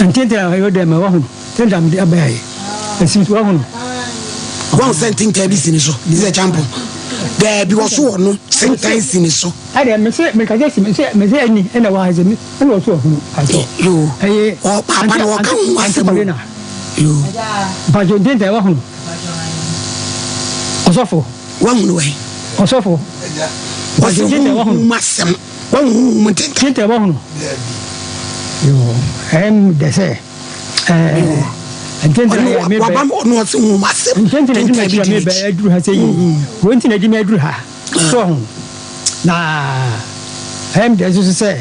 Ntenten a ɛyɛ dɛm wahu tenten a mede abɛɛ yi esi so wahu no. Wahu sɛ ntenten bi si ne so bi sɛ kyampɔn daabi wɔ so wɔ no sentan si ne so. Ɛdeɛ mese mekasa si mese mese ɛni ɛna wɔ ha sɛ ɛna wɔ so wɔ hunu atɔ. Yoo ɛyɛ ɔ paapa na wɔka ho asɛm o. Yoo. Mpatsɔ ntenten wahu no ɔsɔfo. Wahu no wɛ. Ɔsɔfo. Wɔsi huhum asɛm. Wahu huhum ntenten. Tenten wahu no. Yoo ɛm dɛ sɛ ɛɛ ntenten yɛ mi bɛ. Waba ɔno ɔsi huhum asɛm. Ntenten na ɛdi mi akyi mi bɛ ɛduru ha sɛ yi. Wɔn ti na ɛdi mi ɛduru ha. So ho na ɛm dɛ nso sɛ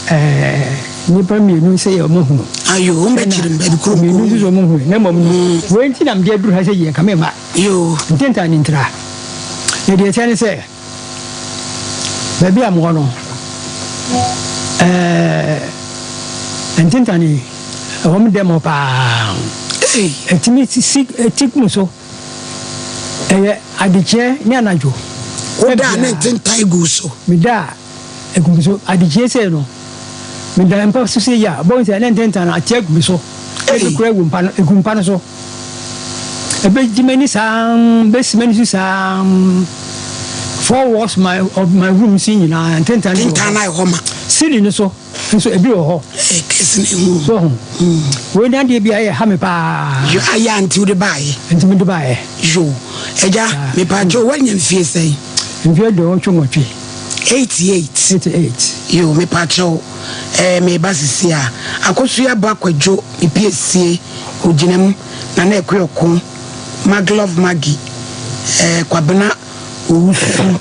ɛɛ nipa mmienu sɛ yɛ ɔmo hunu. Ayo wɔn bɛ kyerɛ mu baabi kuro mmienu nso sɛ ɔmo hunu na mmom no wɔn ti na mi de ɛduru ha sɛ yi nka mi ma. Yoo. Ntentan ne ntira. Na deɛ ɛteɛ ne sɛ, baabi a mewɔ no, ɛɛ, ntentan yi, ɛwɔ me dɛm hɔ paa. Ɛtumi si ɛti mu so. Ɛyɛ adekyeɛ ne anadwo. Woda a ne ntentan gu so. Meda a. Egu me so. Adekyeɛ sei no, meda mpa so sei a, wobɛhu sɛ ne ntentan no ate agu me so. Ebi koraa gu mpa no, egu mpa no so. Ɛbɛgye m'ani saa, bɛsi m'ani so saa. Four walls my of my room si nyinaa ntentan no wɔ hɔ. Ntentan no ayɛ hɔ ma. Ceiling no so nso ebi wɔ hɔ. Ɛyɛ kɛse na ehu. So ho. Wei ne adeɛ bi a ɛyɛ ha me paa. Yo, ayɛ a nti wode baeɛ. Nti mede baeɛ. Yo, agya, mepaakyɛw woanya mfie sɛn? Mfie 88. 88. 88. Yo, mepaakyɛw, ɛɛ meba sisi a. Akosua ba Kwadwo, me piesie, ogyina mu, Nana Akua Ɔko, Maglove Maggie, ɛɛ Kwabena Owusu,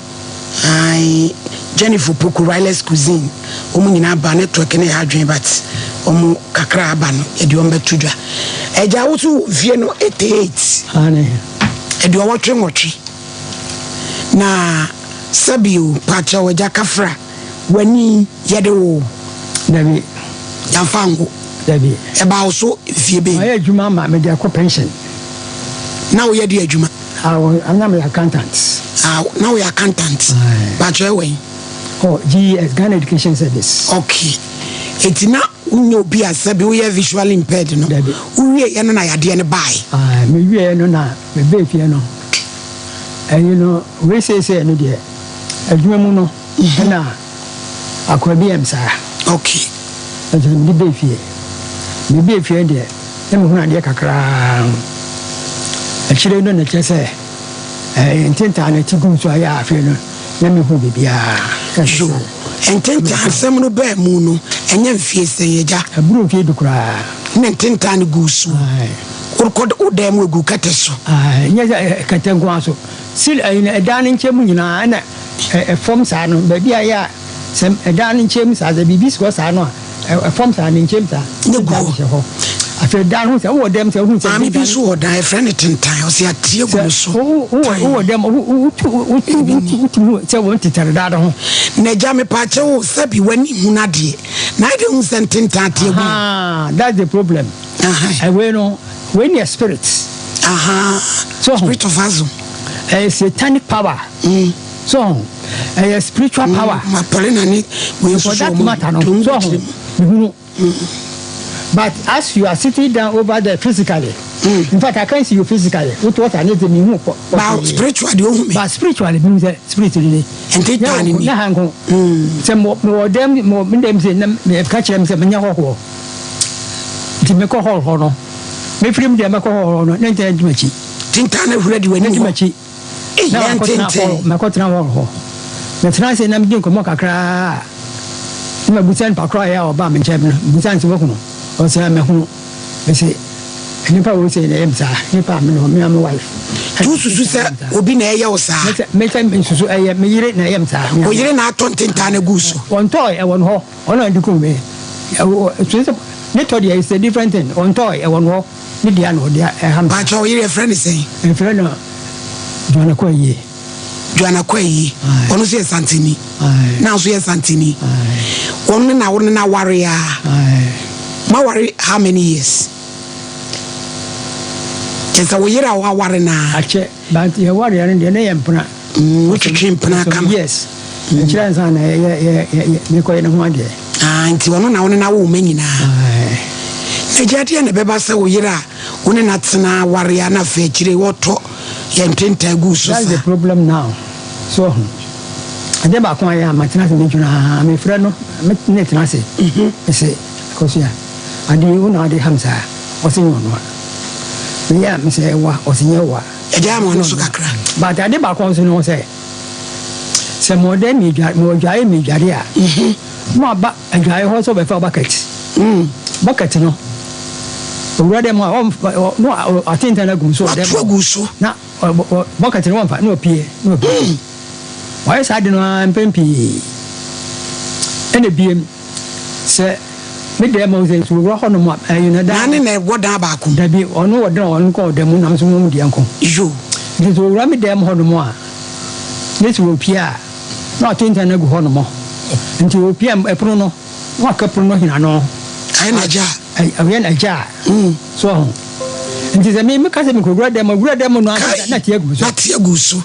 ae, Jennifer Opoku, Riley's Cuisine, wɔn nyinaa ba, network no yɛ adwene but wɔn kakra aba no, yɛde wɔn bɛto dwa. Agya, wo so wɔ mfie no 88. Aane. 88. Na sɛbi o, pakyɛw agya Kafra, w'ani yɛde wo o? Dabi. Yɛamfa anwo? Dabi. Ɛbaa wo so mfie bɛn? Mayɛ adwuma ama mede akɔ pension. Na woyɛ de adwuma? Ah, na meyɛ accountant. Ah, na woyɛ accountant. Aye. Pakyɛw ɛwɔ he? Oh, GES, Ghana Education Service. Okay. Eti na wonyɛ obi a sɛbi woyɛ visually impaired no? Dabi. Wowieɛ no na yadeɛ no bae? Aye, mewieɛ no na mebaa fie no. Ɛyi no wei seesei no deɛ adwuma mu no ɛna akoa bi yɛ me saa. Okay. Ɛnti na mede bɛɛ fie. Me bɛɛ fie deɛ na mehunu adeɛ kakraa. Akyire no na kyerɛ sɛ ɛɛ ntentaa no ti gu so ayɛ afei no na mehu biribiara. Yo, ntentaa asɛm no bɛɛ mu no ɛnyɛ mfie sɛn agya? Ɛboro mfie du koraa. Ne ntentaa no gu so. Aye. Wokɔ wo dan mu egu kɛtɛ so. Ae, nyɛ sɛ kɛtɛ nko ara so. Sil ɛyi no ɛdan no nkyɛn mu nyinaa ɛna ɛfam saa no baabi a ɛyɛ a sɛ ɛdan no nkyɛn mu saa sɛ biribi si hɔ saa no a ɛfam saa ne nkyɛn mu saa. Ne gu hɔ. Hyɛ hɔ. Afei dan ho sɛ wowɔ dɛm sɛ wohu sɛ. Maame bi nso wɔ dan yɛfrɛ no tentan ɔsɛ ateɛ gu no so. Sɛ wowɔ wowɔ dɛm wotu wotu wotu wotu hu sɛ wɔn tetare dan no ho. Na agya mepaakyɛ wo sɛbi w'ani hunu adeɛ na ayɛ dɛ hu sɛ ntentan ateɛ gu. Ahaa that's the problem. Wei no, wei ne yɛ spirit. So spirit of azo. Ɛyɛ satanic power. Mm. So ɛyɛ spiritual mm. power. Mapɔle na ne wei nso For that matter no, so mehunu. But as you are sitting down over there physically, mm. in fact, I can't see you physically. What what I need to me who. But spiritually, oh me. But spiritually, me say spiritually. Nti taa ne ni. Na hanko. Sɛ mo mo dem mo dem sɛ na me ka kyerɛ me sɛ menyɛ hɔhoɔ. Nti mekɔ hall hɔ no, mefiri mu deɛ mɛkɔ hall hɔ no, ne ntɛn di m'akyi. Tintan na hura di w'anim hɔ. Di m'akyi. Ei, Na yɛn makɔtena tenten. hall, mɛkɔtena hall hɔ. Metena ase na medi nkɔmmɔ kakraa a, na mabisa nipa korɔ a ɛyɛ a ɔbaa me nkyɛn no, mebisa no sɛ wahu no? Ɔse ae, mahu no. Mese, nnipa wei sei na ɛyɛ me saa, nnipa a me ne wɔn, me ara me wife. Nti wosusu sɛ obi na ɛyɛ wo saa? Mese, mese mensusu, ɛyɛ me yere na ɛyɛ me saa. Wo yere na atɔ ntentan no agu wo so? Ɔntɔɔe, ɛwɔ no hɔ. Ɔno na ɔde kum me. Ne tɔ deɛ it's a different thing. Ɔntɔɔ ɛwɔ no hɔ. Ne dea na ɔde ɛha me. Pakyɛ wo yere yɛfrɛ no sɛn? Yɛfrɛ no Joanna Kwayi. Joanna Kwayi. Ɔno nso yɛ Santini. Na nso yɛ Santini. Wɔn ne na wo ne na aware a. Mo aware how many years? Kyɛ sɛ wo yere a waware na. Akyɛ. But yɛwareɛ no deɛ na yɛ mpena. Mm, wotwetwe mpena kama. Yes. Ɛkyerɛ nsa na yɛ yɛ yɛ mekɔyɛ ne ho adeɛ. Ah, nti ɔno na wo ne no awo wo mma nyinaa. Agya, deɛ na ɛbɛba sɛ wo yere a wo ne no atena aware a na afei akyire yi wɔtɔ yɛn ntentan gu wo so That's the saa? problem now. So ɔho. Adeɛ baako a ɛyɛ a matena ase medwene aa, mefrɛ no, me ne tena ase. Mese, Akosua, adeɛ yi wo na wode ha me saa? Ɔse nyɛ ɔno a. Meyɛ a mese ɛyɛ wo a, ɔse nyɛ wo a. Agya ama ɔno so kakra. But ade baako nso ne ho sɛ, sɛ mewɔ dɛm medware, mewɔ adwaeɛ medware a, na waba adwaeɛ hɔ sɛ ɔbɛfa bucket. Bucket no, owura dɛm hɔ a, ɔmfa, na watentan agu mu so wɔ dɛm Wato hɔ. agu so. Na bucket no wɔmfa, na wapue, na wapue. Wayɛ saa ade no ara mpɛn pii. Ɛna biem, sɛ me dan mu sɛ nso owura hɔnom a, ɛyɛ na dan. Na ne na ɛwɔ dan baako mu. Dabi, ɔno wɔ dan a ɔno nko ɔda mu na me nso mewɔ me deɛ nko. Yo. Nti sɛ owura me dan mu hɔnom a, na sɛ opue a, na watentan no agu hɔnom. Nti opue a, ɛpono no, na waka pono no hina no. Ayɛ no agya a. Ɔyɛ no agya a. So ɔho. Nti sɛ me meka sɛ mekɔwura dan mu a, wura dan mu no ankasa na te agu me so. Na te agu so.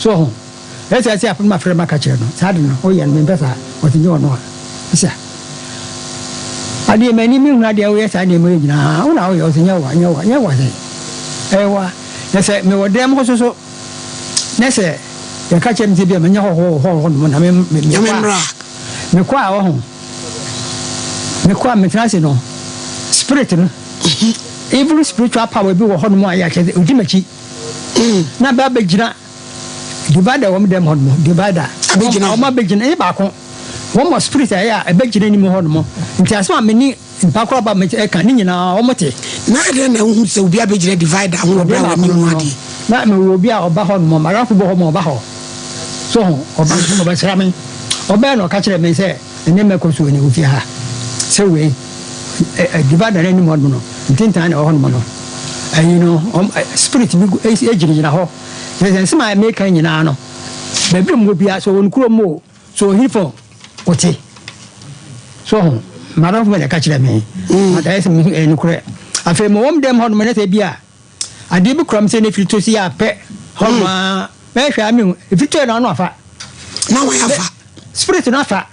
So ɔho. Ɛsɛ sɛ afei mafrɛ maka kyerɛ no, saa ade no woyɛ no mempɛ saa, ɔse nyɛ ɔno a. Mese ah, adeɛ m'ani menhunu adeɛ woyɛ saa nneɛma yi nyinaa, wo na woyɛ, ɔse nyɛ wo a, nyɛ wo a, nyɛ wo a sɛn? Ɛyɛ wo a. Na sɛ mewɔ dan mu hɔ so so, na sɛ yɛka kyerɛ me sɛ bia menyɛ hɔhoɔ wɔ hɔ nom na me, me, mekɔ a, mekɔ a ɔho, mekɔ a metena ase no, spirit no, evil spiritual power bi wɔ hɔ nom a yɛ akyɛ sɛ ɔdi m'akyi, na bɛ abɛgyina Divider wɔ mo dɛm hɔ nom divider. Abɛgyina hɔ. Wɔn abɛgyina ɛyɛ baako. Wɔn wɔ spirit a ɛyɛ a ɛbɛgyina anim hɔ nom. Nti asɛm a me ne nipa korɔ ba ɛka ne nyinaa wɔn te. Na ɛdɛn na wohu sɛ obi abɛgyina divider ho wɔ berɛ a w'ani hu adeɛ? Na mewɔ obi a ɔba hɔ nom, m'adamfo bi wɔ hɔ ma ɔba hɔ. So ho, ɔba ɔbɛsra me. Ɔbɛɛ na ɔka kyerɛ me sɛ nneɛma ɛkɔ so wɔ ne ofie ha. Sɛ wei, divider no anim hɔ nom no, ntintan na ɛwɔ hɔ nom no. Ɛyi no, spirit bi gyinagyina hɔ. Kyerɛ sɛ nsɛm a meka nyinaa no, baabi a mowɔ biara, sɛ ɔwɔ ne kurom o, sɛ ɔwɔ hefa o, ɔte. So ho, m'adamfo bɛ na ɛka kyerɛ me. But ayɛ sɛ mehu ɛyɛ nokorɛ. Afei mewɔ me dɛm hɔnom na sɛ bi a adeɛ bi kura me sɛ na ɛfiri to si a pɛ hɔnom a, mɛhwɛ a mehu, ɛfiri to yɛ na ano afa. Na wɔn afa. Spirit no afa.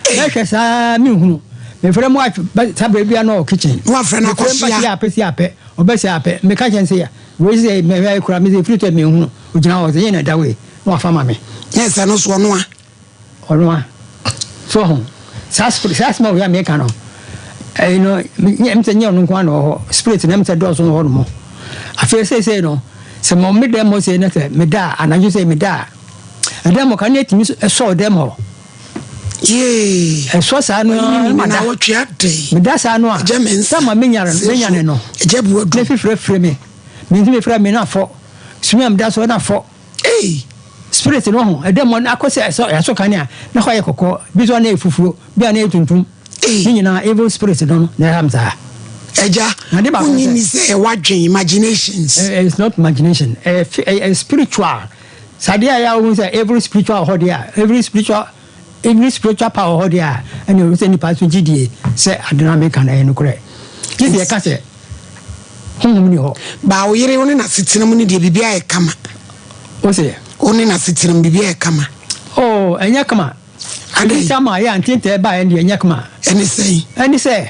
Mɛhwɛ saa menhunu. Mefrɛ mo wife ba saa berɛ bia na ɔwɔ kitchen. Na wafrɛ no Mefrɛ akɔsoa. mba si apɛ si apɛ ɔbɛ si apɛ meka kyerɛ no sɛ wei sɛ mɛhwɛ ayɛ kura me sɛ ɛfiri tɔ menhunu ogyina hɔ sɛ yɛ na ɛda wei na wafa ma me. Na ɛsɛ no so ɔno a. Ɔno a. So ho saa spirit saa asɛm a wei a meka no ɛyi no nyɛ ɛm sɛ nyɛ ɔno nko ara na ɔwɔ hɔ spirit na ɛm sɛ dɔɔso wɔ hɔ nom. Afei seesei no sɛ mɔ me dɛm hɔ sei na sɛ meda a anadwo sei meda a ɛdɛm hɔ kanea tumi sɔ dɛm hɔ. Yee. Ɛsɔ saa no ara ma da. Meda saa no a, sɛ ma menyane no. Na fifire firi me. Mentumi frɛ me na fɔ. Sumi a meda so na fɔ. Spirit no ho, ɛdɛ mɔ akɔ sɛ ɛsɔ ɛsɔ kanea na hɔ ayɛ kɔkɔɔ, bi nso na ɛyɛ fufuo, bi a na ɛyɛ tuntum. Ne nyinaa evil spirit no na ɛha me saa. Ɛgya, wonyi ni sɛ ɛwɔ adwen, imaginations. It's not imagination, ɛyɛ spiritual. Sɛ adeɛ a ɛyɛ a wohu sɛ every spiritual wɔ hɔ deɛ a, every spiritual every spiritual power wɔ hɔ deɛ a, ɛnna ɛwɔ sɛ nipa nso gye die sɛ ade no a meka no ɛyɛ nokorɛ. Gye sɛ yɛka sɛ honhom ni hɔ. Ba wo yere wo ne n'asetena mu no deɛ biribi ayɛ kama. Wo se? Wo ne n'asetena mu biribi ayɛ kama. Oh, ɛnyɛ kama. Adɛn? Ebi sama yɛ a ntentɛɛ baeɛ no deɛ ɛnyɛ kama. Ɛne sɛn? Ɛne sɛ,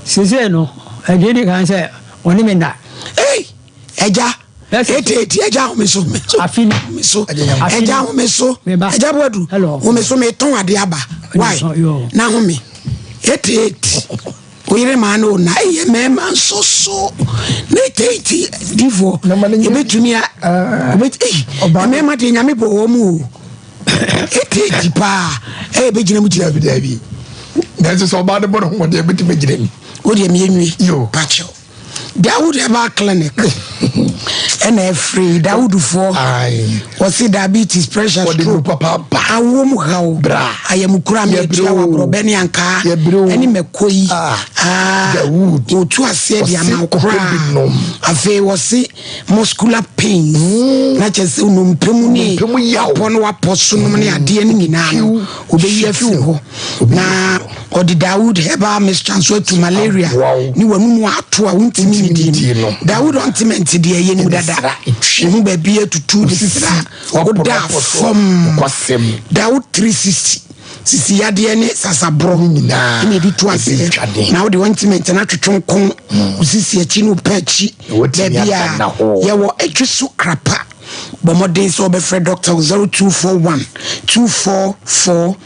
seesei no, ɛdeɛ ɛdi kan sɛ ɔne me nna. Ei! Agya, eti eti agya home so, home so, home so, agya home so, agya buadu, home so, metɔn ade aba, why? Na home, eti eti, oyere maa no na ɛyɛ mɛɛma nso so, na eti eti difoɔ, ebetumi a, ebet, eyi, mɛɛma deɛ nyame bɔ wɔn mu o, eti eti paa, ɛyɛ bɛ gyina mu gyina. Dabi dabi, nanso sɛ ɔbaa no bɔ ne ho wɔn deɛ ebetumi gyina mu. O deɛ mi enwi, pakyɛw. Dawood Herbal Clinic ɛna ɛfiri Dawoodfoɔ wɔsi diabetes pressure stroke awoɔ mu haw ayamukura mmetua wɔ aborɔbɛ ne ankaa ɛne mɛko yi wɔtu aseɛ de ama koraa afei wɔsi muscular pains mm. na kyerɛ sɛ nnompe mu ne wapɔ no wapɔ so nom ne adeɛ no nyinaa no wɔbɛyi afiri hɔ na ɔde Dawood herbal mixture nso atu malaria ne w'anum ato a wontumi nnidi no. Dawood ointment deɛ yɛnim dada. Wo ho baabi atutu ne sra, woda fam. Dawood 360. Sisi yadeɛ ne sasaborɔ Ne nyinaa ɛna ɛde tu aseɛ. ɛbɛtwa Na wode ointment no atwetwe nko wo sisi akyi ne wo pɛ akyi. Na watumi Baabi a ada nna hɔ. yɛwɔ atwi so krapa. Bɔ mmɔden sɛ wobɛfrɛ dɔkta 0241 244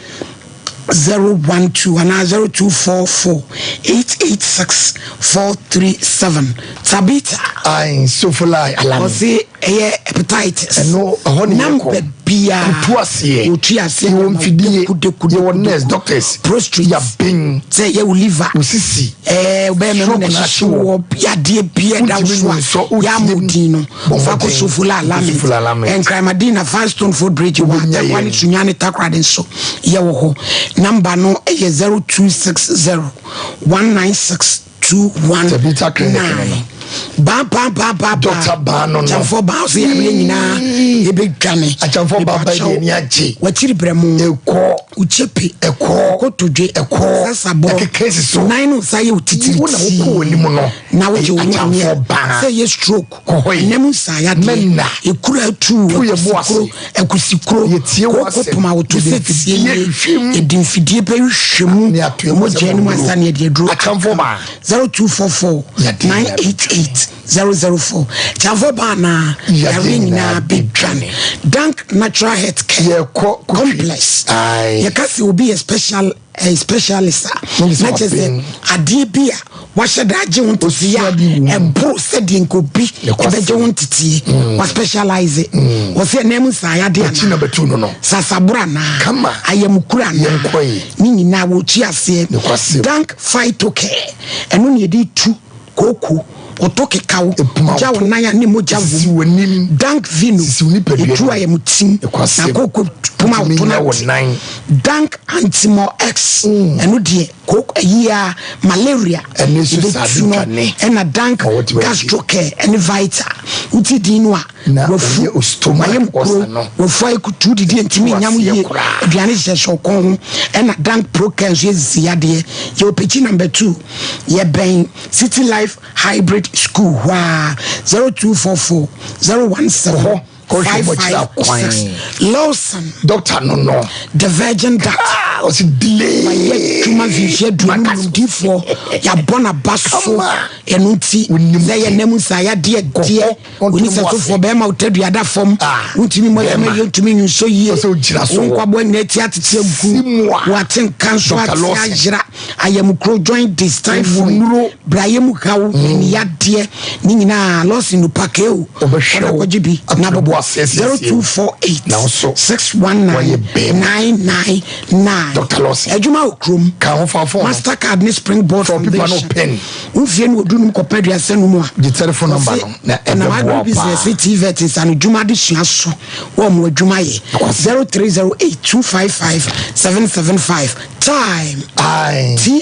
012 anaa 0244 886 437. Tabitha. Ayi sofola alami. Ɔse ɛyɛ hepatitis. Ɛno ɛhɔ ne yɛkɔ. Number biara. Kutu aseɛ. Otu aseɛ. Yɛwɔ mfidie. Kudeku Yɛwɔ nurse doctors. Prostrate. Yabɛn. Sɛ yɛ wo liver. Osisi. Ɛɛ bɛyɛ mɛmu Stroke na na ɛhyehye ahye wɔ yadeɛ bia da wo Wontumi so a nsɔ, wotie yɛamɔ mu. din no. Bɔ Fa kɔ mmɔden. Sofola Alament. Sofola Alament. Nkramadin na Firestone Food Bridge wɔ Wobɛnya Atakwa ne yɛn. Sunyani Takoradi nso yɛwɔ hɔ. Number no yɛ 0260 196 Tabitha Clinic no 219. no. Baa baa baa baa Dr. Baa no no. Akyɛnfo baa ɔsɛ yareɛ nyinaa ebɛdwane. Akyɛnfo baa baa deɛ ani agye. Wakyiri brɛ mu. Ɛkɔ. Ukyepe. Ɛkɔ. Kotodwe. Ɛkɔ. Sasabɔ. Ɛkeka si so. Nan no nsa yɛ wo titiri. Wo na wokɔ w'anim no. Na wogye wo ho Akyɛnfo aneɛ. baa. Sɛ yɛ stroke. Kɔ hɔ yi. Ɛnam nsa yadeɛ. Mɛnna. Ekura tu. To yɛ bo ase. Akusikuro. Yɛtie wo Koko asɛm. poma woto Yɛde sɛ tie mfidie nie. hwehwɛ mu. Yɛde mfidie bɛ hwehwɛ mu. Ne ato yɛ bo Mogya no mu asɛm ansa ne yɛde aduro. Akyɛnfo baa. 0244 Yɛde 988 004. Kyɛnfo baa na Yadeɛ yareɛ nyinaa nyinaa bɛdwane. Dank Natural Health Care. Yɛkɔ kotwi. Complex. Aye. Yɛka sɛ obi yɛ special specialist a Na kyerɛ sɛ na kyerɛ sɛ waben. adeɛ bi a wahyɛ da agye ho nteteɛ Osua bi wɔ mu. a ɛboro sɛdeɛ nka obi Nokwasɛm. ɛbɛgye ho nteteɛ wa specialize wɔsɛ ɛnam mu nsaeɛ Akyi na anaa bɛtu no no. sasaboro anaa Kama. ayamukuro anaa Yɛnkɔ yi. ne nyinaa wɔkyi aseɛ. Nokwasɛm. Dank Phytocare ɛno ne yɛde tu kooko ɔtɔ kekaw Epuma gya wo wo to. nan a ne mogya Sisi wom. w'anim. Dank Vino Sisi wo nipadua ɛtu mu. ayamtim Nokwasɛm. na kooko poma wo Wotumi to nya no wo ate. nan. Dank Antimo X ɛno deɛ kooko ayi a malaria Ɛno nso saa ɛbɛtu no dwane. ɛna Dank Ma wɔtumi adi. Gastrocare ɛne Vita wote din no a Na wafu ɔyɛ ostoma wayɛ mkuro ɔsa no. wafu ayɛ kutu didi ntumi Tu nyam aseɛ yie koraa. aduane hyehyɛ hyɛ ɔkɔn ho ɛna Dank Procare nso yɛ sisi yadeɛ yɛwɔ pekyi number 2 yɛbɛn City Life Hybrid School hɔ a 0244 017 Kɔ hɔ, kɔhwɛ bɔkyerɛ akwan. 556 Lawson Doctor no no. the Virgin Doctor. Ah, ɔsi delay. Wayɛ adwuma mfinhyia 25 difoɔ yɛabɔ n'aba so Kama. ɛno nti Wonim sɛ yɛ nam nsa yadeɛ deɛ Kɔ hɔ, oni ɔnto sɛ mu sofoɔ ase. bɛrima wotaduada fam Ah, wontumi mmɔ adwuma bɛrima. yie ntumi nwunsɔ yie Ɔsɛ wogyina so. wo nkwaboa nyinaa ti atete agu Simua. wate nka nso Dr. ate Lawson. ayera ayamukuro joint disease typhoid Nnuro. brayɛ mu haw aniyadeɛ ne nyinaa Lawson no pakeo Ɔbɛhwɛ wo. kɔgye bi Ato na ne bo bɔbɔ ase asiesie wo. 0248 Na wo so, 619 wɔyɛ bɛrima. 999 Dr. Lawson. adwuma wɔ kurom Ka ho fa phone no. Mastercard ne Springboard Fa paper no Foundation pen. wofie no wɔdu nom kɔpɛ aduasa no mu a Gye telephone number no, na ɛnam ɛbɛboa agro wo business paa. tvet nsano dwuma de sua so wɔ mo adwuma yɛ 0308 255 775 time Aye. ti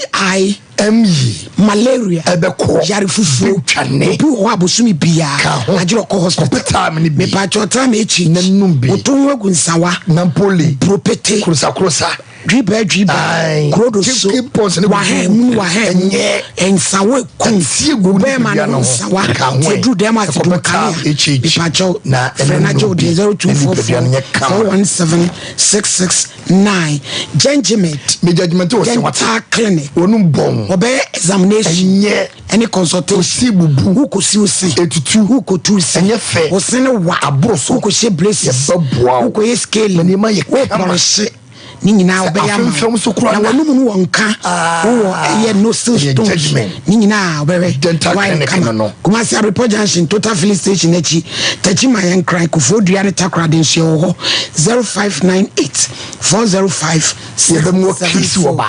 M-E. Malaria Ɛbɛkɔ. yare fufuo Bɛtwane. obi wɔ hɔ abosomi biara Ka ho. nagyerɛ ɔkɔ hospital Kɔpɛ time no bi. mepakyɛ time akyi Na num bi. woto ho agu nsawa Nampoli. buropete Kurusa kurusa. dwiba dwiba Aye. kurodo so Chicken pox ne wahɛn mu wahɛn mu Ɛnyɛ. nsawa ekum Ɛtie gu bɛrima nipadua no no ho. nsawa Ka ho te ɛ. duru dɛm ase dum Ɛkɔpɛ kanea time HH. mepakyɛw Na frɛ ɛno na gye nom wo bi. deɛ Na nipadua no 0244 nyɛ kama. 417 669 Gengimed Me judgment wɔ sɛ wate. Dental Clinic Wɔnum bɔn. ɔbɛyɛ examination Ɛnyɛ. ɛne consultation Osi bubu. wokɔsi wo se Etutu. wokɔtu se Ɛnyɛ fɛ. wo se ne wa Aboro so. wokɔhyɛ braces Yɛbɛboa wo. wokɔyɛ scaling Na nneɛma yɛ kama. wopɔrehye ne nyinaa Sɛ wobɛyɛ ama afemfam so koraa na na- w'anum no wɔ nka Ah, wowɔ ɛyɛ nostril ɛyɛ stones judgment. ne nyinaa wobɛhwɛ Dental Wayɛ clinic kama. no no. Kumasi Abrepɔ Junction Total Filling Station akyi Takyi ma yɛn kran Kofoɔ Dua ne Takoradi nso yɛwɔ hɔ 0598 405 Yɛbɛmu wɔ case wɔ 674 baa.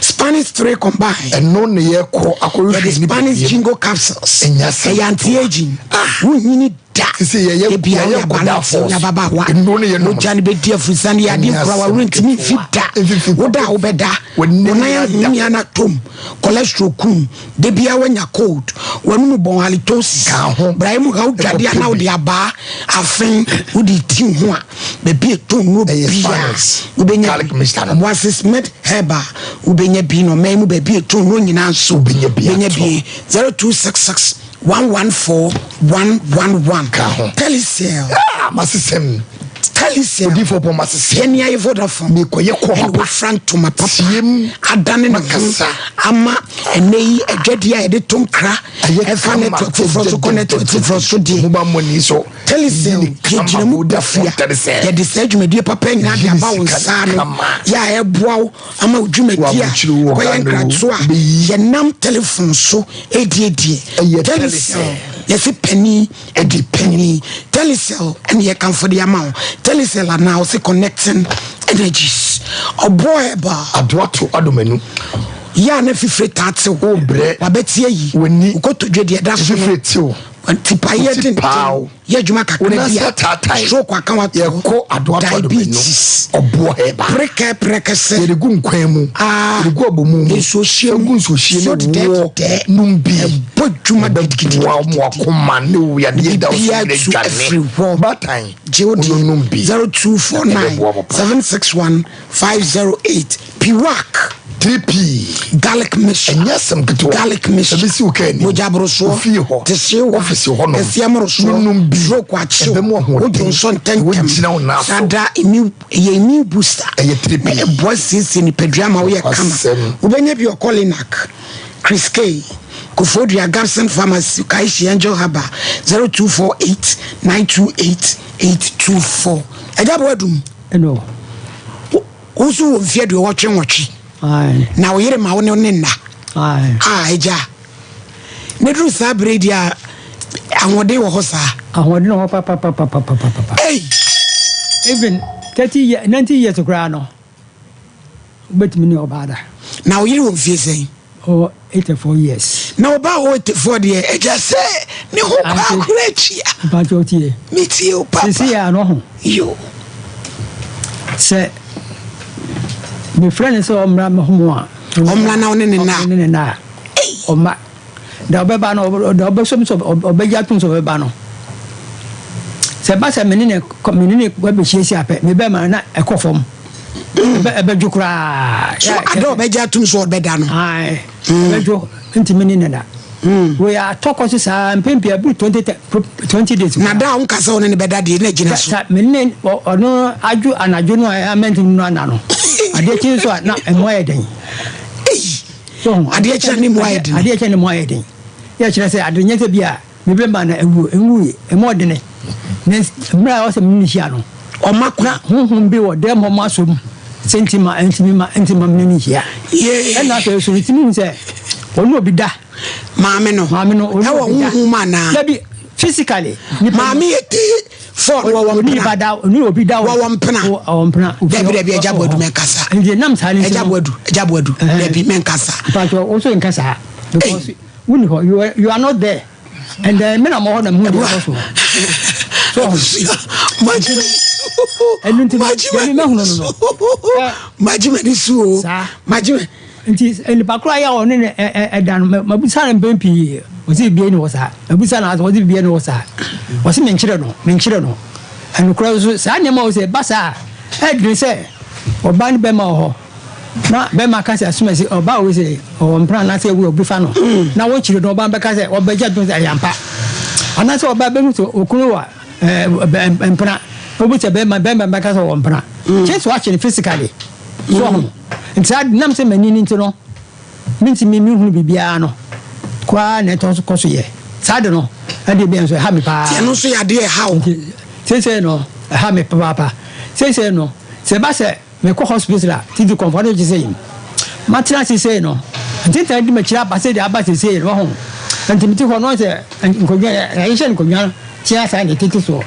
Spanish 3 combine Ɛno ne yɛkɔ akɔhwehwɛ yɛde nipadua Spanish mu. jingo capsules Ɛnyɛ asɛm ɛyɛ anti-aging Ah. wonyini da Sisi yɛyɛ- Ebia yɛyɛ woyɛ nkɔdaa aberanteɛ, force. woyɛ ababaawa Nnuro ne yɛnom. mogya no bɛdi afurisa ne yɛade Ɛnyɛ nkora asɛm waworo ntumi mfi ketewa. da Mfifi. woda a wobɛda W'ani wo nan ada. ahomia no atom cholesterol kum da bia woanya cold w'anom bɔn halitosis Ka ho. brae mu ha wodwade Ɛkɔpɛ a na bi. wode abaa afen wode ti ho a baabi ɛtɔ nnuro Ɛyɛ bia Spanish. wobɛnya Garlic mixture no. Oasis Med Herbal wobɛnya bi na ɔman mu baabi ɛtɔ nnuro nyinaa nso Wobɛnya bi wobɛnya atɔ. bi 0266 114 111 Ka ho. Telecel Ah, masesɛm. Telecel. Odiyifoɔ bɔ ma sese. Yɛne ayɛ Vodafone. Mekɔyɛ kɔ Ɛna papa. wafira ntoma papa. Siem. Adane ne ho Makasa. ama ɛnɛ yi adwadie a yɛde to nkra. Ɛyɛ Ɛfa kama. network foforɔ so kɔ network foforɔ so deɛ. Mo ba mo ni so. Telecel Yini kama, yɛgyina mu Vodafone kofia. Telecel. Yɛde saa dwumadie papa nyinaa de Yini aba wo sika nsa ano. kama. Yɛ a ɛboa wo ama wo dwumadie a W'aburukyiri wɔ kɔyɛ Ghana o, nkratoɔ a wobɛyi. yɛnam telephone so ɛdiedie. Ɛyɛ Telecel Telecel. yɛse panin ɛde panin. Telecel ɛne yɛkamfo de ama wo. Telecel anaa wo se connecting energies. Ɔboɔ herbal. Adoato adomanu. Yɛ a na fifire taa tew. Wobrɛ. Wabɛte ayi. W'ani. Wo kotodwe deɛ ɛda so no. Fifire tew. Tipaeɛ Wo ti denden. paaw. Yɛ adwuma kakra Wo bi nan ase a. ataatae. Stroke aka wo ato hɔ. Yɛkɔ adoato adomanu. Diabetes. Ɔboɔ herbal. Prekɛ prɛkɛsɛ. Yɛde gu nkwan mu. Ah. Yɛde gu abomu mu. Nsuo hyeɛ mu. Gu nsuo hyeɛ Nsuo ne woɔ. dɛdɛdɛ. Nom bi. Ɛbɔ dwuma gidigidi. Ɛbɛboa mo akoma ne wo yadeɛ da wo so Biribiara nyina tu dwane. afiri hɔ. Baatan. Gye wo deɛ. Wononom bi. 0249 Ɛbɛboa mo paa. 761 508. Piwak. 3P. Garlic mixture. Ɛnyɛ asɛm ketewa. Garlic mixture. Ɛbɛsi wo kaa anim. Mogya borosoɔ. Ofie hɔ. Tehyewa. Ɔfisi hɔ nom. Kɛseɛ mmorosoɔ. Nonom bi. Stroke akyew. Ɛbɛmu ahoɔden. Wodwo nsɔ ntɛntɛm. Wogyina wo nan so. Saa da immune, ɛyɛ immune booster. Ɛyɛ 3P. Na ɛboa siesie nipadua ma woyɛ kama. Asɛm. Wobɛnya bi wɔ Kolinak, Chris K, Koforidua Gabson Pharmacy, Kaishi Angel Harbour, 0248 928 824. Agya Boadum. Ɛno. Wo nso wɔ mfeɛ aduɔwɔtwe nwɔtwe. Na wo yere ma wo ne ne nna. Ah, agya. Ne duru saa bere yi deɛ a, ahoɔden wɔ hɔ saa. Ahoɔden wɔ hɔ papapapapapapa. Ei! Even 30 years, 90 years koraa no, wobɛtumi ne ɔbaa da. Na wo yere wɔ mfeɛ sɛn? Ɔwɔ 84 years. Na ɔbaa ɔwɔ 84 deɛ, agya sɛ ne ho kɔ akora atua. Mpakyɛ wotie. Metie wo papa. Sisi yɛ ano ho. Yo. Sɛ mefrɛ no sɛ ɔmmra me ho a. Ɔmmra na ɔne ne nna. Ɔne ne nna a. Ɔmma. Da ɔbɛba no, da ɔbɛsɔ mi sɛ ɔbɛgye atom sɛ ɔbɛba no. Sɛ ɛba sɛ me ne ne me ne ne abɛhyiahyia pɛ, me bɛma no na ɛkɔ fam. Ɛbɛdwo koraa. So ada ɔbɛgye atom sɛ ɔbɛda no? Ae, ɛbɛdwo ntumi ne ne da. Wei atɔ kɔ so saa mpɛn pii ɛboro 20 days. Na da a wonka sɛ wo ne ne bɛda deɛ na gyina so. Me ne ɔno adwo anadwo no a amɛntumi no ana no. Adeɛ kye nso a na ɛmu ayɛ den. Adeɛ kye ne mu ayɛ den. Adeɛ kye ne mu ayɛ den. Yɛ kyerɛ sɛ ade nyɛ sɛ bi a me bɛma no awu nwui ɛmu ɔdene. Ne mmerɛ a ɔsɛ me ne hyia no. Ɔma kwa. Honhom bi wɔ dɛm hɔ ma som sɛ nti ma ntumi ma nti ma me ne hyia. Ɛna afei so ntumi hu sɛ ɔne obi da. Maame no. Maame no ɔne ɛwɔ obi da. honhom anaa? Dabi physically. Maame yɛ te fɔ wɔwɔ mpena. Ɔne obi da. Wɔwɔ mpena. Wɔwɔ mpena. Dabi dabi Agya Boadu mɛnkasa. Nti nam saa ne nti Agya Boadu Agya Boadu dabi mɛnkasa. Mpatsɔ wo so nkasa because wonni hɔ you are, you are not there. And then me na mo hɔ na mo hu deɛ ɛkɔ so. So ɛnu nti deɛ mi mɛhunu no no. Magye m'ani so o. Saa. Magye m'ani. Nti nipa koro ayɛ a ɔne ne ɛda no mabisa no mpɛn pii ɔsi bibie ni hɔ saa mabisa no asɛ ɔsi bibie ni hɔ saa ɔsi menkyerɛ no menkyerɛ no ɛnokora nso saa nneɛma wɔ sɛ ɛba saa ɛdene sɛ ɔbaa ne bɛma wɔ hɔ na bɛma ka sɛ asomasi ɔbaa wɔ sɛ ɔwɔ mpena anaasɛ ɛwɔ obi fa no na wɔkyerɛ no ɔbaa bɛka sɛ ɔbɛgya dom sɛ ɛyɛ ampa anaasɛ ɔbaa bɛhu sɛ okunu wɔ mpena obi sɛ bɛma bɛma bɛka sɛ ɔwɔ mpena kyɛ sɛ wakyɛ no physically so ho nti saa nam sɛ m'ani no nti no mentumi menhunu biribiara no koraa na ɛtɔ so kɔ so yɛ saa de no ɛde bɛn nso ɛha me paa ɛno nso yɛ adeɛ ɛha wo nti seesei no ɛha me papaapa seesei no sɛ ɛba sɛ mekɔ hospital a titi kɔmfɔ no gye sɛ yi matena seesei no ntintan di m'akyiri aba sɛ deɛ aba seesei no ho nti mete hɔ no sɛ nkonnwa yɛhyehyɛ nkonnwa tia saa na ɛtete soɔ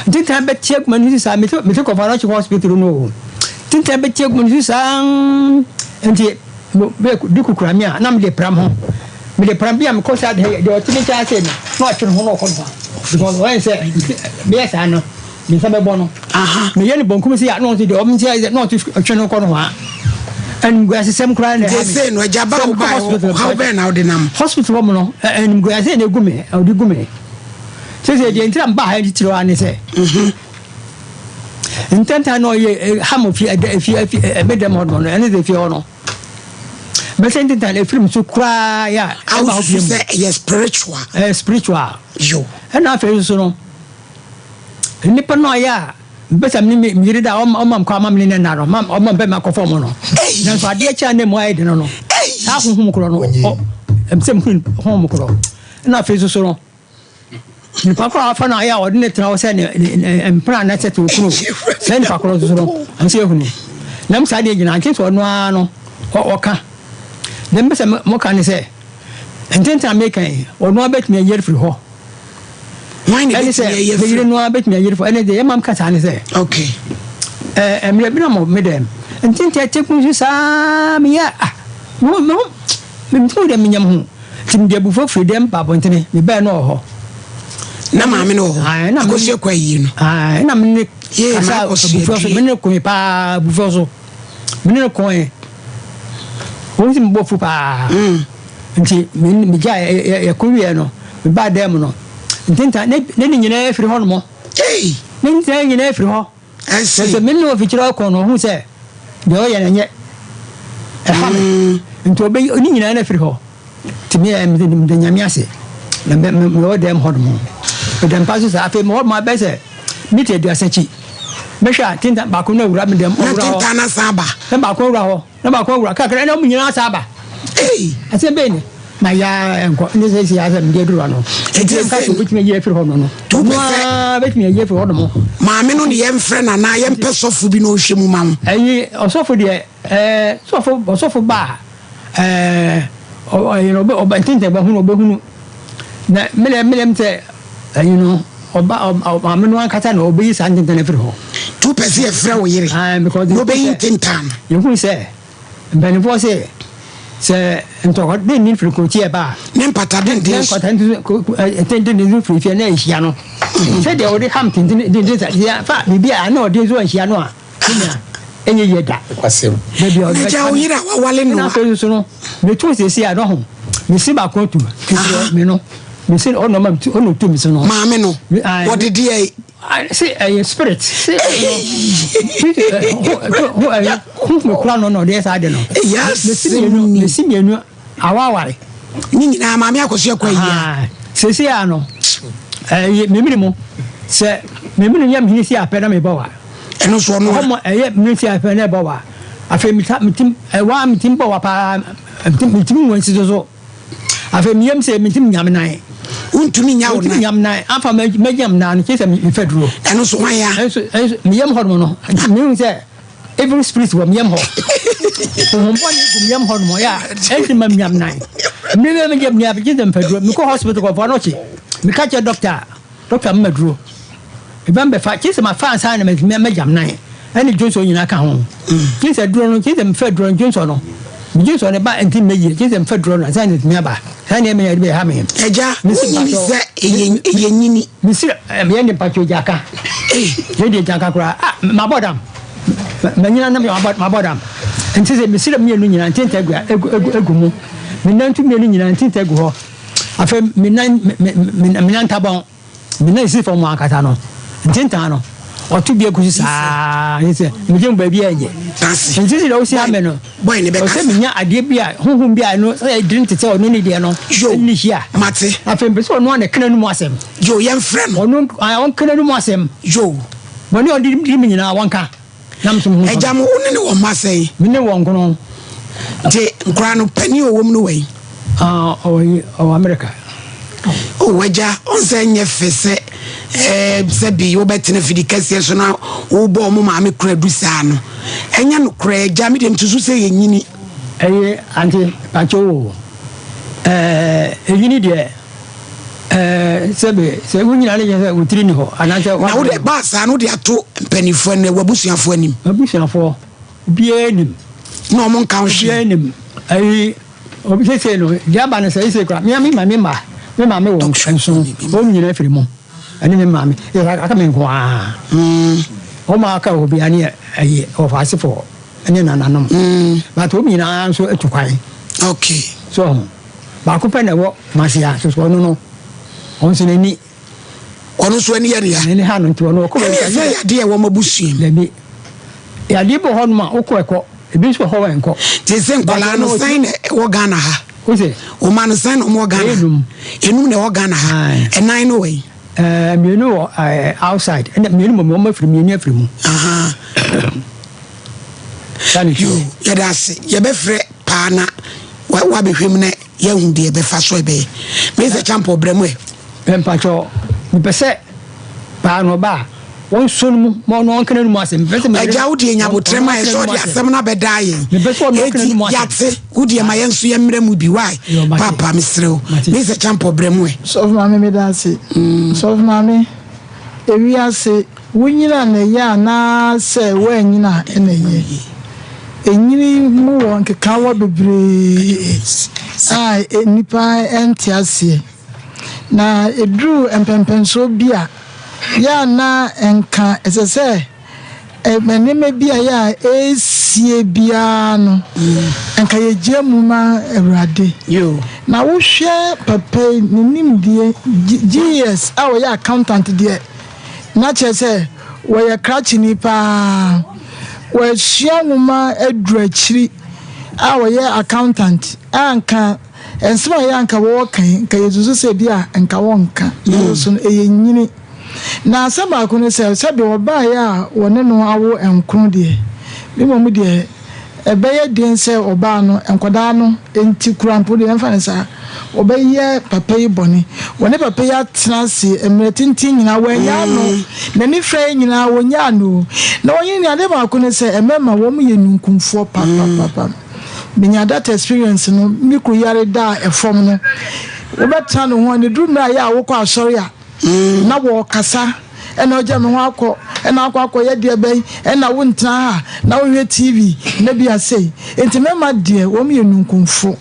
ntintan bɛte agu m'ani so saa mete mete kɔmfɔ no akyi hospital no o ntintan bɛte agu m'ani so saa nti de kukura me a na mede pram ho mede pram bi a mekɔ saa deɛ ɔte me nkyɛn ase no na ɔtwe ne ho na ɔkɔ no because ɔyɛ sɛ meyɛ saa no me nsa bɛbɔ no meyɛ no bɔnkum sɛ a na ɔnso deɛ ɔm nkyɛn na ɔte ɔtwe no kɔ no hɔ a animguasesɛm koraa na ɛha me sɛ no agya ba wo ba ɔhaw bɛn na wode nam hospital hɔ mu no animguasɛ na ɛgu me ɔde gu me sɛ sɛ deɛ ntira mba ha titiri hɔ ne sɛ ntɛntɛn na ɔyɛ ha mo fi ɛdɛ efi efi ɛmɛ dɛm hɔ no ɛne sɛ fie hɔ no bɛsɛ ntɛntɛn efiri mu so koraa yɛ a ɛba hɔ awusu bie mu sɛ ɛyɛ spiritual ɛyɛ spiritual yo ɛna afei nso no nipa no ayɛ a. Mepɛ sɛ me ne me yere da a, ɔma me kwan ma me ne no nna no, ɔma mepɛ makɔ fam no. Nanso adeɛ kye a na emu ayɛ den no, saa honhom korɔ no, sɛ mehunu honhom korɔ. Ɛna afei nso so no, nipa korɔ a wafa no ayɛ a ɔde ne tena hɔ sɛ ne mpena anaasɛ te okunu, saa nipa korɔ nso so no, ɛno nso yɛhunu. Nam saa deɛ nyinaa, nkyɛn sɛ ɔno ara no, ɔka. Deɛ mepɛ sɛ moka ne sɛ, ntenten a meka yi, ɔno ara bɛtumi ayi afiri hɔ. Hwan na Ɛne sɛ, ebetumi ayɛ me yere afiri? no ara bɛtumi ayere fo. Ɛne deɛ ɛma meka saa ne sɛ, Okay. ɛɛ mmerɛ bi na mo me dɛm ntenten ateku nso saa meyɛ ah me ho me ho mentumi dɛ menyam ho nti mede abufuo firi dɛm ba abɔntene mebɛɛ no wɔ hɔ. Na maame no wɔ hɔ. Ae, na me Akosua kɔ ayie no. Ae, na me ne Yee, kasa ma akosua abufuo so due. me ne koe paa abufuo so me ne no koe wɔn si me bɔ fu paa. Mm. Nti me megyae yɛko wieɛ no, mebaa dan mu no, ntentan ne ne ne nyinaa firi hɔ nom. Ei! Ne ntentan nyinaa firi hɔ. Ɛnse. Sɛ me ne ofikyerɛ ɔkɔ no, ɔhu sɛ deɛ ɔyɛ no nyɛ ɛha me. Mm. Nti ɔbɛyi ne nyinaa no afiri hɔ. Nti me ɛ meda Nyame ase na me me mewɔ dan mu hɔ nom. Meda mpa so saa afei mewɔ hɔ bɛyɛ sɛ mita 30 akyi. Mehwɛ a tentan baako no awura me dan mu Na ɔwura hɔ. tentan no asan aba. Na baako awura hɔ. Na baako awura kakra na wɔn nyinaa asa aba. Ei! Asɛm bɛn ni? Ma ya nkɔ ne sɛ si asɛm deɛ duru ano. Eti Nti nka sɛ sɛ obetumi ayi afiri hɔ no no. Tu Ɔno pɛ sɛ ara betumi ayi afiri hɔ nom. maame no ne yɛmfrɛ no anaa yɛmpɛ sɔfo bi na ɔnhwɛ mu ma wo. Ɛyi ɔsɔfo deɛ ɛɛ sɔfo ɔsɔfo ba a ɛɛ ɔyɛ no ɔbɛ ɔbɛ ntɛntɛn bɛ hunu ɔbɛhunu na mele mele m sɛ ɛyi no ɔba ɔ maame no ankasa na ɔbɛyi saa ntɛntɛn afiri hɔ. Tu pɛ sɛ yɛfrɛ wo yere Ae because na yɛhu ɔbɛyi sɛ ntentan no. yɛhu sɛ mpanimfoɔ se sɛ ntɔkwa denden firi kurotia ba a Ne mpata denden ne nso. nkɔta ntenten nso firi fie na ɛhyia no sɛdeɛ wɔde ham tenten denden sa fa biribi a na ɔde nso anhyia no a Sɛnea ɛnyɛ yie da. Nokwasɛm. Dabi a Na gya wo yere a wawale no Ɛna a. afei nso no, metu siesie a dɔho. Mesi baako atu. Nti me no, mesi ɔno ma metu, ɔno tu mesi no. Maame no, wɔde deɛ yi. Se ɛyɛ spirit. Se ɛno, ho ɛyɛ honhom kura no na ɔde yɛ saa de no. Mesi mmienu, mesi mmienu awaware. Ne nyinaa maame akɔso akɔ ayia. Siesie a no, ɛyɛ memiri mu. Sɛ memiri yɛ mehene si apɛ na mebɔ wa. Ɛno nso ɔno a. Ɔmo ɛyɛ me ti afɛ na ɛbɔ wa. Afei meta metim ɛwa metim bɔ wa paa metim metim wɔn si so so. Afei meyam sɛ metim nyam nan. Wontumi nya wo nan. Metim nyam nan afa mɛ nyam nan no kyerɛ sɛ mefa duro. Ɛno nso hwan ya? Ɛnso ɛnso meyam hɔ nom no nti mehu sɛ evil spirit wɔ meyam hɔ. Honhom bɔne gu meyam hɔ nom ya ɛnti ma menyam nan. Mmere bɛ meyam nan kyerɛ sɛ mefa duro. Mekɔ hospital kɔfoɔ no kye meka kyerɛ doctor. Dɔkta mema duro. Meba mbɛfa, kyerɛ sɛ mafa ansa na matumi magyam nan ɛne dwonsɔ nyinaa ka ho. Kyerɛ sɛ duro no, kyerɛ sɛ mefa duro no dwonsɔ no, me dwonsɔ no ba nti mmɛ yie, kyerɛ sɛ mefa duro no ansa na atumi aba. Saa nneɛma yi ɛde bɛha me. Agya, Mesi wonyini mpakyɛw, sɛ ɛyɛ ɛyɛ nyini. Mesi yɛn de mpakyɛw gya ka. Yɛn de gya ka koraa. Ah, mabɔ dam. Manyina na mabɔ dam. Nti sɛ mesrɛ mmienu nyinaa ntinta egu egu egu mu. Me nantu mmienu nyinaa ntinta egu hɔ. Afei me nan me me me nan ntabɔn, me nan si fam ankasa no, ntentan no, ɔto bi agu so saa, ne sɛ megye mu baabi a ɛnyɛ. Nti sɛ wosi ame no, ɔsɛ menya adeɛ bi a honhom bi a ɛno sɛ ɛdiri te sɛ ɔno ne deɛ no, ɛne hyia. Mate. Afei mpɛ sɛ ɔno a na kena no mu asɛm. Yo, yɛmfrɛ no. Ɔno ɔnkena no mu asɛm. Yo. Bɔne a ɔde di me nyinaa wɔnka. Agya mo, wo ne ne wɔ mma sɛn? Me ne wɔ nkono. Nti nkoraa no panin a ɔwɔ mu no wɛn? Ah, ɔwɔ ɔwɔ Amerika. Oh, agya, ɔn sɛ nyɛ fɛ sɛ ɛɛ sɛ bi wobɛtena fidi kɛseɛ so na wobɔ ɔmo maame kura du saa no. Ɛnyɛ nokorɛ agya, me deɛ mesusu sɛ yɛnyini. Ɛyi ante pakyɛ o, ɛɛ ɛnyini deɛ. Ɛɛ, sɛbe, sɛ wo nyina ne kyerɛ sɛ wo tiri nni hɔ, anaasɛ Na wode baa saa no wode ato mpanimfoɔ anim, w'abusuafoɔ anim. M'abusuafoɔ, obiara nim. Na wɔn nka ho hwee. Obiara nim. Ayi, obi seesei no, deɛ aba no sɛ seesei koraa, me me maame mma, me maame wɔ nson, wɔn nyinaa firi mu, ɛne me maame, yɛ aka me nko ara. Wɔn a aka wɔ biara ne ayi, wɔfa asefoɔ ne nananom. But wɔn nyinaa nso atu kwan. Okay. So ho. Baako pɛ na ɛwɔ Kumasi ha, soso ɔno no, ɔno nso n'ani. Ɔno nso ani yɛ ne ya. N'ani ha no nti ɔno ɔkɔ baabi. Ɛne ɛsɛ yadeɛ ɛwɔ mo abusua mu. Dabi, yadeɛ bi wɔ hɔ nom a wokɔ ɛkɔ, ebi nso wɔ hɔ a ɛnkɔ. Te sɛ nkwadaa no sɛn na ɛwɔ Ghana ha? Wose? Ɔma no sɛn na ɔmo wɔ Ghana? Enum. Enum na ɛwɔ Ghana ha. Ɛnan no wɔ yi? Ɛɛ mmienu wɔ ɛɛ outside ɛna mmienu mɔ wɔn afiri mmienu afiri mu. Yoo yɛda ase yɛbɛfrɛ paa na wabɛhwɛ mu na yɛahu deɛ ɛbɛfa so ɛbɛyɛ. Mr. Champo brɛ mu ɛ. Mpakyɛ mepɛ sɛ paa no ɔba a wɔnsɔ no mu ma ɔno ɔnka n'anum asɛm. Mepɛ sɛ meyere. Agya wo deɛ nya abotrɛ ma yɛ sɛ ɔde asɛm no abɛdaa yɛn. Mepɛ sɛ ɔno ɔnka Eti n'anum asɛm. yɛate wo deɛ ma yɛn nso yɛmmerɛ mu bi why Yoo mate. Papa mesrɛ wo Mate. Mr. Champo brɛ mu ɛ. Sɔfo Maame meda ase. Sɔfo Maame, ewiase wonyin a na ɛyɛ anaa sɛ woanyin a na ɛyɛ? Enyini mu wɔ nkekaawa bebree a nnipa nte aseɛ. Na ɛduru mpɛnpɛnsoɔ bi a, yɛ a na nka ɛsɛ sɛ nneɛma bi a yɛ a ɛresie biara no, nka yɛgya mu ma Awurade. Na wohwɛ papa yi, ne nimdeɛ, GS a ɔyɛ accountant deɛ, na kyerɛ sɛ wɔyɛ krakyeni paa. Wasua nwoma aduru akyiri a ɔyɛ accountant a nka Nsɛm a ɛyɛ a anka wɔreka yi, anka yɛsusu sɛ ebi a anka wɔnka, nanso no, ɛyɛ nyini. Na asɛm baako ne sɛ, sɛdeɛ ɔbaeɛ a wɔne no awo nkron deɛ, me mmom deɛ, ɛbɛyɛ den sɛ ɔbaa no, nkwadaa no nti koraa mpo deɛ, yɛmfa no saa, wɔbɛyɛ papa yi bɔne. Wɔne papa yi atena ase mmerɛ tenten nyinaa, wɔannyaa no, n'ani firaeɛ nyinaa, wɔnnyaa no o. Na wɔnyini no, adeɛ baako ne sɛ, mmarima, wɔyɛ nunkumfoɔ papapapa. Menya that experience no, me kunu yare daa ɛfam no, wobɛtena ne ho a, ne duru mmerɛ a yɛ a wokɔ asɔre a, na wɔkasa, ɛna ɔgya me ho akɔ, ɛna akɔ akɔyɛ deɛ bɛn, ɛna wontena ha, na wohwɛ TV, na bi asei. Nti mɛma deɛ, wɔn yɛ nunkumfo.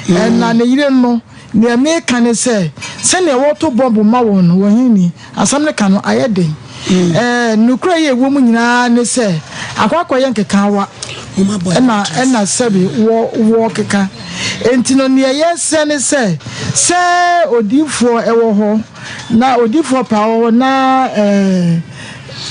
Ɛna ne yere no, Nea meka ne sɛ, sɛnea wɔto bɔmb ma wɔn no, wɔ he ni? Asɛm no ka no, ayɛ den. Ɛɛ, nokorɛ yi a ɛwɔ mu nyinaa ne sɛ, akɔ akɔyɛ nkekaawa na ɛna sɛbe wɔ wɔkeka. Enti no, nea yɛsrɛ ne sɛ, sɛ odiyifoɔ wɔ hɔ, na odiyifoɔ paa wɔ hɔ, na ɛɛ,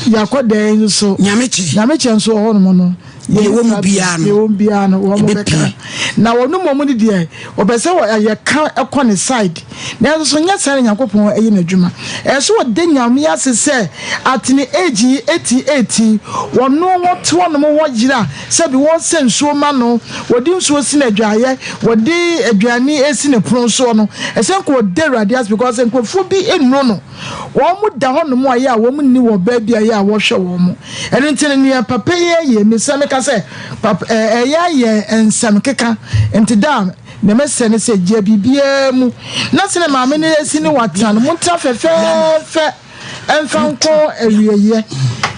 yɛakɔ dɛn nso, Nyamekyɛ. Nyamekyɛ nso wɔ hɔnom no, Deɛ ɛwɔ mu biara no, deɛ ɛwɔ mu biara no, wɔn ɛbɛpue. bɛka. Na wɔn mmom no deɛ, wɔpɛ sɛ yɛka kɔ ne side. Nanso so nyɛ saa na Nyankopɔn yɛ n'adwuma. Ɛyɛ sɛ wɔda Nyame ase sɛ at ne age yi, 88 yi, wɔno wɔte hɔnom wɔyera sɛbi wɔsɛ nsuo ma no, wɔde nsuo si no adwaeɛ, wɔde aduane si ne pono soɔ no, ɛsɛ nka wɔda Awurade ase because nkurɔfoɔ bi nnuro no. Wɔn da hɔnom a ɛyɛ a wɔn nni wɔ baa bi a ɛyɛ a wɔhwɛ wɔn. Ɛno nti no nea papa yi ayɛ, mesrɛ meka sɛ papa ɛɛ ɛyɛ ayɛ nsɛm keka. Nti da a nea mɛsrɛ ne sɛ gya biribiara mu na sɛnea maame no asi ne watena no montena fɛfɛɛfɛ ɛmfa nkɔ awieɛ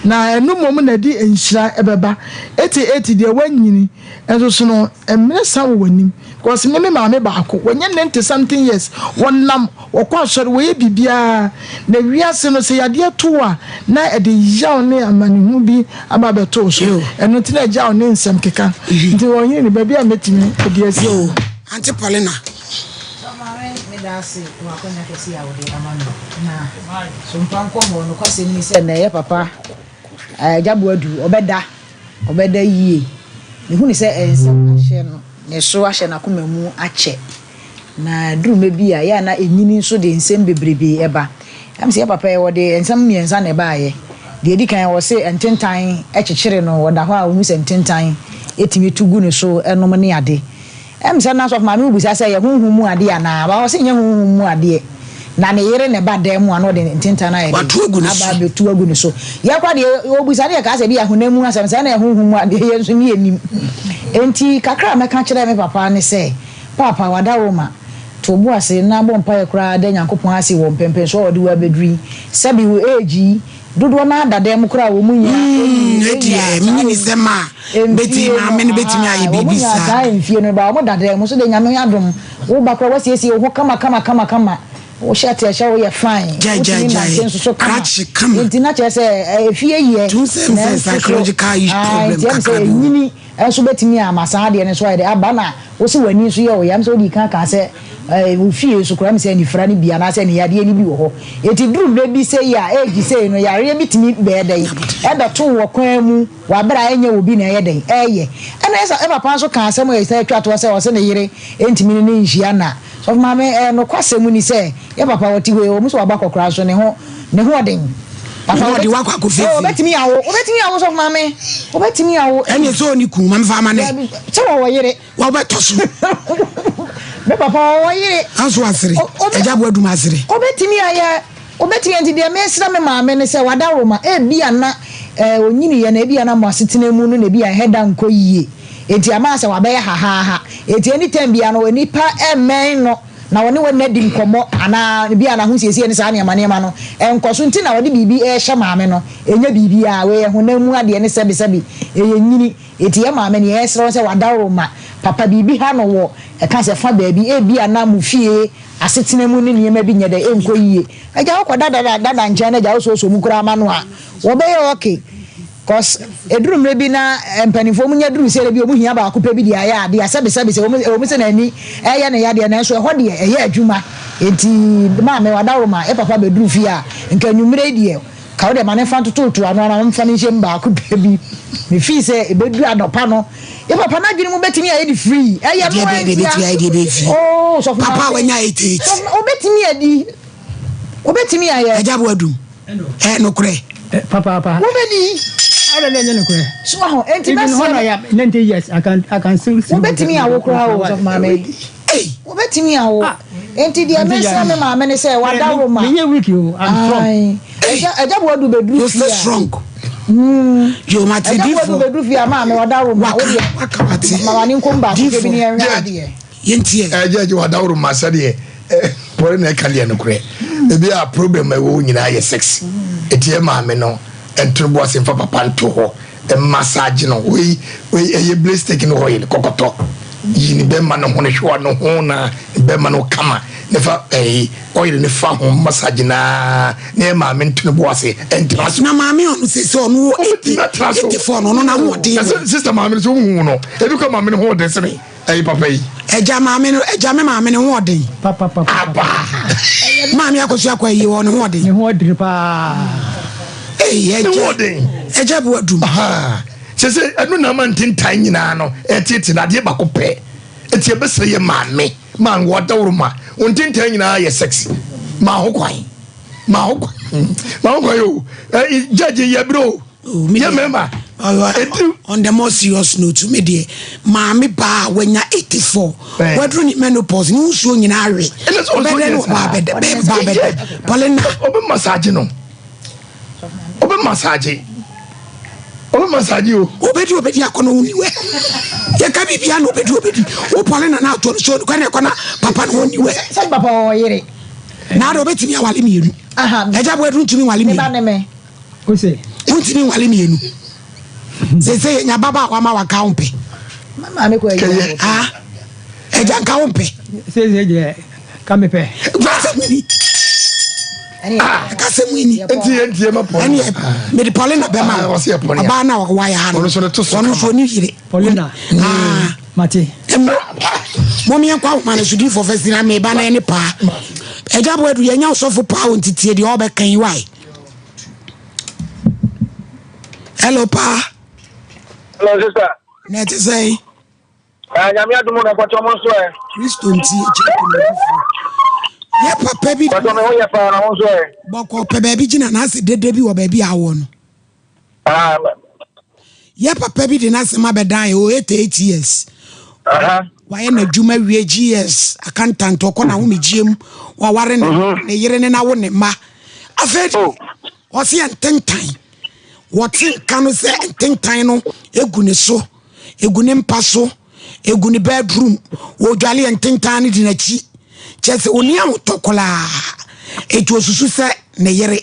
na ɛno mmom na ɛde nhyira ɛbɛba. 88 deɛ wanyini nso so no mmerɛ san wɔ w'anim because me me maame baako wanya 90 something years wɔnam Wɔkɔ asɔre, wɔyɛ biribiara, na wiase no, sɛ yadeɛ to wo a, na ɛde yaw ne amanehunu bi aba abɛto wo so. Ɛno nti na ɛgyaw ne nsɛm keka. Nti wɔnyere no baabi a mɛtumi de asi. Yoo, Auntie Paulina. Sɔfo Maame, meda ase wɔ akwanya kɛse a wode ama me. Na sompa nkɔmmɔ, nokwasɛm ni sɛ na ɛyɛ papa Agya Boadu, ɔbɛda, ɔbɛda yie. Mehu no sɛ nsɛm ahyɛ no ne so, ahyɛ n'akoma mu akyɛ. Na ɛduru mmɛ bi a, ɛyɛ a na ɛnyini nso de nsɛm bebrebe ba. Ɛm sɛ yɛ papa yi, wɔde nsɛm mmiɛnsa na ɛbaeɛ. Deɛ ɛdi kan, wɔse ntentan kyekyere no, ɔda hɔ a ɔhu sɛ ntentan tumi tu gu ne so nom ne ade. Ɛm sɛ na sɔfo maame wobisa sɛ ɛyɛ honhom mu adeɛ anaa? Ba ɔse nyɛ honhom mu adeɛ. Na ne yere na ɛba dan mu a na ɔde ntentan no ayɛ dɛn? Aba abɛtu agu ne so. Yɛ koraa deɛ ɔbisa no yɛkaa sɛ ebia honam mu asɛm, sɛ na ɛyɛ honhom mu adeɛ yɛn nso ne yɛnnim. Enti kakra a mɛka kyerɛ me papa ne sɛ, Paapa, wada wo ma. To wo bo ase na bɔ mpaeɛ koraa da Nyankopɔn ase wɔ mpɛnpɛnsoɔ a ɔde wo abɛduru yi. Sɛbe wo age yi, dodoɔ no ara da dan mu koraa a wɔn nnya Mm, nyaa ɛdeɛ, saa menyini sɛ ma mfie bɛti no, maame no bɛtumi ayɛ ahaa, wɔn biribi nyaa saa. saa mfie no, but wɔn da dan mu. So deɛ Nyame adom, wo ba koraa woasiesie wo ho kama kama kama kama, wo shirt a ɛhyɛ wo yɛ fine, Gyae, gyae, wotumi gyae. nante nso so kama. Krakye kama. Nti na kyerɛ sɛ efie yɛ, Tum sɛ m sɛ nanso so, psychological ae, problem nti ɛm sɛ kakra bi wɔ hɔ. ɛnyini nso bɛtumi ama saa adeɛ no nso ayɛ dɛ aba na wo se w'ani nso yɛ wo ya, ɛm sɛ wodii kan kaa sɛ. Ɛɛ, wo fie nso koraa, ɛm sɛ anifira no bi anaasɛ aniyadeɛ no bi wɔ hɔ. Enti duru berɛ bi sei a, age sei no, yareɛ bi tumi bɛyɛ dɛn? Ɛbɛto wo wɔ kwan mu wɔ aberɛ a ɛnyɛ obi na ɛyɛ dɛn? Ɛyɛ. Ɛna ɛsa, papa nso kaa asɛm a ɛsan twa toɔ sɛ ɔse ne yere ntumi ne no nhyia nna. Sɔfo maame, ɛyɛ nokwasɛm ni sɛ, yɛ papa ɔte hɔ yi, ɛwɔ mu sɛ wabɔ akɔkoraa nso ne ho, ne ho ɔden. Papa, Ne ho ɔden, wakɔ akɔfie oh, fie. ɔbɛtumi awo, ɔbɛtumi awo sɔfo maame, ɔbɛtumi awo. Ɛne sɛ ɔne kun, ma mefa ama nɛ. Dabi, sɛ wɔwɔ yere. Wɔbɛtɔ so. Me papa ɔwɔ yere. Anso asere. Agya Boadum asere. Obetumi ayɛ obetumi nti deɛ mesrɛ me maame ne sɛ wadaworoma ebia na eh, onyiniiɛ na ebia na mo asetena mu no na ebia ɛhɛ da nkɔ yie enti ama sɛ wabɛyɛ hahaaha enti anytime bia no nipa mmɛn no na ɔne wɔn adi nkɔmmɔ anaa ebia n'ahosiesie ne saa nneɛma nneɛma no ɛnkɔ so nti na ɔde biribi ɛrehyɛ maame no ɛnyɛ biribiara wei yɛ honam mu adeɛ ne sɛbesɛbe ɛyɛ nyini Enti yɛn maame no, yɛsrɛ wo sɛ w'adaworoma papa, biribi ha no wɔ ɛka sɛ fa baabi, ebia na mo fie asetena mu ne nneɛma bi nyɛ dɛ, ɛnkɔ yie. Agya wokɔ dada dada nkyɛn na agya wosoosoo mu koraa ma no a, wɔbɛyɛ okay. Cos ɛduru mmerɛ bi na mpanimfoɔ wɔn nya duru sɛ bi wɔn hia baako pɛ bi de ayɛ adeɛ a, sɛbesɛbe sɛ wɔn ɛwɔ mu sɛ n'ani ɛyɛ ne yadeɛ nanso ɛhɔ deɛ ɛyɛ adwuma. Enti maame w'adaworoma, yɛ papa bɛduru fie a, nka anwummerɛ yi deɛ, Ka wo deɛ ma no mfa ntotototo ano anaa ɔmfa no nhyɛ mu baako pɛ bi. Me feel sɛ ɛbɛduru anɔpa no, yɛ papa no adwene mu bɛtumi ayɛ de free. Ɛyɛ no ara ntia. Oh, sɔfo Papa a wanya 88. Sɔfo obɛtumi adi. Obɛtumi ayɛ. Agya Boadum, ɛyɛ nokorɛ? Papaapa. Wobɛdi. Adɛn na ɛnyɛ nokorɛ? So aho, enti Even mɛsrɛ when I am 90 years, I can still sleep. Wobɛtumi awo koraa o, sɔfo maame. Wobɛtumi awo. Enti deɛ mesrɛ me maame ne sɛ wadaworo ma. Menyɛ weak o, I'm strong. Ae. Agya Agya Boadu bɛduru You're fie still a. strong. Yo, mate Agya difo. Boadu bɛduru fie a maame wadaworo ma. Wo Waka, deɛ waka mate. ma w'ani nkom baako pɛ bi ne Difo. yɛnhwɛ Judge. adeɛ. Yɛntie. Judge wadaworo ma sɛdeɛ pɔre na ɛka deɛ nokorɛ ebi a problem a ɛwɔ nyinaa yɛ sex ɛti ɛ maame no ɛntoro bo ase mfa papa nto hɔ massage no wei wei ɛyɛ blistic no oil kɔkɔtɔ yi ne bɛma no ho no hwewa no ho na bɛma no kama ne fa ɛyi oil ne fa ho massage na na yɛ maame nto ne bo ase ɛntena so. Na maame ɔno sɛ sɛ ɔno wɔ 84 no ɔno na ahoɔden wɔ. Sister maame no so wohu no ebi kɔ maame no ho ɔden sene ɛyi papa yi. Ɛgya maame no ɛgya me maame no ho ɔden. Papa papa. Aba. Maame akɔsi akɔ ayi wɔ ne ho ɔden. Ne ho ɔden paa. Ee ɛgya ne ho ɔden. Ɛgya bu adum. Sɛ sɛ ɛno na ama ntentan nyinaa no ɛtete na adeɛ baako pɛ eti ɛbɛsrɛ yɛ maame maa wɔ adaworo ma wɔn ntentan nyinaa yɛ sex maa ho kwan maa ho kwan maa ho kwan o ɛ gyagye yɛ bere o. Oh, me Yɛ deɛ, mmarima. ɔyɔ- Ɛduru. on the more serious note, me deɛ, maame baa a wanya 84, Eh. waduru ne menopause, ne nsuo nyinaa awe. Ɛna sɛ ɔnsuo Ɔbɛdɛ nyɛ ne ɔbaa saa. bɛdɛ, bɛɛ baa bɛdɛ. Paulina. Ɔbɛ massage no. Ɔbɛ massage. Ɔbɛ massage o. Obedi obedi akɔnɔ wo niwɛ. Yɛka biribiara na obedi obedi. Wo Paulina na ato no so kwan ɛkɔ na papa no wɔ niwɛ. Sɛ papa wɔ yere. Na ada obetumi awale mmienu. Aha. Agya Boadu ntumi nwale Me ba mmienu. ne me. Ose. Wontumi nwale mmienu. Sese yɛnya ababaawa ma wanka wo mpɛ. Maame kɔ ayi Kɛyɛ. Ah, agya nka wo mpɛ. Sese deɛ ka mepɛ. Kasɛ mu ni. Kasɛ mu ni. Nti yɛ nti yɛ ma pɔn. Ɛne mede Paulina bɛma Ah, wo. ɔse yɛ Paulina. Ɔbaa no a wɔwayɛ ha no. Ɔno nso ne to so Ɔno nso kama. ɔne yere. Paulina. Ah. Mate. Mmo mom yɛnkɔ ahoma no so difoɔ fɛ sina meba na ɛne paa. Agya Boadu yɛnya ɔsɔfo paa o nti tie deɛ ɔbɛka yi wae. Hello paa. Hello sister. Na ɛte sɛn? Ah, nyame adom na mpɔtɔ mo nso ɛ. Kristo nti ɛkyɛ nkonimdifoɔ. Yɛ papa bi. Pɔtɔ me ho yɛ paa na ho nso ɛ. Bɔkɔ pɛ baabi gyina na ase dede bi wɔ baabi a awɔ no. Ah. Yɛ papa bi de n'asɛm abɛdan yɛ o 88 years. Aha. Wayɛ n'adwuma wie GS accountant ɔkɔ n'ahomegyeɛ mu waware ne mhm. ne yere ne n'awo ne mma. Afei de oh. ɔse yɛ ntentan wɔte nka no sɛ ntentan no egu ne so egu ne mpa so egu ne bedroom wɔdwale yɛ ntentan no di n'akyi kyerɛ sɛ ɔni ahotɔ koraa eti osusu sɛ ne yere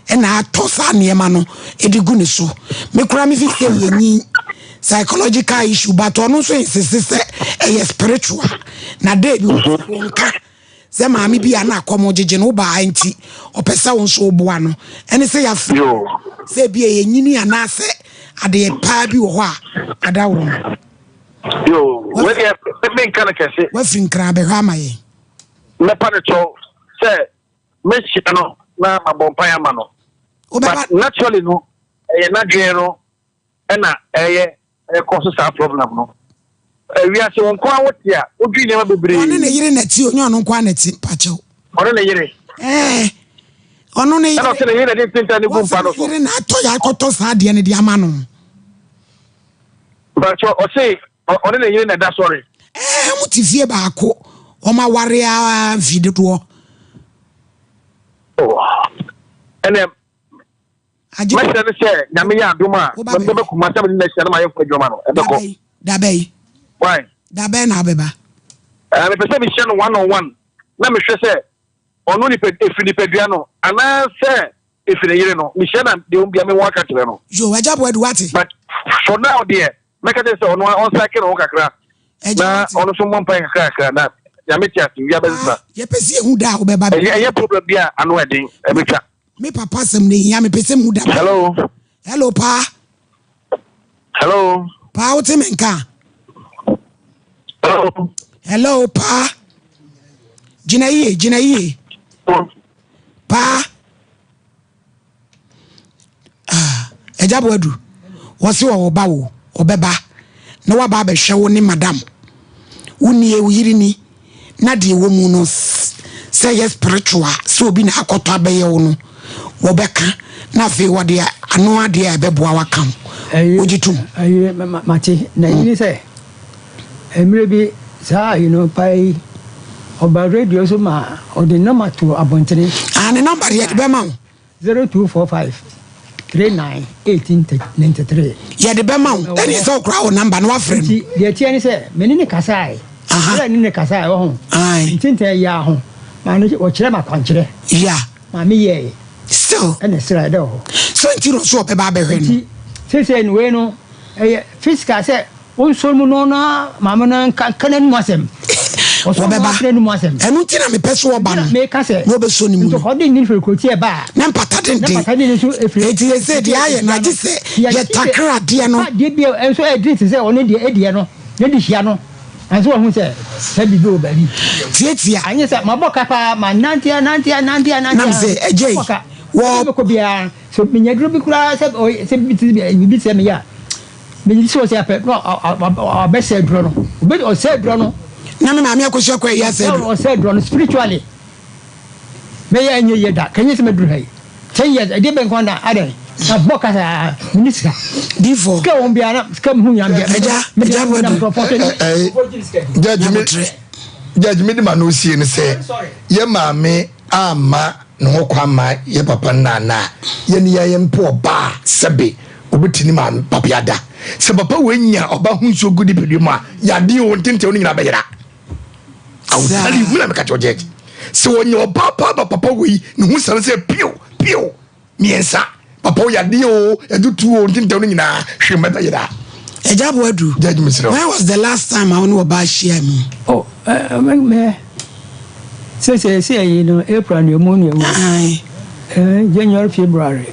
ɛna atɔ saa nneɛma no de gu ne so me koraa me fi sɛ yɛnyi psychological issue but ɔno nso insiste sɛ ɛyɛ spiritual na dɛ bi wɔn nka sɛ maame bi a na akɔm gyegye no wobaa nti ɔpɛ sɛ wo nso woboa no ɛne sɛ yɛafrɛ sɛ bi ɛyɛ nyini anaasɛ adeɛ paa bi wɔ hɔ a adaworo no yo wei deɛ menka no kɛse wafiri nkran abɛhwɛ ama yɛn. Mɛpa no kyɛw sɛ mɛhyia no na mabɔ mpaeɛ ama no. But naturally no, ɛyɛ n'adwene no ɛna ɛyɛ ɛkɔ so saa problem no. Wiase wo nko ara wote a, wodwi nneɛma bebree. Ɔne ne yere na ɛte, ɔnyɛ ɔno nko ara na ɛte, mpakyɛw. Ɔne ne yere. Ɛɛ, ɔno ne yere. Ɛna ɔsɛ ne yere na ɛde ntintan no gu mpa no so. Wɔsɛ ne yere na atɔ yɛ akɔtɔ saa adeɛ no de ama no. Mpakyɛw, ɔse ɔne ne yere na ɛda sɔre. Ɛɛ, wɔn te fie baako, wɔn aware ara mfe dodoɔ. Oh, ɛnna mɛsrɛ no sɛ nyame yɛ adom a mɛbɛ kuma sɛ mene no ahyia na mayɛ ho adwuma no ɛbɛkɔ. Dabɛyi. Why? Dabɛn na abɛba. Ɛɛ mepɛ sɛ mehyia no one on one na mehwɛ sɛ ɔno nipa efiri nipadua no anaasɛ efiri ne yere no mehyia na deɛ ɔmbia me ho aka kyerɛ no. Yo, agya Boadu wate. But for now deɛ mɛka kyerɛ sɛ ɔno ɔnsake ne ho kakra na ɔno nso mmɔ mpae kakra kakra na nyame te ase wia bɛsesa. Yɛpɛ sɛ yɛhu da a wobɛba. Ɛyɛ problem bi a ano ɛden ɛbɛtwa. Me papa asɛm no ehia mepɛ sɛ mehu da. Hello. Hello paa. Hello. Paa wote me nka. Hello. Hello paa. Gyina yie gyina yie. Paa. Ah, Agya Boadu, wɔse wɔwɔ ba wo, ɔbɛba na waba abɛhwɛ wo ne madam. Wo nie, wo yere ni, na deɛ ɛwɔ mu no sɛ ɛyɛ spiritual sɛ obi na akɔtɔ abɛyɛ wo no, wɔbɛka na afei wɔde ano adeɛ a ɛbɛboa wo aka ho. Wogye tom? Ayi, mate. Na ɛyi ne sɛ, mmerɛ bi saa ayi no paa yi, ɔba radio so ma ɔde nɔma to abɔntene. Ah, ne nɔmba deɛ yɛde bɛma wo. 0245 39 1893. Yɛde bɛma wo. Ɛne sɛ wokora wo namba na wafrɛ no. Nti deɛ ɛteɛ ne sɛ me ne ne kasae. Berɛ a ne ne kasae wɔ ho. Ntentɛn yi ara ho. Maa no ɔkyerɛ me akwankyerɛ. Yeah. Maa me yɛe. Still. Ɛna ɛsrae dɛ wɔ hɔ. So nti na ɔso ɔbɛba abɛhwɛ no. Nti seesei no wei no ɛyɛ physical sɛ Wonsɔre mu no na maame no nka nka n'anum asɛm. Ɔsɔre mu Wɔbɛba. aka n'anum asɛm. Ɛno nti na mepɛ sɛ ɔba Nti na no, meka sɛ, na ɔbɛsɔ ne mu nti no. ɔde ne firi kurotia ɛba a, Na mpata na denden. mpata denden nso efiri. Enti seesei deɛ ayɛ no, agye sɛ yɛtakra adeɛ no. Fa adeɛ bi a nso ɛdene te sɛ ɔno deɛ ɛdeɛ no, na de hyia no, ansa wahu sɛ saa biribi wɔ baabi. Tiatia. Anyɛ sɛ mabɔ ka paa, manante anante anante anante. Nam sɛ, agya yi, mabɔ ka. wɔ. Baabi a mɛkɔ biara, sɛ menya aduro bi koraa sɛ sɛ biribi te sɛ meyɛ a, Megye sɛ ɔsɛ apɛ na ɔbɛsɛ aduro no. Ɔbɛ ɔsɛ aduro no. Na me maame akosua kɔ ayi asɛ aduro. Ɔsɛ aduro no spiritually. Mɛyɛ ɛnyɛ yie da. Kɛnyɛ sɛ mɛduru ha yi. Ten years ɛdeɛ bɛn kwan na adɛn. Na bɔ kasa mene sika. Difo. Sika wɔn biara na sika mu hu nyam deɛ. Ɛgya ɛgya bɔ du. Nyabotrɛ. Judge me de ma no sie no sɛ yɛ maame amma ne ho kwan ma yɛ papa nna anaa yɛne yɛn mpo ɔbaa sɛbe Obetumi ma papa ada. Sɛ papa wei nya ɔba ho nsuo gu nipadua mu a, yadeɛ o, ntentew no nyinaa bɛyera. I will tell you, me na meka kyerɛ judge. Sɛ ɔnya ɔba paa ba papa wei, ne ho sane sɛ pio, pio, mmiɛnsa. Papa wo yadeɛ o, ɛtutu o, ntentew no nyinaa, hwee mma ɛbɛyera. Agya Boadu, Judge mesrɛ wo. When was the last time a wo ne ɔbaa hyiaa mu? Oh, eh, me, me, sɛ sɛ sɛ ɛyi no April na emu na emu. Aye. Eh, January, February.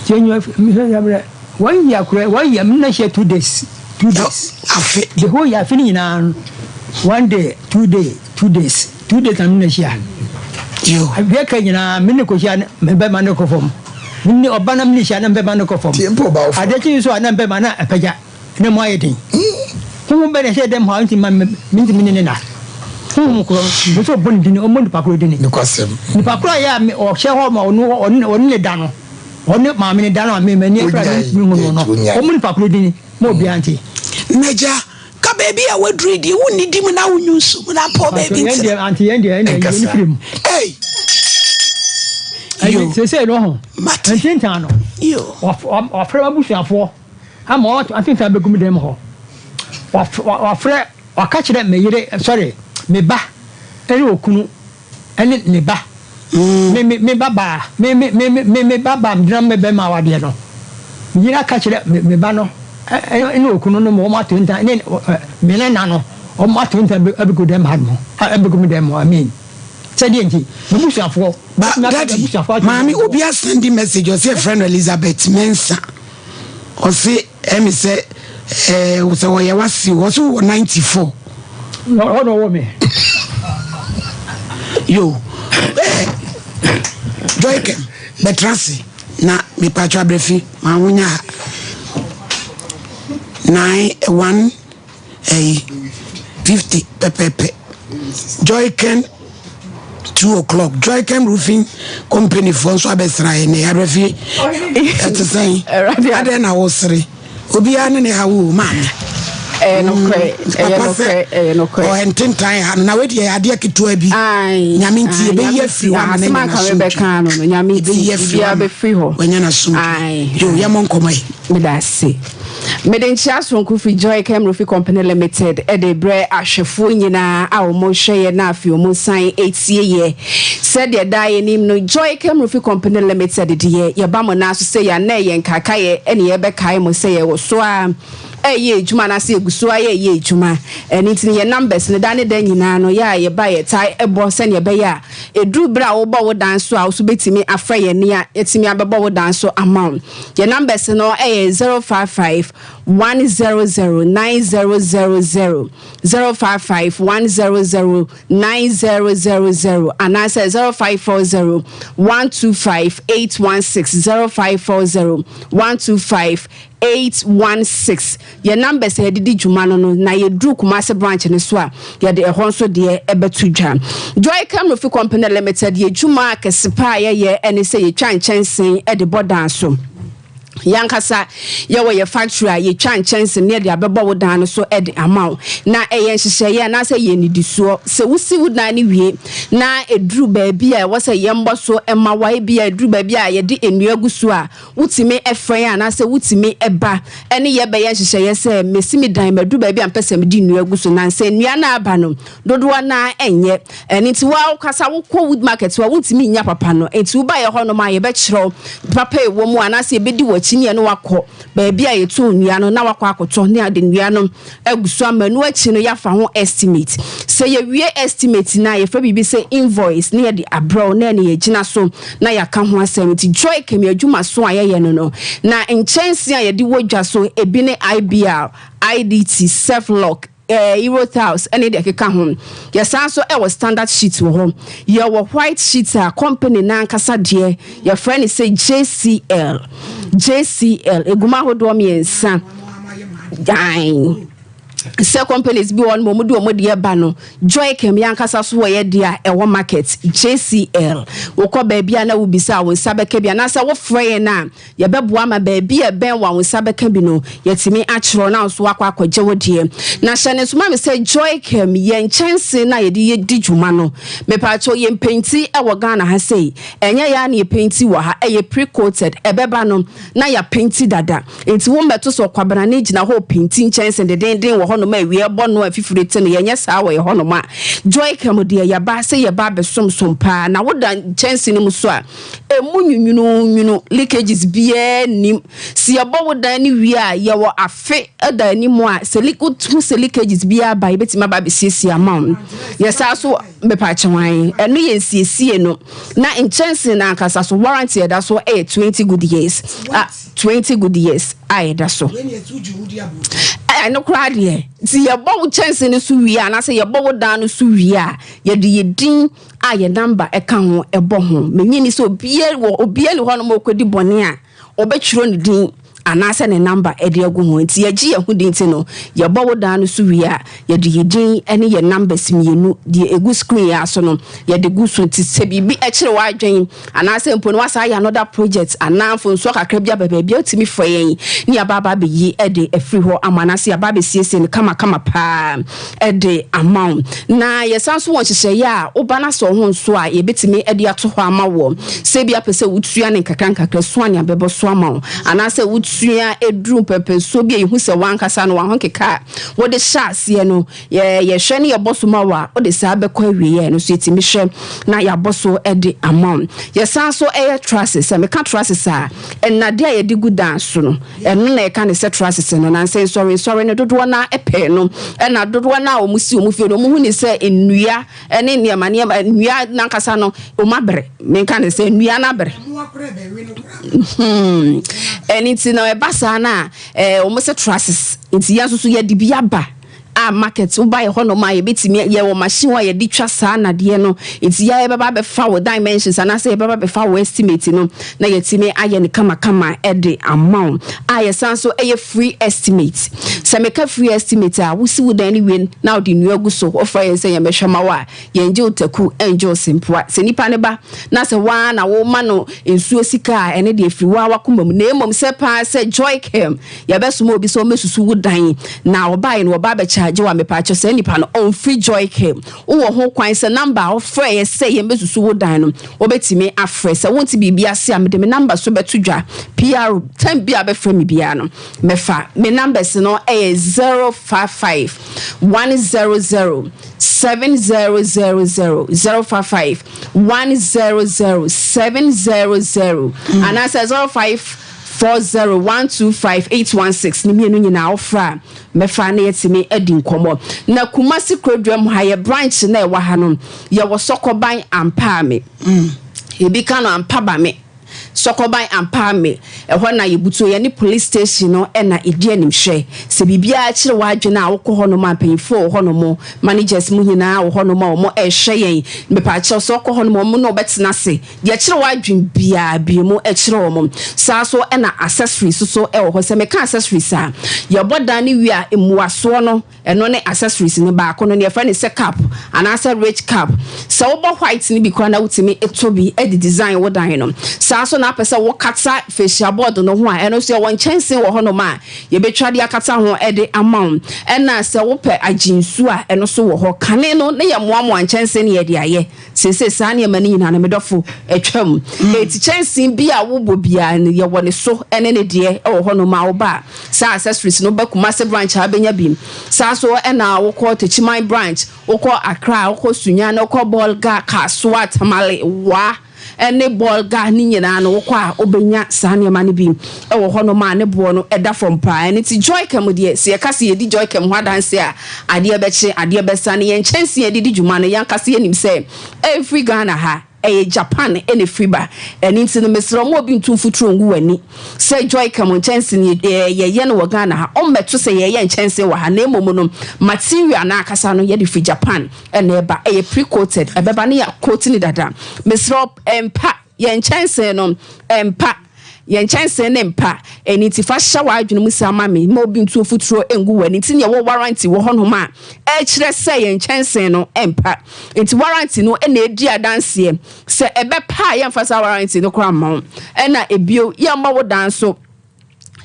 January, mehwɛ one year koraa, one year, me na hyɛ 2 days, 2 days. Afe. The whole year, afe no nyinaa no, one day, 2 day, 2 days, 2 days na me na hyia. Yo. Adeɛ ka nyinaa, me ne kɔ hyia, me bɛma ne kɔ fam. Me ne ɔba na me ne hyia na me bɛma ne kɔ fam. Tie mpo ɔba wo fam. Adeɛ kye nso a na me bɛma na apagya. Na mu ayɛ den. Honhom bɛn na ɛhyɛɛ dɛm hɔ a ntumi ma mintumi ne no nna? Honhom koro no, mese ɔbɔ ne din, ɔmmɔ nipa koro din. Nokwasɛm. Nipa koro a ɛyɛ a me ɔhyɛ hɔ ma ɔno ɔne ɔne ne da no, ɔne maame no da no a me m'ani afira a mintumi nhu no no, ɔmmɔ nipa koro din ma obiara nte. M'agya, ka baabi a woaduru yi deɛ, wonnidi mu na wonnwu nsu mu na mpo baabi Ante yɛn ntena. deɛ, ante yɛn deɛ, ɛnna yɛn firi mu. Ei! Ɛnti Yo. seesei no ho, Mate. ntintan no, Yo. wɔafrɛ m'abusuafoɔ. Ama ɔato atentan begu me dan mu hɔ. Ɔafrɛ, ɔaka kyerɛ me yere, sorry, me ba ne okunu ne ne ba. Me, me, me ba baa, me, me, me, me, me ba baa megyina me bɛrima awadeɛ no. Me yere aka kyerɛ me, me ba no ne okunu no ma wɔn ato ntan ne me nana no, wɔn ato ntan abegu dɛm ha no, abegu me dan mu, I mean. Sɛdeɛ nti, m'abusuafoɔ, Ba, daddy, maame, obi asɛndi message, ɔsɛ yɛfrɛ no Elizabeth Mensah. Ɔse ɛmi sɛ ɛɛ sɛ ɔyɛ wase o ɔse wɔ 94. Hɔ na ɔwɔ me. Yo, eh, Joykem, bɛtra ase na mepatwa abrɛfi ma wo nya 9 1 ɛyi 50 pɛpɛpɛ. Joykem 2 o'clock. Joykem Roofing Company foɔ nso abɛsra yɛ ne abrɛfi ɛte sɛn? Adɛn na wosere? Obiara ne ne haw o maame. Ɛyɛ nokorɛ, ɛyɛ nokorɛ, ɛyɛ nokorɛ. Ɔyɛ ntentan ha no na wei deɛ adeɛ ketewa bi. Nyame nti yɛbɛyi afiri hɔ ama no anya n'asomdwe. Nyame nti Yɛbɛyi afiri hɔ ama bɛfiri hɔ. wanya n'asomdwe. Yo, yɛmmɔ nkɔmmɔ yi. Meda ase. Mede nkyea soronko firi Joy Kem Roofing Company Limited de rebrɛ ahwɛfoɔ nyinaa a wɔhwɛ yɛn na afei wɔsan tie yɛ. Sɛdeɛ daa yɛnim no, Joy Kem Roofing Company Limited deɛ, yɛba mo nan so sɛ yɛn a na ɛyɛ nkaekaeɛ ne yɛrebɛkae mo sɛ yɛwɔ so ara reyɛ adwuma anaasɛ yɛgu so ara reyɛ adwuma. Ɛno nti no, yɛn numbers no, da ne da nyinaa no, yɛ a yɛba a yɛtaa bɔ sɛdeɛ ɛbɛyɛ a ɛduru berɛ a wobɔ wo dan so a, wo nso wobɛtumi afrɛ yɛn na yɛatumi abɛbɔ wo dan so ama wo. Yɛn numbers no yɛ 055 100 9000, 055 100 9000 anaasɛ 0540 125 816, 0540 125 816. Yɛn numbers a yɛde di dwuma no no, na yɛduru Kumasi branch no so a, yɛde ɛhɔ nso deɛ ɛbɛto dwa. Joy Camrofi Company Limited, yɛn dwuma kɛse paa a yɛyɛ ne sɛ yɛtwa nkyɛnse de bɔ dan so. Yɛn ankasa yɛwɔ yɛn factory a yɛtwa nkyɛnse na yɛde abɛbɔ wo dan no so de ama wo. Na ɛyɛ nhyehyɛeɛ anaasɛ ɛyɛ nnidisoɔ. Sɛ wosi wo dan no wie na ɛduru baabi a ɛwɔ sɛ yɛmmɔ so ma wo a, ebia ɛduru baabi a yɛde nnua gu so a, wotumi frɛ yɛn anaasɛ wotumi ba ne yɛn bɛyɛ nhyehyɛeɛ sɛ mesi me dan, maduru baabi a mepɛ sɛ mede nnua gu so. Nansɛ nnua no a aba no, dodoɔ no ara nyɛ. Ɛno nti wo ara wokasa wokɔ wood market hɔ a wontumi nnya papa no. Nti woba yɛn hɔnom a yɛbɛkyerɛ wo papa a ɛwɔ mu anaasɛ yɛbɛdi w'akyi ne yɛne wo akɔ baabi a yɛtɔn nnua no na wakɔ akɔtɔ ne ade nnua no agu so ama. Ɛno akyi no yɛafa ho estimate. Sɛ yɛwie estimate no a yɛfrɛ biribi sɛ invoice ne yɛde abrɛ wo na ɛne yɛgyina so na yɛaka ho asɛm. Nti Joy Kemi adwumaso a yɛyɛ no no na nkyɛnsee a yɛde wɔ dwa so ebi ne IBR, IDT, Self-Lock, Eurotiles ne deɛ ɛkeka ho. Yɛsan nso wɔ standard sheet wɔ hɔ. Yɛwɔ white sheet a company no ankasa deɛ yɛfrɛ no sɛ JCL. JCL, ɛgu mu ahodoɔ mmiɛnsa. Ae. Sɛ companies bi wɔ hɔ nom a wɔde wɔn deɛ ba no, Joycam yɛn ankasa so wɔ yɛ deɛ a ɛwɔ market, JCL. Wokɔ baabi a na wobisa a wo nsa bɛka bi anaasɛ wofrɛ yɛn a, Yɛbɛboa ma baabi a ɛbɛn wo a wo nsa bɛka bi no, yɛatumi akyerɛ wo na wo nso woakɔ akɔgye wo deɛ. Na hyɛ no nso ma me sɛ Joycam, yɛn nkyɛnse no a yɛde yɛ di dwuma no, mepaakyɛw yɛmpenti wɔ Ghana ha sei. Ɛnyɛ yɛn ara na yɛpenti wɔ ha, ɛyɛ pre-coated, ɛbɛba no na yɛapenti dada. Nti wommɛto sɛ ɔkwabrane gyina hɔ repenti nkyɛnse dedennden wɔ hɔnom a awia bɔ no a fifire te no, yɛnyɛ saa wɔ yɛn hɔnom a. Joycam deɛ yɛba sɛ yɛba abɛsomsom paa, na woda nkyɛnse no mu so a, Emu nwunwununwunu, leakages, biara nnim. Sɛ yɛbɔ wo dan no wie a, yɛwɔ afe da anim a, sɛ leak, wohu sɛ leakages biara ba a, yɛbɛtumi aba abɛsiesie ama wo. Yɛsan so, mepaakyɛw ae, ɛno yɛ nsiesie no. Na nkyɛnse no ankasa so, warranty a ɛda so yɛ 20 good years. Ah, 20 good years a ɛda so. Ɛno koraa deɛ, nti yɛbɔ wo kyɛnse no so wie a, anaasɛ yɛbɔ wo dan no so wie a, yɛde yɛ din a yɛn namba ka ho bɔ ho. Minnye nni sɛ obiara wɔ obiara nni hɔnom a ɔkɔdi bɔne a ɔbɛtwerɛ ne din anaasɛ ne namba de agu ho. Nti yɛgye yɛn ho di nti no, yɛbɔ wo dan no so wie a, yɛde yɛn din ne yɛn numbers mmienu, deɛ ɛgu screen yi ara so no, yɛde gu so. Nti sɛ biribi kyere w'adwene anaasɛ mpo no woasan ayɛ another project anaa mfomsoɔ kakra bi aba baabi a, wotumi frɛ yɛn ne yɛaba aba abɛyi de afiri hɔ ama anaasɛ yɛaba abɛsiesie no kamakama paa de ama wo. Na yɛsan nso wɔ nhyehyɛeɛ a woba na sɛ wo ho nso a yɛbɛtumi de ato hɔ ama woɔ. Sɛ ebia pɛ sɛ wotua no nkakra nkakra, sua nea bɛbɔ so ama wo. Anaasɛ wotua ɛduru mpɛmpɛnsoɔ bi a yɛhu sɛ w'ankasa no w'ahokeka a wode hyɛ aseɛ no, yɛ yɛhwɛ ne yɛbɔ so ma wo a, wode saa bɛkɔ awieɛ. Ɛno nso yɛtumi hwɛ na yɛabɔ so de ama wo. Yɛsan nso yɛ trusses. Sɛ meka trusses a, nnadeɛ a yɛde gu dan so no. Ɛno na yɛka no sɛ trusses no. Na nsensɔrensɔre no, dodoɔ no ara pɛ no. Ɛna dodoɔ no ara a wɔsi wɔn fie no, wɔhu no sɛ nnua ne nneɛma nneɛma, nnua no ankasa no, wɔn abere. Menka no sɛ nnua no abere. Hmm. Ɛno nti na ɛba saa no a, wɔn sɛ trusses. Nti yɛn nso so yɛde bi aba. A market woba yɛ hɔnom a yɛbɛtumi yɛwɔ machine hɔ a yɛde twa saa nnadeɛ no nti yɛ yɛbɛba abɛfa wo dimensions anaasɛ yɛbɛba abɛfa wo estimate no na yɛtumi ayɛ no kamakama de ama wo a yɛsan so ɛyɛ free estimate. Sɛ meka free estimate a wosi wo dan no wie na wode nnua gu so wofrɛ yɛn sɛ yɛmmɛhwɛ ma wo a yɛngye wo taku ɛngye wo sempoa. Sɛ nipa no ba na sɛ woa na woma no nsuo sika a ɛno deɛ firi woa wakoma mu na mmom sɛ paa sɛ Joy Care Yɛbɛsoma obi sɛ ɔmmɛsusu wo dan na ɔbaeɛ no wɔba abɛkyagye wo a, mepaakyɛw saa nipa no ɔmfiri Joy Care. Wowɔ ho kwan sɛ number a wofrɛeɛ sɛ yɛmmɛsusu wo dan no wobɛtumi afrɛ. Sɛ wonte biribi ase a mede me number so bɛto dwa. PR, time biara a wobɛfrɛ me biara no mɛfa. Me numbers no yɛ 055 100 7000, 055 100 700 anaasɛ 05 40125816 ne mmienu nyinaa wofrɛ a mɛfa na yɛatumi adi nkɔmmɔ. Na Kumasi Kuroduam ha yɛ branch na ɛwɔ ha no yɛwɔ Sɔkɔban Ampaame. Ebi ka no Ampabame. Sɔkɔban Ampaame ɛhɔ na yɛbutuo yɛne police station no na ɛdi animhwɛ. Sɛ biribiara kyere w'adwene a wokɔ hɔnom a mpanyinfoɔ wɔ hɔnom, managers mu nyinaa wɔ hɔnom a wɔn ɛrehwɛ yɛn. Mepaakyɛw sɛ wokɔ hɔnom a wɔn ne wo bɛtena ase. Deɛ ɛkyerɛ w'adwene biara, bue mu kyerɛ wɔn. Saa nso na accessories nso wɔ hɔ. Sɛ meka accessories a, yɛbɔ dan no wie a, mmuasoɔ no, ɛno ne accessories no baako no, deɛ yɛfrɛ no sɛ cap anaasɛ rich cap. Sɛ wobɔ white no bi koraa na wotumi tɔ bi de design wo dan no. Saa nso na apɛ sɛ wokata fascia board no ho a, ɛno nso yɛwɔ nkyɛnse wɔ hɔnom a yɛbɛtwa de akata ho de ama wo. Ɛna sɛ wopɛ agye nsuo a, ɛno nso wɔ hɔ. Kane no, na yɛmmoamoa nkyɛnse na yɛde ayɛ. Seesei saa nneɛma no nyinaa no, me dɔfo, atwam. Enti kyɛnsee bi a wobɔ biara no, yɛwɔ ne so ne ne deɛ wɔ hɔnom a woba a, saa accessories no, woba Kumasi branch a wobɛnya bi. Saa nso na wokɔ Techiman branch, wokɔ Accra, wokɔ Sunyani, wokɔ Bolga, Kasoa, Tamale, Wa ne Bolga ne nyinaa no, wokɔ a wobɛnya saa nneɛma no bi wɔ hɔnom a ne boɔ no da fam paa. Ɛno nti Joycam deɛ, sɛ yɛka sɛ yɛdi Joycam ho adanseɛ a, Adeɛ bɛkye, adeɛ bɛsa no, yɛn nkyɛnsee a yɛde di dwuma no, yɛn ankasa yɛnim sɛ ɛmfiri Ghana ha, ɛyɛ Japan na ɛfiri ba. Ɛno nti no, mesrɛ wo, mma obi ntu mfuturo ngu w'ani sɛ Joycam nkyɛnsee no yɛyɛ no wɔ Ghana ha. Ɔmmɛto sɛ yɛreyɛ nkyɛnsee wɔ ha, na mmom no, material no ankasa no, yɛde firi Japan na ɛba. Ɛyɛ pre-coated, ɛbɛba na yɛakoati no dada. Mesrɛ wo, mpa Yɛn nkyɛnsee no mpa. Yɛn nkyɛnsee no mpa. Ɛno nti fa hyɛ w'adwene mu saa ma me. Mma obi ntu mfuturo ngu w'ani. Nti na yɛwɔ warranty wɔ hɔnom a ɛkyerɛ sɛ yɛn nkyɛnsee no mpa. Nti warranty no na ɛdi adanseɛ. Sɛ ɛbɛpa a yɛmfa saa warranty no koraa mma wo. Ɛna ebio yɛmmɔ wo dan so.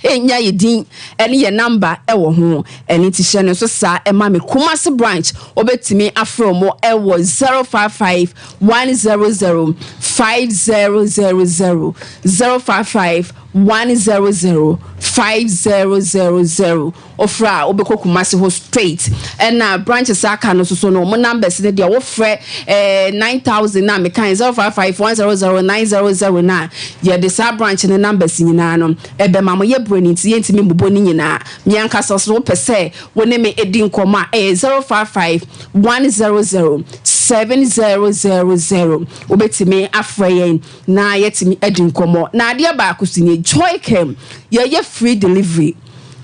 Nya yɛ din ne yɛ number wɔ ho. Ɛno nti hyɛ no nso saa ma me. Kumasi branch wobɛtumi afrɛ wɔn wɔ 055 100 5000, 055 100 5000. Wofrɛ a wobɛkɔ Kumasi hɔ straight. Ɛna branches a aka no nso so no wɔn numbers no deɛ wofrɛ eh, 9000 na mekae 055 100 900 no a yɛde saa branch no numbers nyinaa no ɛbɛma mo. Yɛ berɛ no nti yɛntumi mmobɔ ne nyinaa. Me ankasa so wopɛ sɛ wo ne me di nkɔmmɔ a ɛyɛ 055 100 7000. Wobɛtumi afrɛ yɛn na yɛatumi adi nkɔmmɔ. Na adeɛ baako so nie, Joycam yɛyɛ free delivery.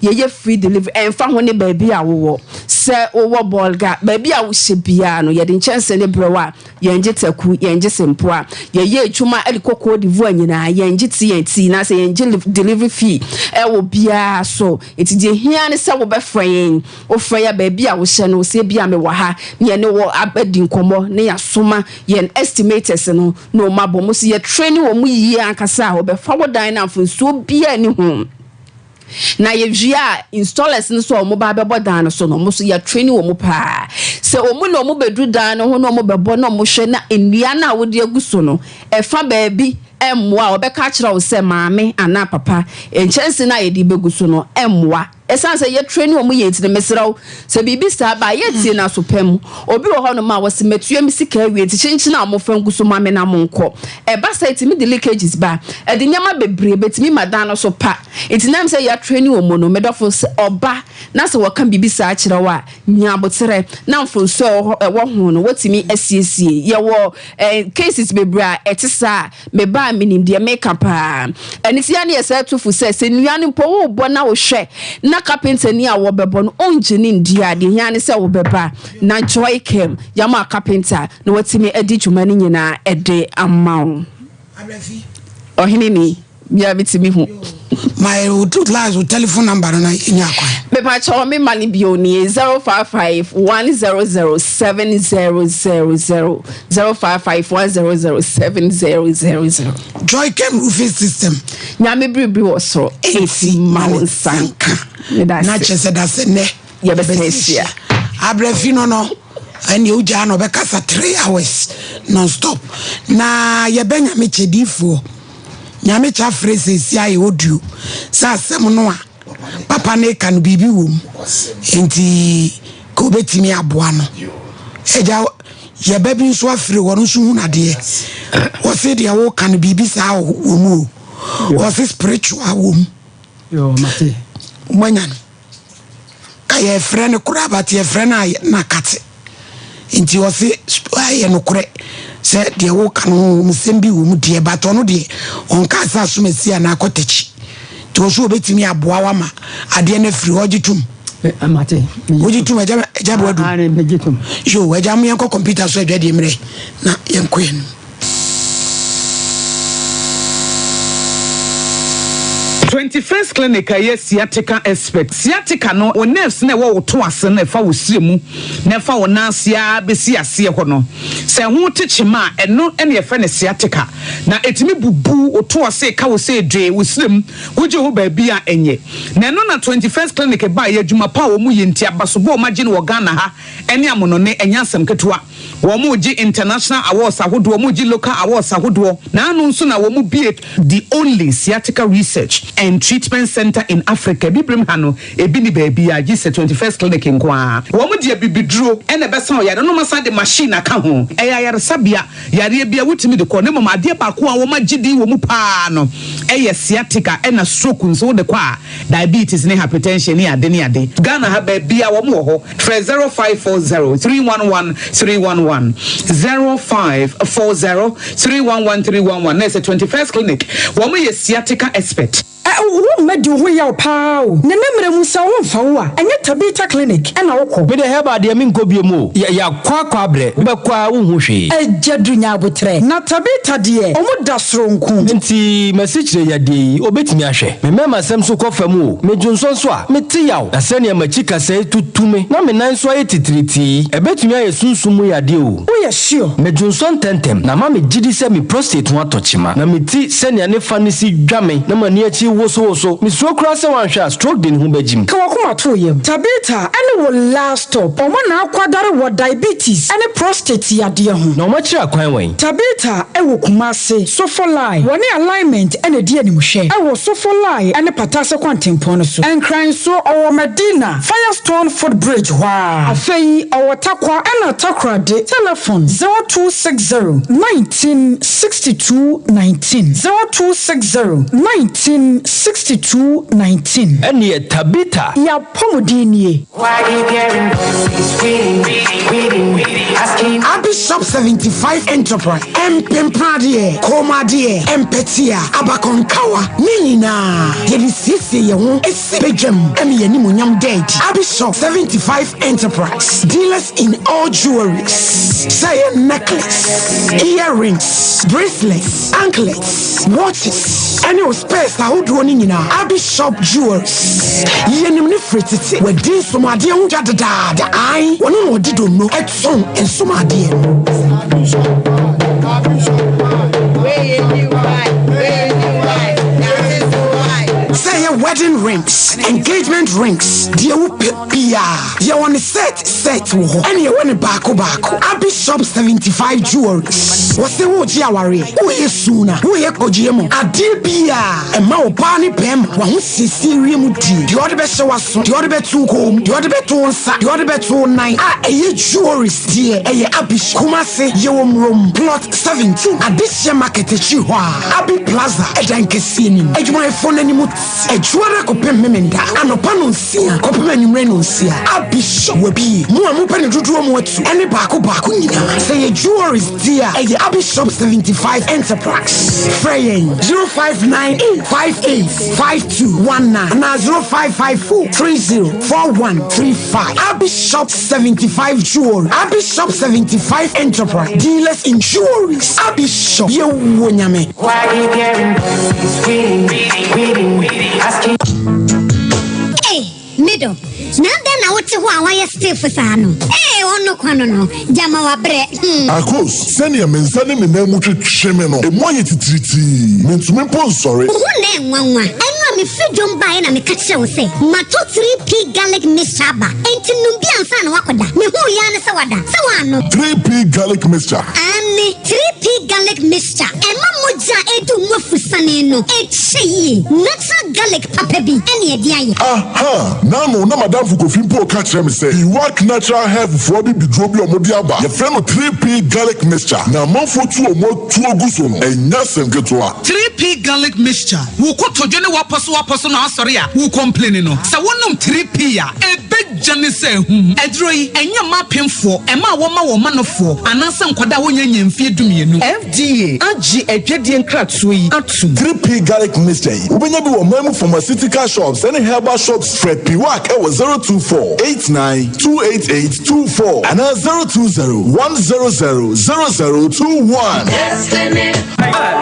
Yɛyɛ free delivery ɛnfa ho ne baabi a wowɔ. Sɛ wowɔ Bolga, baabi a wohyɛ biara no, yɛde nkyɛnse no brɛ wo a, yɛngye taku, yɛngye sempoa. Yɛyɛ adwuma de kɔ Cote d'Ivoire nyinaa, yɛngye TNT anaasɛ yɛngye delivery fee wɔ biara so. Nti deɛ ɛhia ne sɛ wobɛfrɛ yɛn. Wofrɛ yɛn a, baabi a wohyɛ no, sɛ ebia mewɔ ha na yɛne wo adi nkɔmmɔ na yɛasoma yɛn estimators no na wɔabɔ mo so. Yɛtraini wɔn yie ankasa a, wɔbɛfa wo dan no a mfomsoɔ biara nni ho. Na yɛwie a, installers no nso a wɔba abɛbɔ dan no so no, wɔn nso yɛatraini wɔn paa. Sɛ wɔn na wɔbɛduru dan no ho na wɔbɛbɔ na wɔhwɛ na nnua no a wode agu so no, ɛfa baabi mmoa a, wɔbɛka akyerɛ wo sɛ maame anaa papa, nkyɛnse no a yɛde bɛgu so no mmoa. Ɛsiane sɛ yɛtraini wɔn yie nti no, mesrɛ wo, sɛ biribi saa ba a, yɛtie no aso pa mu. Obi wɔ hɔnom a, wɔse matua me sika awie nti kyenkyen a wɔmfa ngu so ma me na monkɔ. Ɛba saa a, ɛtumi de leakages ba. Ɛde nneɛma bebree ba, ɛtumi ma dan no so pa. Nti nam sɛ yɛatraini wɔn no, me dɔfo, sɛ ɔba na sɛ wɔka biribi saa kyerɛ wo a, nya aboterɛ na mfomsoɔ a ɛwɔ hɔ ɛwɔ ho no, woatumi asiesie. Yɛwɔ eh, cases bebree a ɛte saa a, me ba a menim deɛ meka paa. Ɛno nti yɛn a na yɛsan tu fo sɛ, sɛ nnua no mpo worebɔ na wohwɛ na. na kapentani a wɔbɛbɔ no ɔngye ne ndi a, deɛ hia ne sɛ wobɛba na Joy Kem yɛama kapenta na watumi adi dwuma no nyinaa de ama wo. Ɔhene ni, bia metumi hu. Ma wo two lines wo telephone number no na yɛnya akwan. Mepakyɛw me ma no bio nie 055 100 7000 055 100 7000. Joy Kem roofing system. Nyame biribi wɔ soro enti ma wo nsa nka. Na kyerɛ sɛ da sɛ nnɛ yɛbɛsan ahyia. Abrɛfi no no ɛnneɛ wogyaa no ɔbɛkasa 3 hours non stop na yɛbɛ Nyame kyɛ diifoɔ Nyame kyɛ afrɛ seesie ayɛ audio sɛ asɛm no a papa no ka no biribi wɔ mu nti ka obɛtumi aboa no agya yɛba bi nso afiri hɔ no nso hu nadeɛ wɔse deɛ woka no biribi saa wɔ mu o wɔse spiritual wɔ mu moanya no Ka yɛfrɛ no koraa but yɛfrɛ no a na kate nti ɔse ɛyɛ nokorɛ sɛ deɛ woka no honhom nsɛm bi wɔ mu deɛ but ɔno deɛ ɔnkaa sɛ asomasi anaa kɔtakyi nti ɔso ɔbɛtumi aboa wo ama adeɛ no afiri hɔ ɔgye tom Mate. Wogye tom agya agya boadu Megye tom. Yo agya mo yɛnkɔ kɔmputa so adwadeɛ mmerɛ na yɛnkɔ yɛn 21st Clinic a ɛyɛ sciatica expert. Sciatica no, wo nerves no a ɛwɔ wo to ase no a ɛfa wo srɛ mu na ɛfa wo nan ase ara bɛsi aseɛ hɔ no, sɛ ɛho te kyema a, ɛno na yɛfrɛ no sciatica. Na ɛtumi bubu wo to ase, ɛka wo sɛ dwee, wo srɛ mu, wogye ho baabi a ɛnyɛ. Na ɛno na 21st Clinic baeɛ, adwuma pa a wɔyɛ nti, abasobɔ a wɔagye no wɔ Ghana ha ne amonɔne, ɛnyɛ asɛm ketewa. Wɔregye international awards ahodoɔ, wɔregye local awards ahodoɔ, na ano nso na wɔbue the only sciatica research and treatment centre in Africa. Abibirem ha no, ebi nni baabiara gye sɛ 21st Clinic nko ara. Wɔde abibiduro na ɛbɛsa ɔyare no na wɔasan de machine aka ho. Ɛyɛ ayaresabea, yareɛ biara wotumi de kɔ, na mmom adeɛ baako a wɔagye din wɔ mu pa ara no yɛ sciatica ɛna stroke nso wode kɔ a, diabetes ne hypertension ne ade ne ade. Ghana ha baabiara wɔn wɔ hɔ. Frɛ 0540 311 311, 0540 311 311 na ɛsɛ 21st Clinic. Wɔn yɛ sciatica expert. Ɛ Wo mma di wo ho yaw paa o. Ne ne mmerɛ mu sɛ wo ho mfa wo a, ɛnyɛ Tabitha Clinic na wo kɔ. Me deɛ herbal deɛ menkɔ biom o, yɛ yakɔ akɔ abrɛ, wobɛkɔ a wonhu hwee. Agya Duru nya aboterɛ. Na Tabitha deɛ ɔmo da soronko. Nti m'asikyire yadeɛ yi obetumi ahwɛ? Me mmarima sɛm nso kɔ fam o, me dwonsɔ nso a, mete yaw. Na sɛnea m'akyi kasɛe tutu me na me nan nso ayɛ titiritii yi, ɛbɛtumi ayɛ sunsum mu yadeɛ o. Woyɛ sure? Medwonsɔ ntɛmntɛm, na ama me gyidi sɛ me prostate ho atɔ kyema. Na me ti sɛnea ne fa no si dwa me na m'ani akyi wosowoso. Misuro koraa sɛ wanhwɛ a stroke de ne ho bɛgyim. Ka w'akoma to wo yam. Tabitha ne wo last stop. Wɔn na akwadare wɔ diabetes ne prostate yadeɛ ho. Na wɔakyerɛ akwan wɛn? Tabitha wɔ Kumasi, Sofolai. Wɔne Alignment na ɛdi animhwɛ wɔ Sofolai ne Patase kwantempɔn no so. Nkran nso, ɔwɔ Madina, Firestone foot bridge hɔ ara. Afei ɔwɔ Tarkwa ɛna Takoradi. Telefon, 0260 19 62 19, 0260 19 62 19. Ɛneɛ Tabitha. Y'apɔmuden nie. Abi Shop 75 Enterprise, Mpempradeɛ, kɔnmuadeɛ, mpɛtea, abakɔnkawa, ne nyinaa yɛde siesie yɛn ho si badwam ma yɛn animuonyam da adi. Abi Shop 75 Enterprise, dealers in all jewelries, sɛ ɛyɛ necklace, earrings, bracelets, anklets, watches, ɛne wo spares ahodoɔ no nyinaa. Abi Shop Jewelries, yɛnim no firi tete, wadi nsomadeɛ ho dwa dedaada, ae, wɔno na ɔde donno tɔn nsomadeɛ no. Sɛ ɛyɛ wedding rings, engagement rings, deɛ wopɛ biara, yɛwɔ ne set set wɔ hɔ, ɛne yɛwɔ ne baako baako. Abi Shop 75 Jewelries, wɔse woregye awareɛ, woyɛ suna, woyɛ kɔgyeɛ mu, adeɛ biara ɛma ɔbaa ne bɛrima w'ahosiesie wiem die, deɛ ɔde bɛhyɛ w'aso, deɛ ɔde bɛto wo kɔn mu, deɛ ɔde bɛto wo nsa, deɛ ɔde bɛto wo nan a ɛyɛ jewelries deɛ ɛyɛ Abi Shop. Kumasi, yɛwɔ Murom, Plot 17, Adehyeɛ Market akyiri hɔ a, Abi Plaza, ɛdan kɛseɛ no mu. Adwumayɛfoɔ no anim te Adwuada kɔpem Memenda. Memeneda anɔpa nonsia kɔpem anwummerɛ nonsia. Abi Shop wabie. Mo a mopɛ no dodoɔ mo atu ɛne baako baako nyinaa. Sɛ ɛyɛ jewelries deɛ a, ɛyɛ Abi Shop 75 Enterprise. Frɛ yɛn 0598 58 5219 anaa 0554 30 4135. Abi Shop 75 Jewelry, Abi Shop 75 Enterprise, dealers in jewelries. Abi Shop, yɛwɔ Nyame. Ei, me dɔ, na adɛn na wote hɔ a woayɛ stiff saa no? Ei, ɔno kwa no no, gyama wabrɛ, hmm. Akos, sɛnea me nsa ne me nan mu twetwe me no, emu ayɛ titiritii. Mintumi mpo nsɔre. Wo ho nnɛ nwanwa. Ɛno a mefiri dwom baeɛ na meka kyerɛɛ wo sɛ matɔ 3P garlic mixture aba, enti nom bi ansa na woakɔda. Mehuu yi ara ne sɛ woada. Sɛ woannom. 3P garlic mixture. Aane, 3P garlic mixture. Ɛma mogya a ɛredi wo mu afusane no kyɛ yie. Natural garlic papa bi ɛne ɛde ayɛ. Aha! N'ano na m'adamfo Kofi mpo reka kyerɛ me sɛ Iwak Natural Health foɔ abibiduro bi a wɔde aba, yɛfrɛ no 3P Garlic Mixture, na amanfoɔ tu wɔn atuo gu so no, ɛnyɛ asɛm ketewa. 3P Garlic Mixture, Wo kotodwe ne w'apɔsowapɔso na asɔre a wo complaini no, sɛ wonom 3P a, ɛbɛgya ne sɛ ahum. Aduro yi, ɛnyɛ mma apemfoɔ, ɛma a wɔma wɔn manofoɔ, anaasɛ nkwadaa a wɔnnya nnya mfeɛ dumienu. FDA agye adwadie nkratoɔ yi atom. 3P Garlic Mixture yi, wobɛnya bi wɔ ɔman mu pharmaceutical shops ne herbal shops. Frɛ Piwak wɔ 024 89 288 24 anaa 020 100 0021.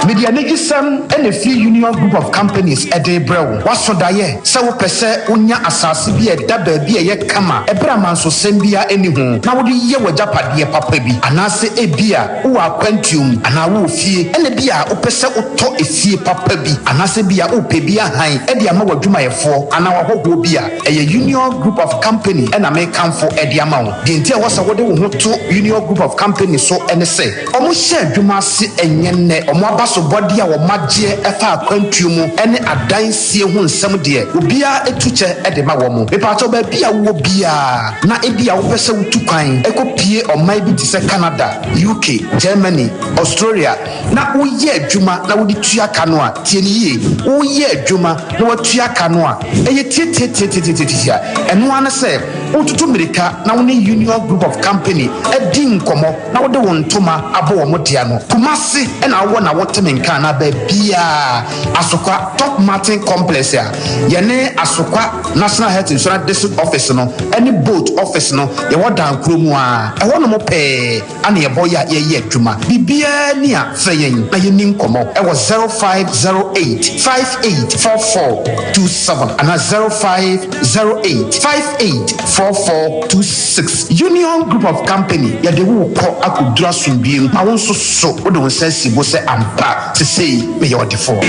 Mede anigyesɛm na ɛfiri Union Group of Companies de rebrɛ wo. Woaso daeɛ sɛ wopɛ sɛ wonya asase bi a ɛda baabi a ɛyɛ kama ɛberɛ a mansosɛm biara nni ho na wode yɛ w'agyapadeɛ papa bi? Anaasɛ ebia wowɔ akwantuo mu anaa wowɔ fie ɛna ebia wopɛ sɛ wotɔ efie papa bi anaasɛ ebia wopɛ bi ahan de ama w'adwumayɛfoɔ anaa w'ahɔhoɔ bi a, ɛyɛ Union Group of Company na mekamfo de ama wo. Deɛ nti a ɛwɔ sɛ wode wo ho to Union Group of Company so ne sɛ, Wɔhyɛɛ adwuma ase ɛnyɛ nnɛ. Wɔn abasobɔdeɛ a wɔagyeɛ ɛfa akwantuo mu ne adansie ho nsɛm deɛ, obiara tu kyɛ de ma wɔn. Mepaakyɛw, baabi a wowɔ biara na ebia wopɛ sɛ wotu kwan kɔ pue ɔman bi te sɛ Canada, UK, Germany, Australia na woyɛ adwuma na wode tua ka no a, tie no yie, woyɛ adwuma na woatua ka no a, ɛyɛ tiatiatiatiatiatia. Ɛno ara ne sɛ wotutu mmirika na wo ne Union Group of Company adi nkɔmmɔ na wode wo ntoma abɔ wɔn dea no. Kumasi na wowɔ na wote me nka anaa baabiara, Asokwa, Top Martin Complex a yɛne Asokwa National Health Insurance District Office no ne Boat Office no yɛwɔ dan koro mu ara, ɛhɔnom pɛɛ ana yɛbɔ yɛ a yɛyɛ adwuma. Biribiara ni a, frɛ yɛn na yɛnni nkɔmmɔ wɔ 0508 58 44 27 anaa 0508 58 44 26. Union Group of Company, yɛde wo rekɔ akɔduru asomdwoeɛ mu ma wo nso so wode wo nsa asi bo sɛ ampa sesei meyɛ ɔdefoɔ.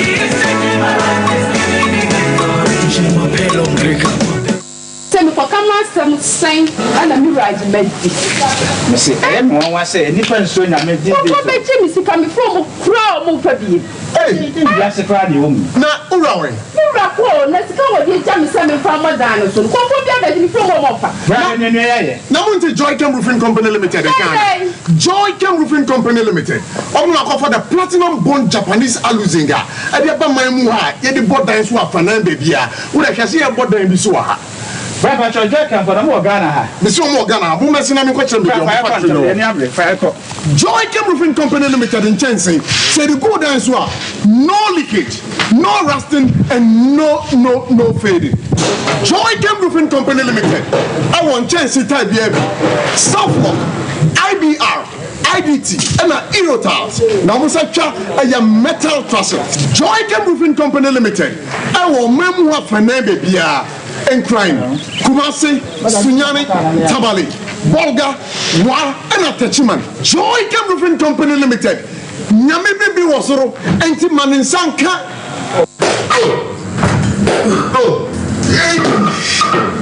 Sɛ mekɔka m'asɛm sɛn na me wura agye madi. Mese ɛyɛ me nwanwa sɛ nnipa nsuro Nyame these days o. Kɔkɔ bɛgye me sika mefrɛ ɔmo koraa ɔmo mfa biem. Ei wiase koraa deɛ ɛwɔ mu yi. Na wo wura wɛn? Me wura kɔ o, na sika a wɔde agya me sɛ memfa mmɔ dan no so no, kɔmfoɔ biara bɛgye me firi ɔmo a ɔmo mfa. Bra hwɛ nea nua yi ayɛ. Na monte Joychem Roofing Company Limited nka ana? Joychem Roofing Company Limited, wɔn na wɔakɔfa the Platinum Bond Japanese Aluzinc a ɛde aba man mu ha a yɛde bɔ dan so afanan baabiara. Wo deɛ hwɛ sɛ yɛbɔ dan bi so wɔ ha. Bra mpakyɛw Joychem fo na ɔmo wɔ Ghana ha? Mese ɔmo wɔ Ghana ha, mommɛse na menkɔkyerɛ mo baabi a Bra ɔmo fa yɛkɔ factory no ntɛm, wɔ. yɛn ani abere, fa yɛkɔ. Joychem Roofing Company Limited nkyɛnse, sɛ yɛde gu wo dan so a, no leakage, no rusting and no no no fading. Joychem Roofing Company Limited wɔ nkyɛnse type biara bi, Southlock, IBR, IDT ɛna Eurotiles na wɔn nsa twa ɛyɛ metal trusses. Joychem Roofing Company Limited ɛwɔ ɔman mu hɔ afanan baabiara. Nkran, Kumasi, Sunyani, Tamale, Bolga, Wa ɛna Techiman. Joy Chem Roofing Company Limited, Nyame bi bi wɔ soro nti ma ne nsa nka. Oh! Oh!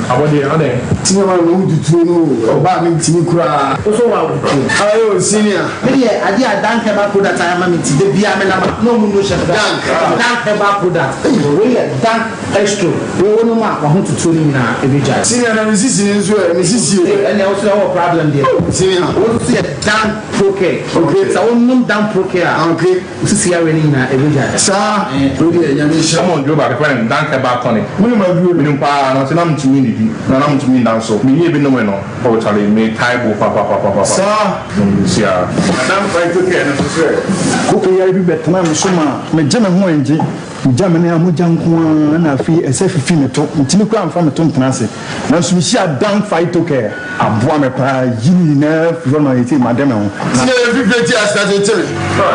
Abɔdeɛ, adɛn? Senior man me ho tutuo no o, ɔbaa me ntimi koraa. Wo so wa wo tuo. Ayo senior. Me deɛ adeɛ a Dank herbal product ayɛ ama me nti da biara me nam a na ɔmo nu hyɛ me Dank. Dank herbal product wei yɛ Dank extro wei wo nom a wahotutuo no nyinaa ɛbɛgyae. Senior na me sisi no nso ɛ, me sisi o. Ɛnneɛ wo nso deɛ wowɔ problem deɛ. Senior. Wo nso yɛ Dank Procare. Okay. Sɛ wo nom Dank Procare a. Okay. Wo sisi yareɛ no nyinaa ɛbɛgyae. Saa. Wei deɛ Nyame nhyira. Ɔmo duro baako yɛfrɛ no Dank Herbal Tonic. Wonim aduro no? Menim paa nanso na mentumi nnidi na na mentumi nda nso. Menyɛɛ bi nomee no oh charlie metae bo papapapapa. Saa. Mehyia. Na Dank Phyto Care no nso sɛ. Kooko yare bi bɛtenaa me so maa megye me ho angye. Migya me nan a mogya nko ara na afei ɛsɛ fifi me to. Mintumi koraa mfa me to ntena ase. Nanso mihyiaa Dan Phytocare. Aboa me paa yi ne nyinaa firi hɔ ma seesei made me ho. Na. Senior yɛ fifire ti ase ase kyere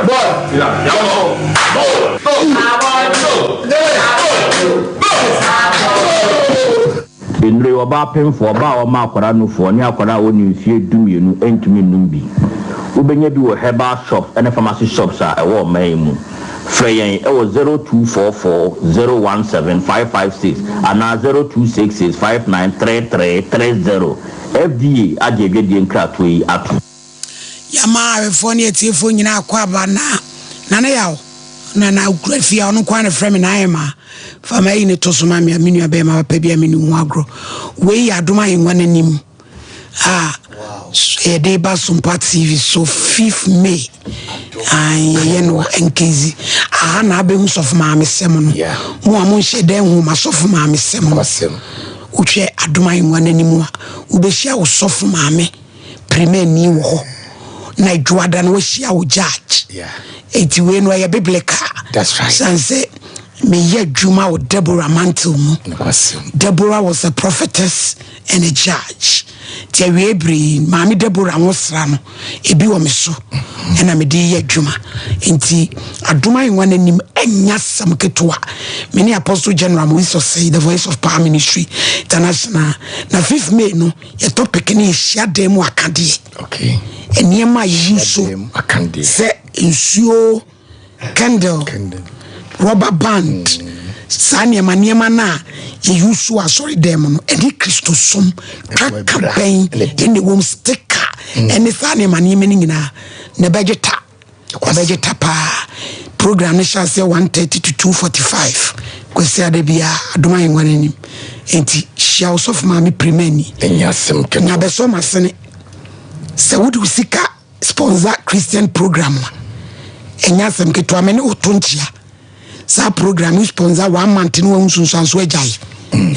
boy Nnuro yi, ɔbaa pemfoɔ, ɔbaa a ɔma akwadaa nufoɔ, ne akwadaa a ɔnni mfeɛ dumienu ntumi nnom bi. Wobɛnya bi wɔ herbal shops ne pharmacy shops a ɛwɔ ɔman yi mu. Frɛ yɛn wɔ 0244 017 556 anaa 0266 5933 30. FDA agye adwadie nkratoɔ yi atom. Yɛama awɛfoɔ ne atiefoɔ nyinaa akwaaba na Nana Yaw na na okura fie a ɔno nko ara na frɛ me na ayɛ ma fa ma ayi ne to so ma me a me nua bɛrima papa bi a me ne ho agorɔ. Wei yɛ Adom Ahengua no anim a yɛde ba Sompa TV so 5th May. Yɛyɛ no wɔ Nkezi. Aha na abɛhu sɔfo maame sɛm no. Mo a monhyɛ dɛ hu ma sɔfo maame sɛm no. Wohwɛ Adom Ahengua no anim a wobɛhyia wo sɔfo maame. Pirimani wɔ hɔ na adwuada no wahyia wo judge. Eti wei no ɛyɛ biblical. San sɛ meyɛ adwuma wɔ Deborah mantle mu. Deborah was a prophetess and a judge. Ti awie bere yi maame Deborah nwosra no ebi wɔ me so ɛna mede yɛ adwuma. Nti adom ahengua no anim ɛnyɛ asɛm ketewa. Me ne Apostle General Moise Osei, the Voice of Power Ministry International na 5th May no Yɛ topic no yɛ hyiadan mu akadeɛ. Okay. Nneɛma a yɛyi so sɛ nsuo, candle, rubber band, saa nneɛma nneɛma no a yɛyi so wɔ asɔredan mu no, ɛne Kristosom twaka bɛn ɛne wɔm sticker ɛne saa nneɛma nneɛma no nyinaa na ɛbɛgye ta. Ɛbɛgye ta paa. Program no hyɛ aseɛ 1:30 to 2:45 Kwasiada biara, Adom Ahengua no anim. Enti hyia wo sɔfo maame Pirimani. Ɛnyɛ asɛm ketewa. Na bɛsɔ m'asene. Sɛ wode wo sika sponsor Christian program a, ɛnyɛ asɛm ketewa. Me ne wo to nkyea. Saa program yi sponsor one month ne wahu nsunsuanso agyae.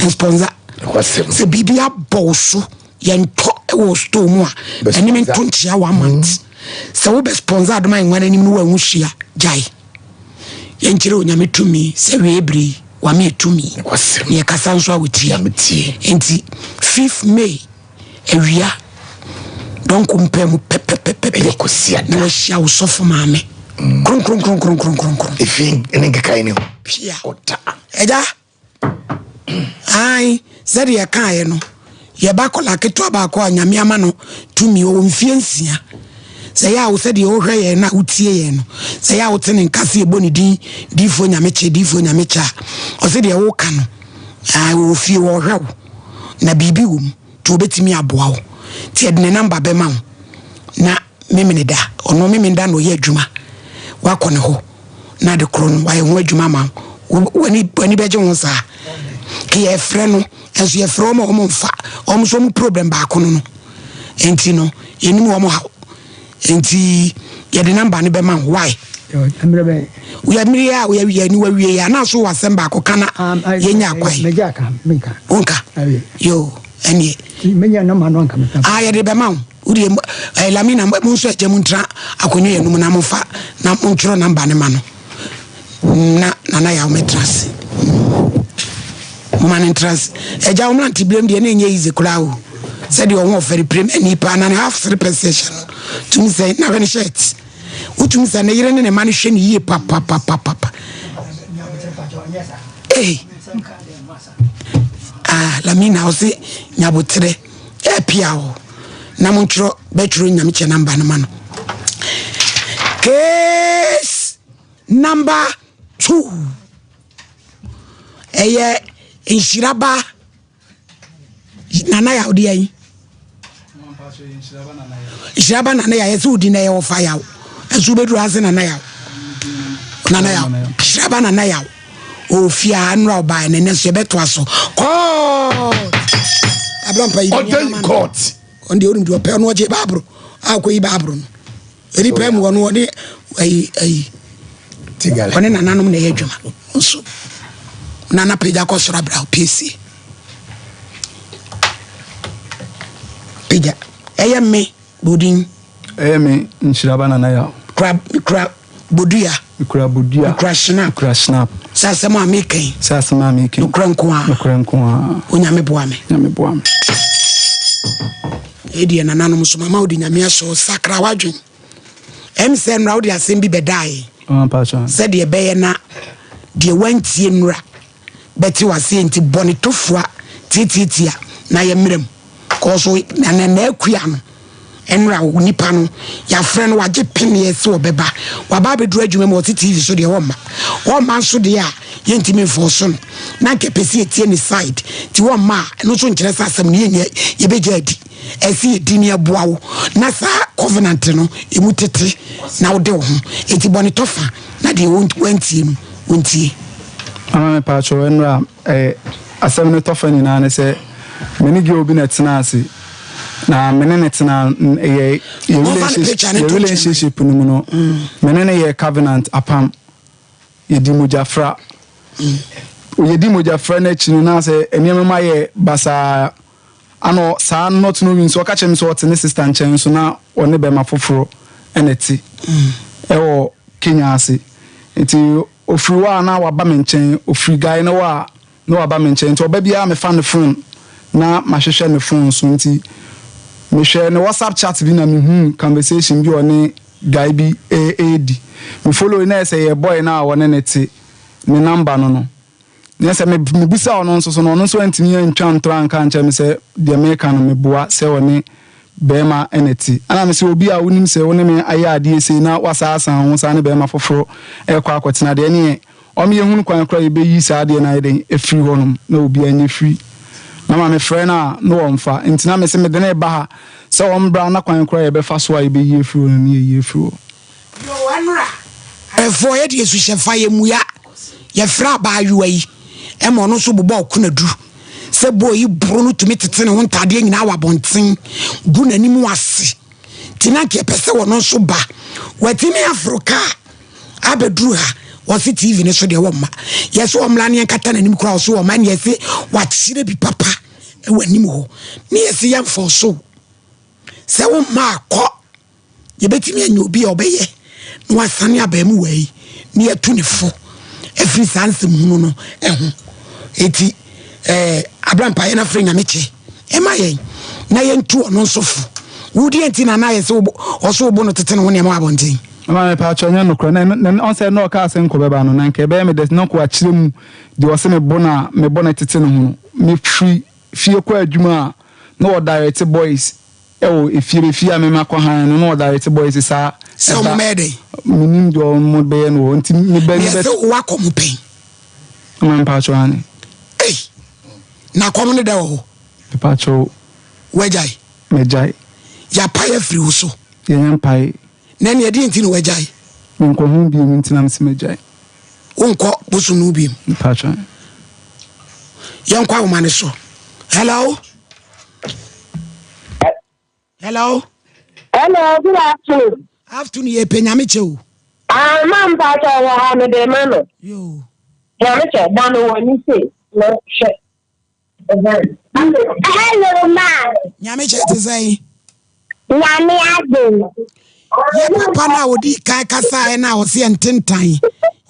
Sponsor. Sɛ biribi abɔ wo so yɛntɔ wɔ store mu a ɛne me nto nkyea one month sɛ wobɛ sponsor adom ahengua no anim no wanhu hyia gyae yɛnkyerɛ onyame tumi sɛ wei bere yi wame tumi na yɛkasa nso a wɔtie nti 5th May awia dɔnko mpɛ mu pɛpɛpɛpɛ na wahyia wo sɔfo maame kronkronkronkronkronkron efi ne nkekae ne ho pia ɛgya Aane, sɛdeɛ yɛkaeɛ no, yɛba akwadaa ketewa baako a Nyame ama no tumi, ɔwɔ mfeɛ nsia. Sɛ yɛ a wo sɛdeɛ wohwɛ yɛn no a wotie yɛn no, sɛ yɛ a wote ne nka sɛ yɛbɔ ne din Diifoɔ Nyamekyɛ, Diifoɔ Nyamekyɛ a, ɔse deɛ woka no, ae, ɔwɔ fie, ɔrehwɛ wo, na biribi wɔ mu, nti ɔbɛtumi aboa wo. Nti yɛde ne namba bɛma wo, na Memeneda, ɔno Memeneda na ɔyɛ adwuma, woakɔ ne hɔ. na ade korɔ no wayɛ ho adwuma ama wo w'ani w'ani bɛgye ho saa ke yɛfrɛ no nso yɛfrɛ wɔn a wɔn mfa wɔn nso wɔn problem baako no no nti no yɛnim wɔn haw nti yɛde namba no bɛma wo why mmerɛ bɛn woyɛ mmere a woyɛ yɛ ni wawie yɛ anaa so wɔ asɛm baako ka na yɛnya akwan mɛgya aka menka wonka yo ɛneɛ menya namba no anka meka ah yɛde bɛma wo Wo deɛ eh, Lamina mo nso agya mu ntra akonnwa yɛ no mu na momfa na montwerɛ namba no ma no na nana yaw mɛtra ase moma no ntra ase agya wo mmerante berɛm deɛ na ɛnyɛ easy koraa o sɛdeɛ ɔho ɔfɛre pirem ani paa na ne half sere pɛ sɛ hyɛ no tumi sɛ na hwɛ ne shirt wotumi sɛ ne yere ne ne ma no hwɛ ne yie papapapapa ee ah Lamina ɔse nyaboterɛ Ɛpia o na montwerɛ bɛtwerɛ nyamekyɛ namba no ma no case number two ɛyɛ nhyiraba. Nana Yaw deɛ yi. Nhyira ba Nana Yaw yɛsɛ wodi na ɛyɛ wɔfa yaw. Ɛnso wobɛduru ase Nana Yaw. Nana Yaw. Nhyira ba Nana Yaw. Ofie a nnora ɔbaeɛ no ɛnɛ nso yɛbɛtoa so. Court. Abrampa yi. Ɔdɛn court. Ɔno deɛ onim deɛ ɔpɛ ɔno ɔgye baaboro a ɔkɔyi baaboro no. Nipa mu ɔno ɔne ayi ayi ɔne nananom na ɛyɛ adwuma nso nana pagya kɔ soro abira piesie pagya ɛyɛ me bodin. Ɛyɛ me nhyiraba nana yaw. Kura kura bodua. Mekura bodua. Mekura snap. Mekura snap. Sɛ asɛm a meka yi. Sɛ asɛm a meka yi. Nokorɛ nko ara. Nokorɛ nko ara. Onyame boa me. Onyame boa me. Ɛyi deɛ nananom so mama wode Nyame ahyɛ wo sakra w'adwen. Ɛm sɛ nnora wode asɛm bi bɛdaeɛ. Sɛdeɛ ɛbɛyɛ na deɛ wantie nnora bɛte w'aseɛ nti bɔ ne tofoa tiatiatia na yɛ mmerɛ mu. Kɔɔ so na na akua no. Ɛnora wo nipa no yafrɛ no wagye peneɛ sɛ ɔbɛba waba abɛduru adwuma mu ɔte TV so deɛ ɔmma ɔmma nso deɛ a yɛntumi mfɔɔso no na nka ɛpɛ sɛ yɛtie ne side nti ɔmma a ɛno nso nkyerɛ sɛ asɛm no yɛnyɛ yɛbɛgya adi ɛsɛ yɛdi ne ɛboa wo na saa covenant no ɛmu tete na wode wo ho ɛti bɔne tɔfa na deɛ wantie no wɔntie. Mama mepaakyɛw ɛnora eh, asɛm no tɔfa nyinaa ne sɛ me ne girl bi na ɛtenaa ase na me ne ne tena yɛ yɛ relationship yɛ relationship no mu no me ne ne yɛ covenant apam yɛdi mogya fra yɛdi mogya fra no akyi no na sɛ nneɛma ma yɛ basaa ano saa not knowing nso ɔka kyerɛ me sɛ ɔte ne sister nkyɛn nso na ɔne bɛrima foforɔ ɛna ɛte ɛwɔ Kenya ase nti Ɔfiri hɔ a na waba me nkyɛn, ɔfiri guy no hɔ a na waba me nkyɛn nti ɔba biara mefa ne phone na mahwehwɛ ne phone so nti mehwɛɛ ne WhatsApp chat bi na mehuu conversation bi a ɔne guy bi redi. Me follow na ɛyɛ sɛ ɛyɛ boy no a ɔne no te ne number no no. Na ɛyɛ sɛ mebisaa ɔno nso so no ɔno nso antumi antwa ntorɔ anka ankyerɛ me sɛ deɛ meka no meboa sɛ ɔne bɛɛma na ɛte. Ɛna mese obi a wonim sɛ wo ne me ayɛ adeɛ sei na wasan asan wo ho saa ne bɛɛma foforɔ ɛrekɔ akɔtena deɛ ɛneɛ ɔme yɛhunu kwan koraa yɛbɛyi saa adeɛ no ayɛ dɛn afiri hɔ nom na obiara nyɛ firi. Na ma mefrɛ no a na ɔmfa nti na mese mede no reba ha sɛ ɔmbra na kwan koraa yɛbɛfa so a yɛbɛyi afiri hɔ no na yɛyi afiri hɔ. Yoo ɛnora ɛfoɔ yɛde asuhyɛ fa yɛ mua yɛfrɛ abaayewa yi ɛma ɔno nso bobɔ ɔkonadu sɛ bɔɔ yi boro no tumi tete ne ho ntaadeɛ nyinaa wɔ abɔnten gu n'anim ase nti na nka yɛpɛ sɛ ɔno nso ba watumi aforo kaa abɛduru ha wɔse tv no so deɛ wɔmma yɛsɛ ɔmmra ne yɛnkata n'anim koraa ɔso wɔmma ne yɛse wakyerɛ bi papa ɛwɔ anim hɔ ne yɛse yɛmfɔ so sɛ womma akɔ Yɛbɛtumi anya obi a ɔbɛyɛ na wasane abaamuwa yi na yɛatu ne fo afiri saa nsɛm hunu no ho. Enti eh, abra mpaeɛ no afrɛ Nyame kyɛ ɛma yɛn na yɛntu ɔno nso fo. Wo deɛ nti na na ayɛ sɛ ɔso wobo no tete ne ho nneɛma wɔ abɔnten? Mama mepaakyɛw nyɛ nokorɛ na na ɔnsɛ na ɔkaa sɛ nkɔ bɛba no na nka ɛbɛyɛ me dɛ na nka wakyerɛ mu deɛ ɔse mebo no a mebɔ no tete ne ho no mefiri fie kɔ adwuma a na ɔdirect boys Ɛwɔ efie bɛ fie a me ma kɔ han no na ɔda rete boys saa. Sɛ ɔmo bɛyɛ dɛn? Me nim deɛ ɔmo bɛyɛ no wɔ nti me bɛ. Yɛ sɛ wo akɔ mo pɛn. Ɔmo mpatsɔ ane. Ei na akɔm no dɛ wɔ hɔ. Mepatsɔ. Wagyae. Magyae. Yapae afiri wo so. Yɛnyɛ mpae. Na ɛne ɛdeɛ nti na wagyae? Menkɔ ho biom nti na mese magyae. Wonkɔ bosom no biom. Mepatsɔ. Yɛnkɔ ahoma no so. Hello. Hello. Hello, good afternoon. Afternoon, yɛ pɛ nyame kyɛ o. Ah, ma mpakyɛ wɔ ha mede ma no. Yo. Nyame kyɛ da no wɔ ni se no hwɛ. Hello, ma. Nyame kyɛ te sɛn? Nyame adom. Yɛ papa no a ɔdi kan kasaeɛ no a ɔse ɛntentan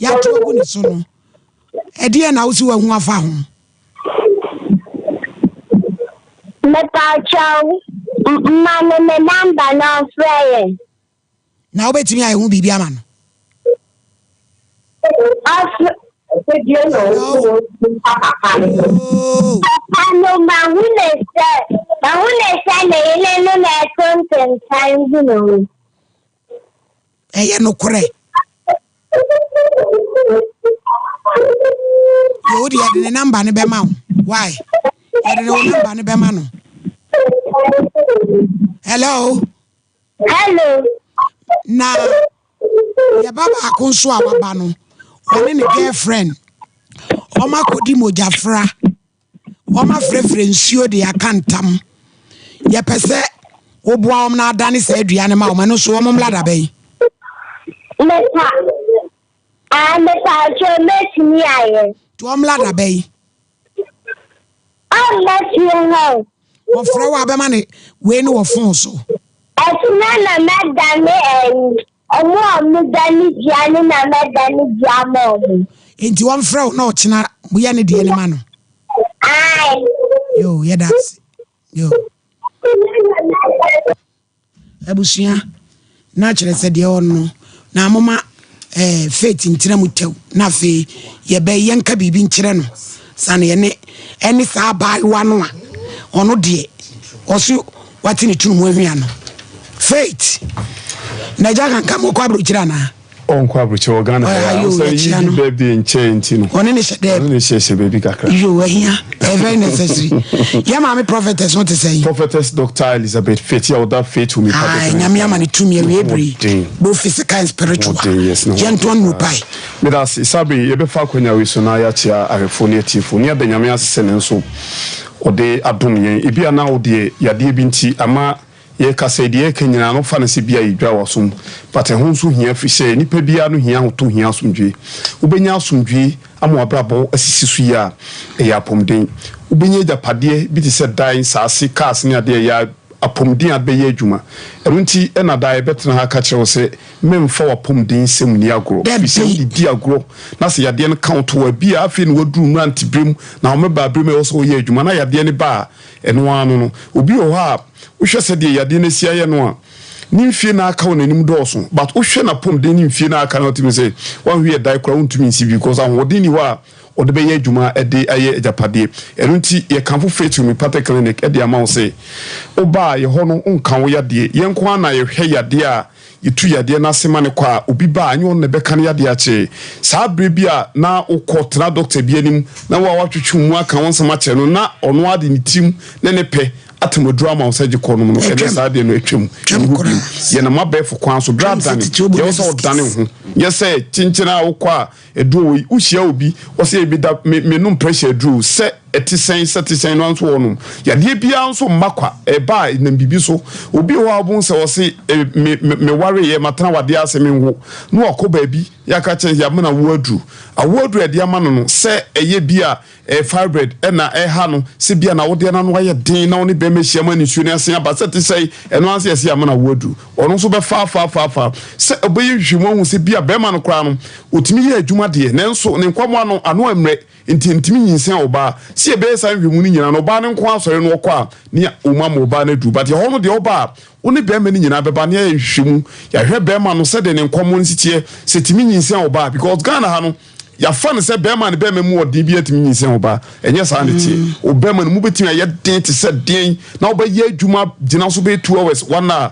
yɛato agu ne so no, ɛdeɛ na wo si wahu afa ho? Mepakyɛw, ma no me number na ɔmfrɛ yɛn. Na wobɛtumi ayɛ ho biribi ama no? Papa no, mahu ne sɛ, mahu ne sɛ ne yere no na ɛto ntentan gu ne ho. Ɛyɛ nokorɛ. Yɛ wo deɛ yɛde ne namba no bɛma wo. Why? Yɛde ne wo namba no bɛma no. Hello. Hello. Na yɛba baako nso a waba no, ɔne ne girlfriend, wɔn akɔdi mogyafra, wɔn afrɛfrɛ nsuo de aka ntam. Yɛpɛ sɛ woboa wɔn na adane saa dua no ma wɔn, ɛno nso wɔn mmla da bɛn? Mepa, ah, mepa kyɛw mɛtumi ayɛ. Nti wɔn mmla da bɛn? Ɔmma fie hɔ o. Wɔfrɛ wo a bɛma ne wei no wɔ fon so. Ɛkyena na mɛdane ɛyi, ɔmo a ɔmo dane dua no na mɛdane dua ama ɔmo. Enti wɔmfrɛ wo na ɔkyena yɛ ne deɛ no ma no. Ae. Yoo, yɛda ase. Yoo. Abusua na kyerɛ sɛ deɛ ɔno no na moma eh, faith ntena mu tɛw na afei yɛbɛ yɛnka biribi nkyerɛ no sane yɛne ɛne saa abaayewa no a ɔno deɛ ɔso wate ne tunu mu ahwia no faith na agya kanka mɔkɔ aburokyerɛ anaa Ɔnkɔ aburokyire wɔ Ghana ha yi a ɔsɛ yi di birthday nkyɛn nti no. Ɔne ne hyɛ dɛm. Ɔne ne hyɛ hyɛ baabi kakra. Yo ahia ɛyɛ very necessary. Yɛ maame prophetess ho te sɛ yi. Prophetess Doctor Elizabeth Faith yɛ ɔda Faith Homeopathic. Ayi nyame ama ne tumi awie bere both physical and spiritual. Yɛn to ɔno pae. Meda ase sabe yɛbɛfa akwanya wei so na yɛakyea ahwɛfoɔ ne atiefoɔ ne yɛada nyame ase sɛ ne nso ɔde adom yɛn ebi a na wo deɛ yadeɛ bi nti ama Yɛkasa yi, deɛ yɛreka nyinaa no fa no sɛ bia yɛdwa w'asom but ɛho nso hia firi sɛ nipa biara no hia ahotɔ hia asomdwoe. Wobɛnya asomdwoe ama w'abrabɔ asisi so yie a, ɛyɛ apɔmuden. Wobɛnya agyapadeɛ bi te sɛ dan, nsaase, cars ne adeɛ, ɛyɛ apɔmuden a bɛyɛ adwuma. Ɛno nti na daa yɛbɛtena ha aka kyerɛ wo sɛ mɛmfa w'apɔmuden nsɛm nni agorɔ firi sɛ wode di agorɔ na sɛ yadeɛ no ka wo to a, bia afei na woaduru mmeranteberɛ mu na womɛbaa berɛ mu a ɛwɔ sɛ woyɛ adwuma na yadeɛ no ba a, Ɛno ara no no, obi wɔ hɔ a, wohwɛ sɛdeɛ yadeɛ no asi ayɛ no a, ne mfie no a aka wɔ n'anim dɔɔso, but wohwɛ n'apɔmuden ne mfie no a aka no a, wotumi sɛ, wanhwɛ yɛ dae koraa wontumi nsi bi because ahoɔden nni hɔ a ɔde bɛyɛ adwuma de ayɛ agyapadeɛ. Ɛno nti, yɛkamfo Faith Homeopathic Clinic de ama wo sɛ, woba a, yɛ hɔ no, wonka wo yadeɛ. Yɛn nko ara na yɛhwɛ yadeɛ a Yɛtu yadeɛ no ase ma no kɔ a, obi ba a, ɛnyɛ ɔno na ɛbɛka ne yadeɛ akyerɛ. Saa berɛ bi a na wokɔ tena dɔkta bi anim na wo a woatwetwe wo mu aka wo nsɛm akyerɛ no na ɔno ara de ne tirim ne ne pɛ atam aduro ama wo sɛ gye kɔ nom no, ɛnnɛ saa adeɛ no atwam, ɛnni hɔ bio. Yɛnam abɛɛfo kwan so, berɛ adane, deɛ ɛwɔ sɛ wodane wo ho, nyɛ sɛ kyenkyen a wokɔ a Aduro wei, wohyia obi, ɔsɛ ebi da me menom pressure aduro sɛ ɛte sɛn sɛ te sɛn no ara nso ɔnom. Yadeɛ biara nso mma kwa, ɛba a ɛnam biribi so. Obi wɔ hɔ a wobɛhu sɛ ɔse e, me me mewareeɛ, matena awadeɛ ase menwo, na wakɔ baabi, yɛaka kyerɛ no sɛ yɛama no awoɔ aduro. Awoɔ aduro a yɛde ama no no, sɛ ɛyɛ bi a Ɛyɛ fibroid na ɛha no, sɛ bia n'awodeɛ no ano ayɛ den na ɔne bɛrima ahyia ma nisuo no asen aba, sɛ ɛte sɛn, ɛno ara nso yɛse yɛama no awoɔ aduru. Ɔno nso bɛfa afa afa afa sɛ ɔbɛyɛ nhwehwɛmu ahu sɛ bia bɛrima no koraa no ɔtumi yɛ adwuma deɛ nanso ne nkwammoa no ano ammrɛ nti ɛntumi nyinsɛn ɔbaa. Sɛ yɛbɛyɛ saa nhwehwɛmu no nyinaa no ɔbaa no nko ara sɔre no ɔkɔ a ne ɔmu ama ɔbaa no aduru but ɛhɔ no deɛ ɔba a wo ne bɛrima no nyinaa bɛba ne ayɛ nhwehwɛmu yɛahwɛ bɛrima no sɛdeɛ ne nkwammoa no si teɛ sɛ ɛtumi nyinsɛn ɔbaa because Ghana ha no Yɛafa no sɛ bɛrima a ne bɛrima mu wɔ den bi atumi nyinsɛn ɔbaa. Ɛnyɛ saa na ɛteɛ. Wo bɛrima no mu bɛtumi ayɛ den te sɛ deɛn na wobɛyɛ adwuma gyina so bɛyɛ 2 hours, 1 hour.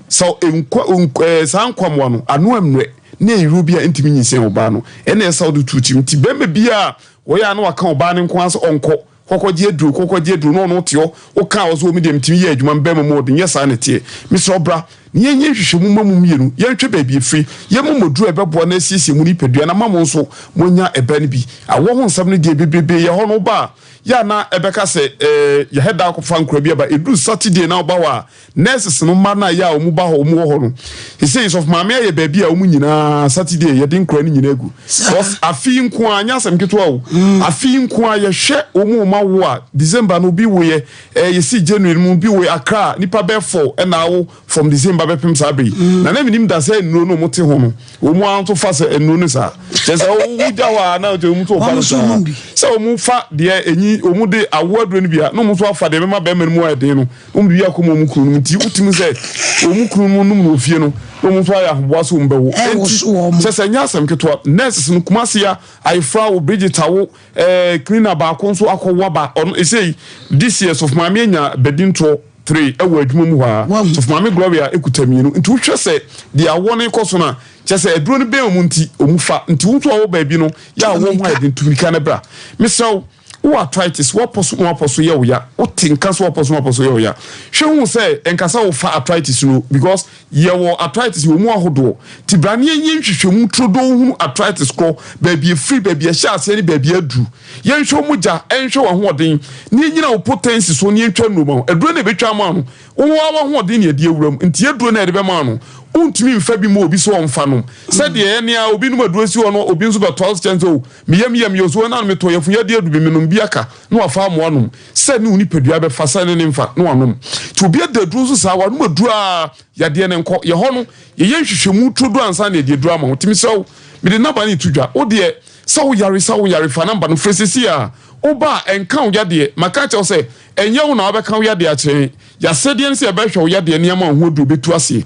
Sɛ nkwa, eh, saa nkwammoa no, ano mmerɛ na ɛyɛ bi a ɛntumi nyinsɛn ɔbaa no. Ɛna ɛsɛ sɛ wode tu tirim. Nti bɛrima biara wɔyɛ a na waka ɔbaa no nko ara sɛ ɔnkɔ. Kɔkɔgye aduro, kɔkɔgye aduro, na ɔno te hɔ, woka a ɔse o me deɛ metumi yɛ adwuma, me bɛrima mu ɔden, nyɛ saa na ɛteɛ. Mesrɛ wo bra na yɛnyɛ nhwehwɛmu mma mo mmienu, yɛnhwɛ baabi ɛfiri, yɛmmɔ mo aduro a ɛbɛboa na asiesie mo nipadua na ama mo nso moanya ɛba no bi. Awoɔ ho nsɛm no deɛ bebrebe yɛ hɔ no woba a, yɛ a na ɛbɛka sɛ eh, yɛhɛ da akɔfa nkora bi aba, ɛduru Saturday na woba hɔ a, Nurses no mma no a yɛ a wɔn ba hɔ wɔn wɔ hɔ no sesei sɔfo maame ayɛ baabi a wɔn nyinaa Saturday yɛde nkora no nyinaa gu because afi yi nko a nyɛ asɛm ketewa o mm. afi yi nko a yɛhwɛ wɔn wɔn awo a December no obi woyɛ ɛɛ yɛsi January mu obi woyɛ Accra nipa bɛɛ fɔ ɛna awo from December bɛpem saa bere yi mm. na na menim da sɛ nnuro no wɔn te ho no wɔn ara nso fa sɛ nnuro no saa kyerɛ sɛ wogya hɔ a na wɔn nso fa no saa sɛ wɔn fa deɛ enyi wɔn de awo aduro no bi a na wɔn nso afa deɛ bɛma bɛrima no mu ayɛ den no. Wɔn de bi akɔma wɔn kununom nti wotumi sɛ wɔn kununom nom no wɔ fie no na wɔn nso ayɛ ahoboa sɛ wɔn bɛwo. Enti kyɛ sɛ ɛnyɛ asɛm ketewa. Nurses no Kumasi a ayefra wo Bridget awo ɛɛ cleaner baako nso akɔwo aba ɔno esei this year Sɔfo Maame anya badintoɔ three ɛwɔ adwuma mu hɔ a Sɔfo Maame Gloria ekuta mmienu nti wohwɛ sɛ deɛ awoɔ no rekɔ so no a kyɛ sɛ aduro no bɛn wɔn nti wɔn fa nti wo nso a wɔ baabi no yɛ a wɔn ho ayɛ den tu mirika no bra mesrɛ wo. Wowɔ arthritis, woapɔ so na woapɔ so yɛ wo ya, wote nka sɛ woapɔ so na woapɔ so yɛ wo ya. Hwɛ hu sɛ ɛnka sɛ wofa arthritis no because yɛwɔ arthritis wɔ mu ahodoɔ. Nti bra na yɛnyɛ nhwehwɛmu turodoo nhunu arthritis korɔ, baabi ɛfiri, baabi ɛhyɛ aseɛ ne baabi aduru. Yɛnhwɛ wo mogya, nhwɛ w'ahoɔden na yɛnyina wo potency so na yɛntwa nnuro ma wo. Aduro no a yɛbɛtwa ama wo no, wo ara w'ahoɔden na yɛde awura mu. Nti aduro no a yɛde bɛma wo no, wontumi mfa bi mma obi sɛ ɔmfa nom. Sɛdeɛ ɛne ara obi nom aduro si hɔ no, obi nso bɛtoa so kyɛn sɛ oh, Me yam yam yɛ osuo na metɔ yafunu yadeɛ adu bi menom bi aka na wafa amoa nom sɛ ne wo nipadua bɛfa sɛ ne ne mfa na wanom nti obi ada aduro nso saa wanom aduro a yadeɛ no nkɔ yɛ hɔ no yɛyɛ nhwehwɛmu turodo ansa na yɛde aduro ama wo nti mesrɛ wo mede namba no to dwa wo deɛ sɛ wo yare sɛ wo yare fa namba no frɛ sɛsi a woba a ɛnka wo yadeɛ maka akyerɛ wo sɛ ɛnyɛ wo na wabɛka wo yadeɛ akyerɛ yɛn Y'asɛdeɛ ne sɛ yɛbɛhwɛ wo yadeɛ ne ama wo ho aduro bɛtu aseɛ.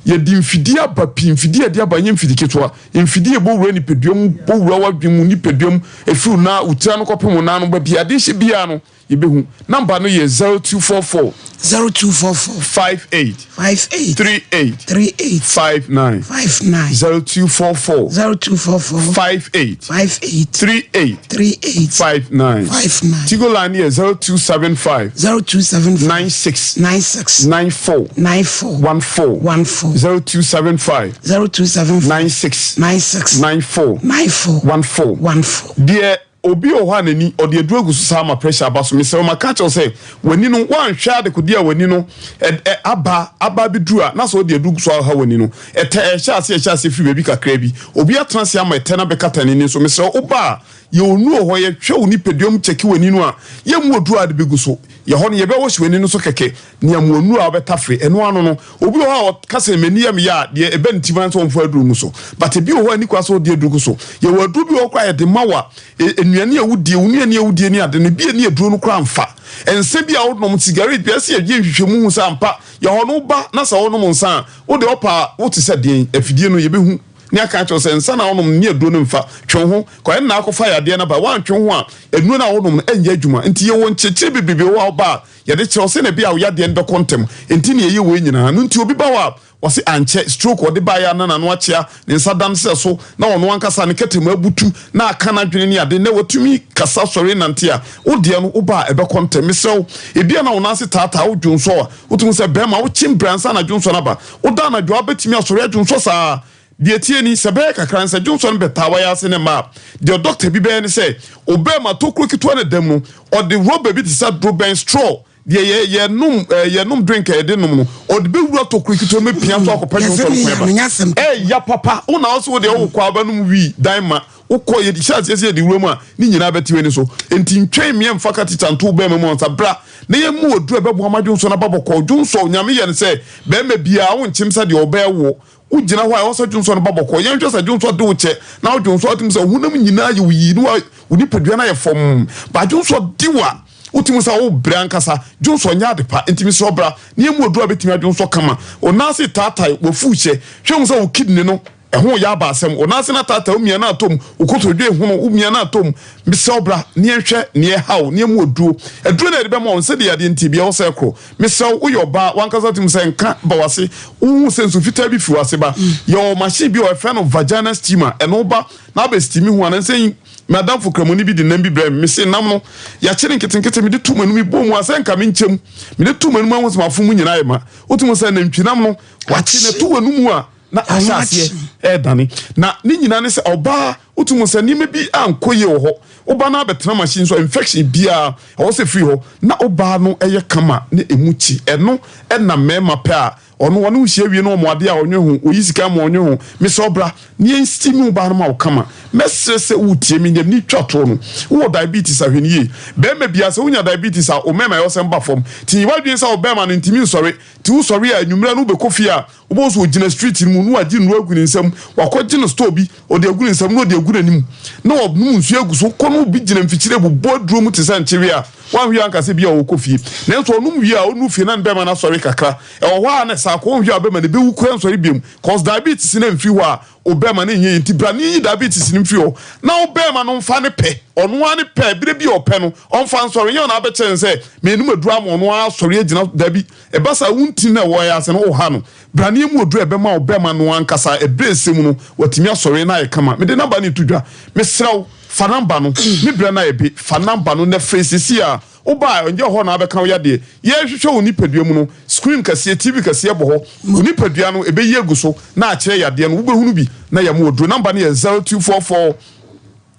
Yɛde mfidie aba pii, mfidie a yɛde aba nyɛ mfidi ketewa. Mfidie a ɛbɔ wura nipadua mu, bɔ wura w'adwene mu, nipadua mu, ɛfiri wo nan, wo tiri ano kɔpem wo nan ano, baabi a adeɛ hyɛ biara no, yɛbɛhu. Number no yɛ 0244. 0244. 58. 58. 38. 38. 59. 59. 0244. 0244. 58. 58. 38. 38. 59. 59. Tigo line yɛ 0275. 0275. 96. 96. 94. 94. 14. 14. 0275. 0275. 96. 96. 94. 94. 14. 14. Deɛ obi wɔ hɔ a n'ani ɔde aduro agu so saa ma pressure aba so mesrɛ wo maka kyerɛ wo sɛ w'ani no woanhwɛ adekodeɛ a w'ani no ɛ ɛ aba aba abɛduru a na sɛ wode aduro gu so aha w'ani no ɛtɛ ɛhyɛ aseɛ ɛhyɛ aseɛ firi baabi kakra bi obi atena ase ama ɛtɛ no abɛkata n'ani so mesrɛ wo woba a yɛ onu wɔ hɔ yɛhwɛ wo nipadua mu kyɛke w'ani no a yɛmmu aduro a de bɛgu so yɛ hɔ no yɛbɛwɔhye w'ani no so kɛkɛ nea mu nnuru a wobɛtafere ɛno ano no obi wɔ hɔ a ɔka sɛ m'ani yɛ me ya a deɛ ɛbɛ ne tirim ara sɛ ɔmfa aduru ngu so but ebi wɔ hɔ a ɛni kwa sɛ ɔde aduru gu so yɛwɔ aduru bi wɔ hɔ koraa yɛde ma wo a nnuane a wodie wo nnuane a wodie ne ade no ebi ani aduro no koraa mfa nsa bi a wonom sigaret bi ɛsɛ yɛyɛ nhwehwɛmu hu sɛ ampa yɛ hɔ no woba na sɛ wonom nsa a wode ɔpa a wote sɛ deɛn afidie no yɛbɛhu ne aka akyerɛ wo sɛ nsa na wonom ne aduro no mfa twe wo ho kɔ ɛnna akɔfa yadeɛ no aba woantwe wo ho a aduro no a wonom no ɛnyɛ adwuma nti yɛwɔ nkyerɛkyerɛ bebrebe wɔ hɔ a woba a Yɛde kyerɛ wo sɛnea ɛbɛyɛ a wo yadeɛ no bɛkɔ ntɛm. Enti na yɛyɛ wei nyinaa. Ɛno nti obi ba hɔ a, ɔse ankyɛ, stroke ɔde baeɛ a na n'ano akyea, ne nsa da no sɛ so, na ɔno ankasa ne kɛtɛmu abutu, na aka n'adwene ne ade. Nnɛ watumi kasa, sɔre nante a, wo deɛ no, woba a ɛbɛkɔ ntɛm. Mesrɛ wo, ebia na wo nan ase taataa, wo dwonsɔ a, wotumi hu sɛ bɛrima, wokye mbrɛ ansa na dwonsɔ no aba. Woda anadwo a, wobɛtumi asɔre adwonsɔ saa. Deɛ ɛteɛ ni, sɛ ɛbɛyɛ kakra no, sɛ dwonsɔ no bɛtaa w'ayaase ne mma a, deɛ dɔkta bi bɛyɛ ne sɛ, ɔbɛma tokuro ketewa no da mu no, ɔde rɔba bi te sɛ dorobɛn, straw, deɛ yɛ yɛnom ɛɛ yɛnom drink a yɛde nom no, ɔde bɛwura tokuro ketewa mu apia so akɔpɛ dwonsɔ no kwan ba. Ɛya papa, wo na wo sɛ wo deɛ wokɔ a wobɛnom wii dan ma wokɔ yɛde hyɛ aseɛ sɛ yɛde wura mu a ne nyinaa bɛte w'ani so. Enti ntwɛn mmea mfa katita nto wo bɛrima mu ansa bra na yɛmmu aduro a ɛbɛboa ma dwonsɔ no aba bɔkɔɔ. Dwonsɔ, Nyame yɛ no sɛ bɛrima biara wonkyem sɛ deɛ ɔbɛɛwoɔ. Wogyina hɔ a, ɛwɔ sɛ dwonsɔ no ba bɔkɔɔ. Yɛnhwɛ sɛ dwonsɔ de wo kyɛ na wodwonsɔ a, wotumi sɛ wo honam nyinaa yɛ wo yii na wo nipadua no ayɛ fɔmm. Ba dwonsɔ de wo a, wotumi sɛ wobrɛ ankasa. Dwonsɔ nyɛ ade pa. Enti mesrɛ wo bra na yɛmmu aduru a bɛtumi adwonsɔ kama. Wo nan ase taatae, w'afuw hyɛ. Hwɛ hu sɛ wo kidney no, ɛho reyɛ aba asɛm. Wo nan ase no ataatae, wo mia no atɔ mu, wo kotodwe hono, wo mia no atɔ mu. Mesrɛ wo bra na yɛnhwɛ nea ɛhaw wo na yɛmmu aduro. Aduro no a yɛde bɛma wo no, sɛdeɛ yadeɛ nti, bia ɛwɔ sɛ ɛkoro. Mesrɛ wo, woyɛ ɔbaa, w'ankasa te mu sɛ nka ba w'ase, wohu sɛ nsu fitaa bi fi w'ase ba. Yɛwɔ machine bi a wɔfrɛ no vagina steamer, ɛno ba na abɛ steam ho a, nansa yi m'adamfo Kramoni bi de nam bi brɛɛ me, mese nam no, yɛakye no nketenkete, mede too m'anum, mebɔɔ mu a sɛ nka menkyɛ mu, mede too m'anum ahu sɛ m'afono mu nyinaa ayɛ ma. Wotumi hu sɛ nantwinam no, wɔakye no, ɛto w'anum a, na ahyɛ aseɛ ɛredane. Na ne nyinaa ne sɛ ɔbaa wotumi hu sɛ nneɛma bi ankɔ yie wɔ hɔ. Wo ba no abɛtena machine so a infection biara ɛwɔ sɛ firi hɔ na wo baa no yɛ kama na ɛmu kyi. Ɛno na mmarima pɛ a ɔno ɔne wo hyia wie na ɔmo adeɛ a ɔnwe ho, ɔyi sika ma ɔnwe ho. Mesrɛ wo bra na yɛn steam wo baa no ma wo kama. Mɛsrɛ sɛ wotie me deɛ mene twa toɔ no. Wowɔ diabetes a hwɛ no yie. Barima biara sɛ wonya diabetes a wo mmarima ɛwɔ sɛ mba fam. Nti nyi w'adwene sɛ wo barima no ntumi nsɔre. Nti wosɔre a anwummerɛ no wobɛkɔ fie a Wobɛhu sɛ ɔgyina street no mu na wagye nnuro agu ne nsam, wakɔgye no store bi, ɔde agu ne nsam na ɔde agu n'anim na wanom nsuo agu so. Kɔ no obi gyina mfikyire bobɔ aduro mu te sɛ nkyewe a wanhwɛ anka sɛ bi a ɔrekɔ fie. Nanso ɔnom wie a ɔnuru fie na ne bɛrima no asɔre kakra. Ɛwɔ hɔ a na saa kɔ ɔnhwɛ a bɛrima no bɛwu koraa nsɔre biom cause diabetes no amfiri hɔ a wo bɛrima no nyɛ yie. Nti bra na yɛnyi diabetes no mfiri hɔ na wo bɛrima no mfa ne pɛ, ɔno ara ne pɛ, berɛ bi a ɔpɛ no ɔmfa nsɔre. Nyɛ ɔna abɛkyerɛ no sɛ menom aduro ama ɔno ara asɔre agyina, dabi. Ɛba saa a, wo ntini no a ɛwɔ ase no, woha no. Brane mu oduru a ɛbɛma wo bɛma no ankasa ɛberɛ a ɛsɛ mu no, watumi asɔre na ayɛ kama. Mede number no reto dwa. Mesrɛ wo, Fa number no, me berɛ no ayɛ be, fa number no na frɛ seesei ara. Woba a, ɛnyɛ hɔ na abɛka wo yadeɛ. Yɛrehwehwɛ wo nipadua mu no, screen kɛseɛ, TV kɛseɛ bɔ hɔ. Wo nipadua no, ɛbɛyi agu so na akyerɛ yadeɛ no. Wobɛhunu bi na yɛama wo aduro. Number no yɛ 0244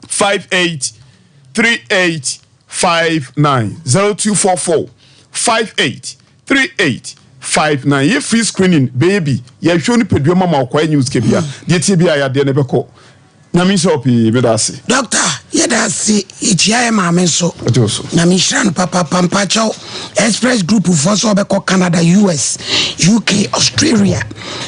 58 38 59. 0244 58 38 59. Yɛ free screening, bɛyɛ bi. Yɛhwɛ wo nipadua mu ama wo kwa, ɛnyɛ wo sika bia. Deɛ ɛteɛ biara, yadeɛ no bɛkɔ. Nyame nhyira wo pii meda ase. Doctor yɛda ase yɛkyia yɛ maame nso Nyame nhyira no papapa mpakyɛw express group foɔ sɛ ɔbɛkɔ Canada US UK Australia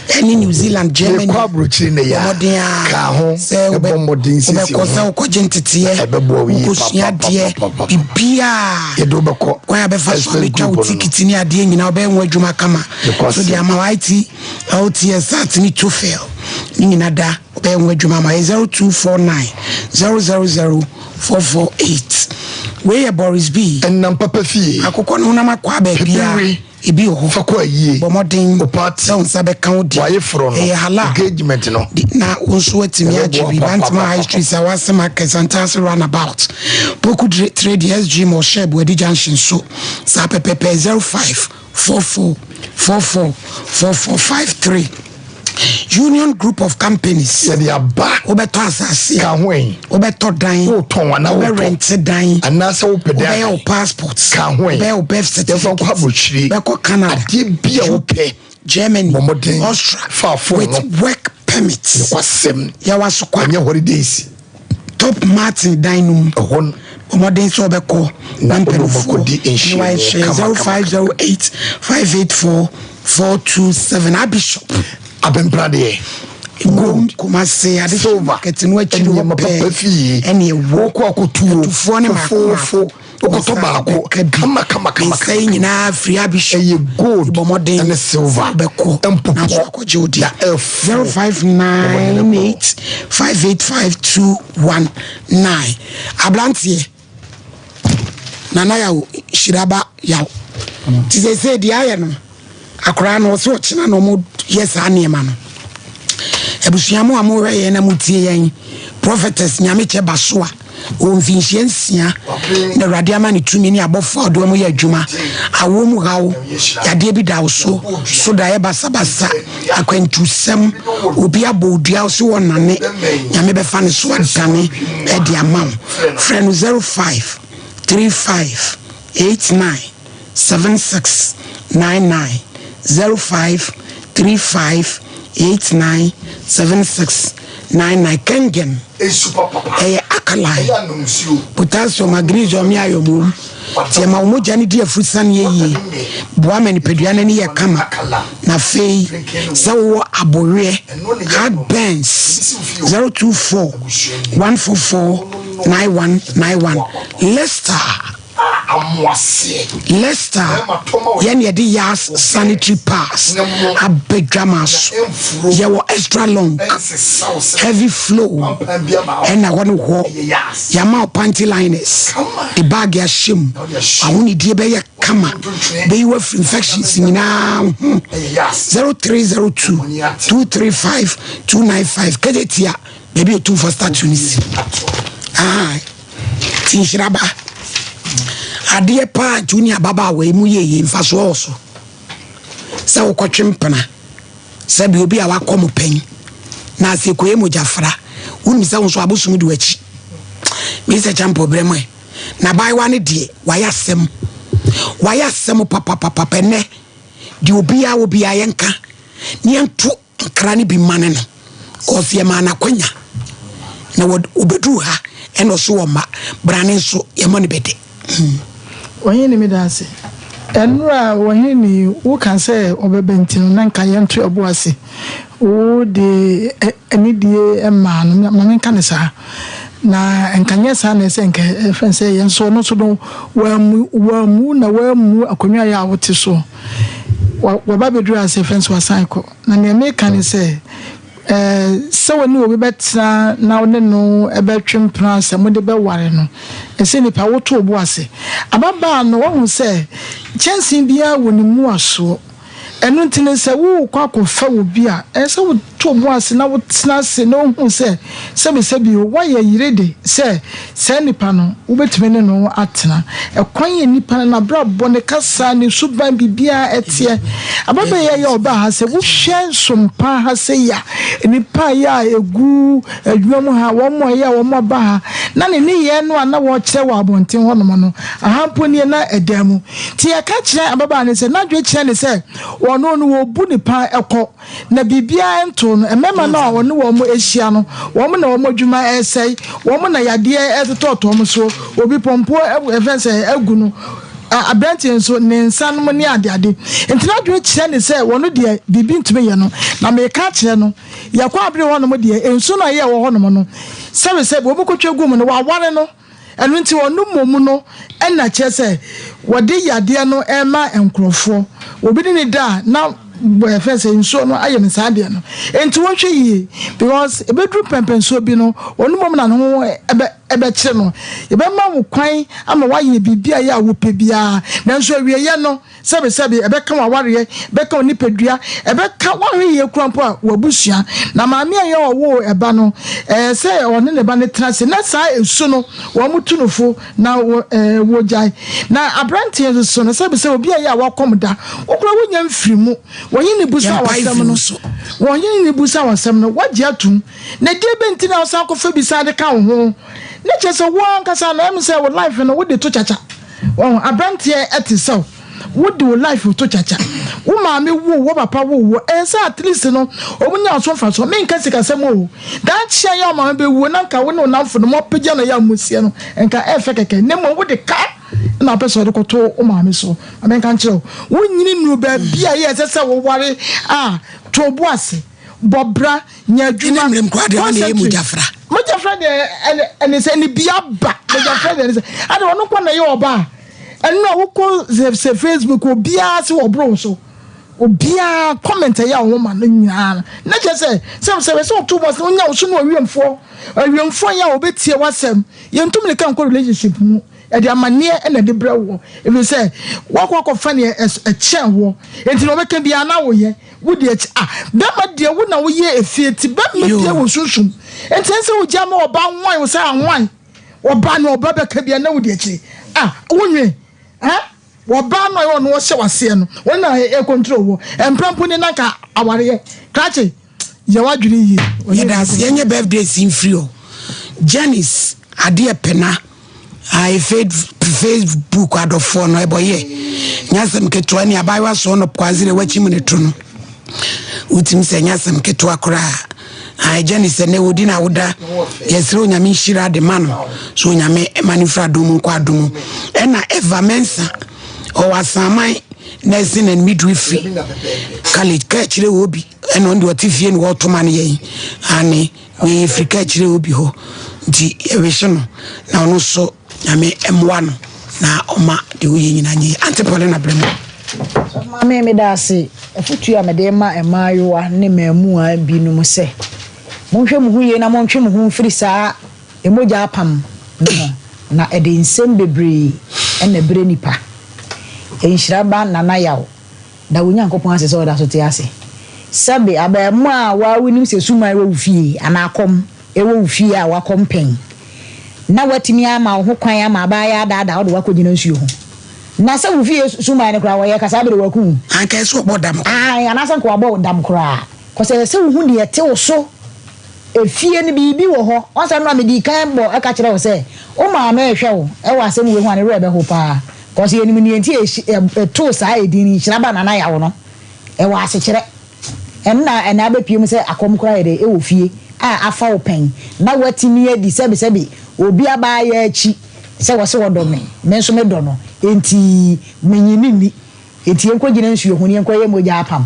ɛne New Zealand Germany Mekɔ aburokyiri ne ya bɔmmɔden a ka ho sɛ ɛbɔ mmɔden siesie wobɛkɔ sɛ ho wokɔgye nteteɛ ɛbɛboa wo yie wokɔsua adeɛ papapapapa biribiaa yɛde wobɛkɔ kwan a bɛfa so a express bɛtwa wo group no no tikiti ne adeɛ nyinaa wobɛyɛ ho adwuma kama Nokwasɛm. so de ama wo IT LTS SAT ne TOEFL ne nyina da Wobɛyɛ ho adwuma ama yɛ 0249 000 448. Wei yɛ Boris B. Ɛnam papa fie. Akokɔ ne honam akwaa baabiara. Pɛ bi we. Ebi wɔ hɔ. Fa kɔ ayie. Bɔ mmɔden Wo party. sɛ wo nsa bɛka wo deɛ. W'ayeforɔ no. Ɛyɛ halal. Engagement no. De, na wo nso woatumi agye Ɛbɛboa bi. Bantama High papapapapa. Street, Sawase Market, Santase Runabout, Poku Trade, SG Mall, Shell, Buadi Junction so. Saa pɛpɛpɛ 05 44 44 44 53. Union Group of Companies. Yɛde aba. Wobɛtɔ asase. Ka ho ɛ. Wobɛtɔ dan. Wotɔn anaa wotɔ. Wobɛrɛnte dan. Anaasɛ wopɛ dan. Wobɛyɛ wo passport. Ka ho ɛ. Wobɛyɛ wo birth certificate. Yɛmfa nkɔ aburokyire. Bɛkɔ Canada. Adeɛ bi a wopɛ. Germany. Bɔ mmɔden. Austria. Fa phone no. With work permit. Nokwasɛm. Yɛwɔ asokwa. Ɛnyɛ holidays. Top Martin dan no mu. Ɛhɔ no. Bɔ mmɔden sɛ wobɛkɔ Na na wode wɔn mpanimfoɔ akɔdi ne nhyiamu wayɛ kama kama. 0508 584 427 Abishop. Abempradeɛ. Gold, Kumasi, Adehyɛ Silver, market no akyiri hɔ nneɛma pɛɛ papa fie. ɛne ɛwɔ. Wokɔ akɔtuo. Atufoɔ ne maako Fofoofo. maako. Wokɔtɔ baako. Bɛka bi. Kama kama kama Nsa yi kama. nyinaa firi Abishop. Ɛyɛ gold Bɔ mmɔden ɛne silver. sɛ wobɛkɔ Mpopɔ. nanso akɔgye wo dea. Na ɛfo. 0598 585 219 Abranteɛ. Nana Yaw hyira ba Yaw. Nti seesei deɛ ayɛ no, akoraa no ɔsɛ ɔkyena na ɔmo yɛ saa nneɛma no. Abusua mo a mohwɛ yɛn na motie yɛn, Prophetess Nyamekyɛ Basoa, ɔwɔ mfinhyia nsia na Awurade ama ne tumi ne abɔfoɔ a ɔde wɔn yɛ adwuma. Awoɔ mu haw, yadeɛ bi da wo so, so daeɛ basabasa, akwantusɛm, obi abɔ wo dua wo so wɔnane, Nyame bɛfa ne so adane de ama wo. Frɛ no 05 35 89 76 99, 05 35 89 76 99. Kengen, ɛyɛ alkaline, potassium, magnesium ne iron wom. Nti ɛma wo mogya no di afurusaneɛ yie, boa ma nipadua no ani yɛ kama. Na afei sɛ wowɔ aboweɛ, heart burns, 024 144 9191. Lester, Lester, yɛne yɛde Yas sanitary pads aba dwama so. Yɛwɔ extra long, heavy flow, ɛna hɔ ne hɔ. Yɛama wo panty liners, de bag ahyɛ mu. W'ahonidie bɛyɛ kama, bɛyi wo afiri infections nyinaa ho. 0302 235 295 Kejetia, baabi a Otumfoɔ statue no si. Ah, ti nhyira ba. Adeɛ paa nti wo ne ababaawa yi mu yɛ yie mfasoɔ wɔ so sɛ wokɔtwe mpena. Sɛbi obi a wakɔ mo pɛn na ase kɔyɛ mogyafra, wonim sɛ wo nso abosom di w'akyi. Mr. Champo brɛ mo ɛ. Na abaayewa no deɛ wayɛ asɛm. Wayɛ asɛm papapapa ɛnɛ. Deɛ obiara wɔ biara yɛnka na yɛnto nkra no bi mma ne no. Cause yɛmaa no akwanya na wɔbɛduru ha ɛna ɔso wɔ mma. Brane nso yɛmmɔ no bɛdɛ. Hmm. Ɔhene meda ase. Ɛnora ɔhene wo ka sɛ ɔbɛba nti no na nka yɛnto ɛbo ase. Wo de anidie maa no, ma menka no saa. Na nka nyɛ saa na ɛsɛ nka ɛfɛn sɛ yɛn nso ɔno nso no wammu wammu na wammu akonnwa yɛ a wote so. Waba bɛduru ase ɛfɛn sɛ wasan kɔ. Na nea meka ne sɛ Sɛ wo ne obi bɛtena na wo ne no bɛtwe mpena sɛ mode bɛware no, ɛsɛ nipa woto wo bo ase. Ababaa no, wahu sɛ kyɛnsee biara wɔ ne mmuasoɔ. Ɛno nti no, sɛ worekɔ akɔfa obi a, ɛsɛ sɛ woto wo bo ase na wotena ase na wohu sɛ, sɛbesɛbe o, woayɛ yere de sɛ saa nipa no, wobɛtumi ne no atena. Ɛkwan a nipa no, n'abrabɔ, ne kasa, ne suban, biribiara teɛ. Ababaa yi a ɔbaa ha sɛ, wohwɛ sompa ha sei a, nnipa a ɛyɛ a ɛgu adwuma mu ha, wɔn a ɛyɛ a wɔaba ha, na ne nneyɛɛ no a na wɔkyerɛ wɔ abɔnten hɔnom no, aha mpo nie na ɛda mu. Nti yɛka kyerɛ ababaa no sɛ n'adwene kyerɛ no sɛ ɔno no wɔbu no paa ɛkɔ na biribiara ntoo no. Mmarima no a ɔne wɔn ahyia no, wɔn na wɔn adwuma resɛe, wɔn na yadeɛ retotɔtotɔ wɔn so, obi pɔmpo ɛfɛn sɛ agu no, aberanteɛ nso ne nsa nom ne adeade. Nti n'adwene kyerɛ no sɛ ɔno deɛ biribi ntumi yɛ no. Na meka akyerɛ no, yɛkɔ abere hɔnom deɛ nsuo no a ɛyɛ wɔ hɔnom no, sɛbesɛbe wɔkɔtwa gu mu no, wɔaware no. Ɛno nti ɔno mmom no na kyerɛ sɛ wɔde yadeɛ no rema nkorɔfoɔ. Obi ne no da a na yɛfrɛ sɛ nsuo no ayɛ no saa adeɛ no. Nti wɔnhwɛ yie because ɛbɛduru mpɛnpɛnsoɔ bi no ɔno mmom na ne ho ɛbɛ ɛbɛkyere no. Yɛbɛma wo kwan ama woayɛ biribi a ɛyɛ a wopɛ biara nanso awieɛ no Sɛbesɛbe, ɛbɛka w'awareɛ, ɛbɛka wo nipadua, ɛbɛka w'ahwɛyie koraa mpo a, w'abusua. Na maame a ɛyɛ ɔwoo ɛba no, ɛyɛ sɛ ɔne ne ba no tena ase na saa ɛsu no, wɔn tu no fo na wɔgyae. Na aberanteɛ nso so no, sɛbesɛbe, obi a ɛyɛ a wakɔm da, wo koraa wonya mfiri mu, wɔnye ne busa w'asɛm no, wɔnye ne busa w'asɛm no, woagye atum. Na deɛ bɛn nti na wosan kɔfa bi san de ka wo ho? Na kyerɛ sɛ wo ankasa no, ɛyɛ me sɛ wo life no, wode to kyakya. Wahu, abranteɛ te sɛ wo, wode wo life to kyakya. Wo maame woo wo, wo papa woo wo, ɛyɛ sɛ at least no, wɔn nya wo so mfasoɔ. Menka sikasɛm o, daakye a yɛ wo maame bɛwuo na nka wo ne wo namfo no moapagya no yɛ a mosie no, nka ɛyɛ fɛ kɛkɛ. Na mmom wode ka na wopɛ sɛ wode kɔto wo maame so. Ma menka nkyerɛ wo, wonyini nnuru baabi a ɛyɛ ɛsɛ sɛ woware a, to wo bo ase. Bɔ bra, nya adwuma. Ɛne mmerɛm koraa deɛ ɔne ɛyɛ mogyafra. Mogyafra deɛ ɛne ɛne sɛ ne bia ba. Mogyafra deɛ ɛne sɛ ade ɔno kɔ na ɛyɛ ɔbaa. Ɛno a wokɔ sɛ sɛ Facebook obiara se ɔboro so. Obiara comment ɛyɛ a wɔn ma no nyinaa no. Na kyerɛ sɛ sɛ sɛ sɛ ɔto bɔ sɛ onya wo so no awiemfoɔ. Awiemfoɔ yɛ a wɔbɛtie w'asɛm. Yɛntum ne ka nkɔ relationship mu. Ɛde amanneɛ na ɛde brɛ woɔ. Ɛfiri sɛ woakɔ akɔfa neɛ ɛkyɛn woɔ. Enti na wɔbɛka biara na woyɛ. Wo deɛ kyi ah bɛma deɛ wo na wo yɛ efie ti bɛma bia wɔ sunsum nti ɛnsɛ wo gya ma ɔba nwan wo sɛ anwan ɔba na ɔba bɛka bia na wo deɛ kyi ah wo nwe eh ɔba no ɛwɔ no ɔhyɛ waseɛ no wɔn na ɛ control wɔ ɛmpɛ mpo ne nanka awareɛ krakye yɛ wadwene yie. Yɛda ase yɛnyɛ birthday si mfiri hɔ Janice adeɛ pɛna. Ae Facebook adɔfoɔ no ɛbɔ yɛ nyɛ asɛm ketewa ne abaayewa soɔ no kwanse na wakyim ne to no wotim sɛ nyɛ asɛm ketewa koraa ae gyane sɛ nɛ wɔdi na woda yɛsrɛ onyame nhyira de ma no so onyame ma no mfiri adom mu nkɔ adom mu ɛna Eva Mensa ɔwɔ asaman nursing and midwifery college ka akyerɛ wɔ bi ɛna ɔno deɛ ɔte fie na wɔtoma no yɛn ane Wei yɛfiri ka kyerɛ obi hɔ nti yɛwehye no na ɔno nso Nyame mmoa no na ɔma deɛ ɔyɛ nyinaa nyɛ yie. Auntie Paulina brɛ mu. Sɔfo Maame meda ase. Afotuo a mede rema mmaayewa ne mmaamua binom sɛ, monhwɛ mo ho yie na montwe mo ho mfiri saa mogya apam no ho, na ɛde nsɛm bebree na ɛbrɛ nipa. Nhyira ba Nana Yaw. Da wo Nyankopɔn ase sɛ ɔda so te ase. Sɛbe, abarimaa a woara wunim sɛ suman wɔ wo fie anaa akɔm wɔ wo fie a woakɔm pɛn, na woatumi ama wo ho kwan ama abaayewa adaadaa wo de wo akɔgyina nsuo ho. Na sɛ wo fie suman no koraa wɔyɛ ka saa bere wɔaku wo. Anka ɛsɛ ɔbɔ dam koraa. Aane, anaasɛ anka wɔabɔ wo dam koraa. Kɔsɛ ɛsɛ sɛ wohu deɛ ɛte wo so. Efie no, biribi wɔ hɔ. Woahu sɛ ɛno a medii kan bɔ ka kyerɛɛ wo sɛ, wo maame rehwɛ wo wɔ asɛm wei ho a, ne werɛ bɛho paa. Cause yɛnim nea nti a yɛtoo saa edin no Nhyira Ba Nana Yaw no. Ɛwɔ asekyerɛ. Ɛno na ɛna abɛpue mu sɛ akɔm koraa yɛ dɛ ɛwɔ fie a afa wo pɛn na woatumi adi sɛbesɛbe obi abaayaa akyi sɛ wɔse wɔdɔ me, me nso medɔ no enti menye no nni. Enti yɛnkɔgyina nsuo ho na yɛnkɔyɛ mogya apam.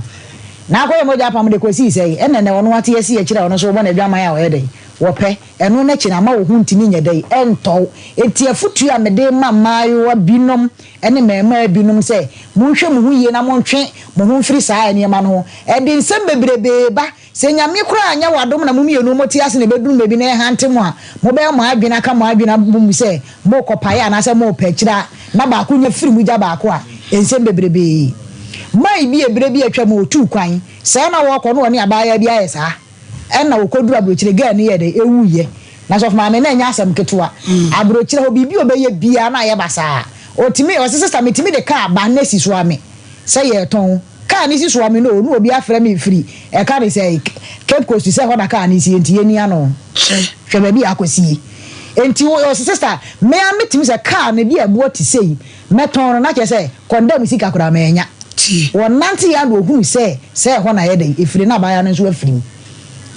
Na akɔyɛ mogya apam de kɔsii sɛn? Ɛna ɛnɛ ɔno ate asi akyire a ɔno nso wobɔ no adwaman a ɔyɛ dɛn? Wɔpɛ. Ɛno no akyi no, ama wo ho ntumi nyɛ dɛn? Ɛntɔ wo. Enti afotu a mede rema mmaayewa binom ne mmarimaa binom sɛ, monhwɛ mo ho yie na montwe mo ho mfiri saa nneɛma no ho. Ɛde nsɛm bebrebee ba. Sɛ Nyame koraa anyɛ wo adom na mo mmienu mote ase na ɛbɛduru baabi na ɛhante mo a, mobɛyɛ mo adwene aka mo adwene abom sɛ morekɔpae anaasɛ morepɛ akyire a na baako nya firi mu gya baako a, nsɛm bebrebee. Man bi a berɛ bi a atwam ɔtuu kwan, sɛɛ na ɔɔkɔ na ɔne abaayewa bi ayɛ saa. Ɛna ɔkɔduru aburokyire, girl no yɛɛ dɛn? Ɛwuiɛ. Na sɔfo maame na ɛnyɛ asɛm ketewa. Aburokyire hɔ biribi a ɔbɛyɛ biara na ayɛ basaa. Ɔtumi, ɔse sister metumi de car ba na si so ame sɛ yɛretɔn. Car no si so ame no o, na obi afrɛ me firi ɛka ne sɛ Cape Coast sɛ ɛhɔ na car no si enti yɛnni ano. Hwɛ baabi a akɔsie. Enti ɔse sister me ara metumi sɛ car no bi a ɛboɔ te sei mɛtɔn no na kyerɛ sɛ kɔndɛm sika koraa mannya. Wɔnanteeɛ ara na ɔhunu sɛ sɛ ɛhɔ na ayɛ dɛn ɛfiri na abaayewa no nso afiri mu.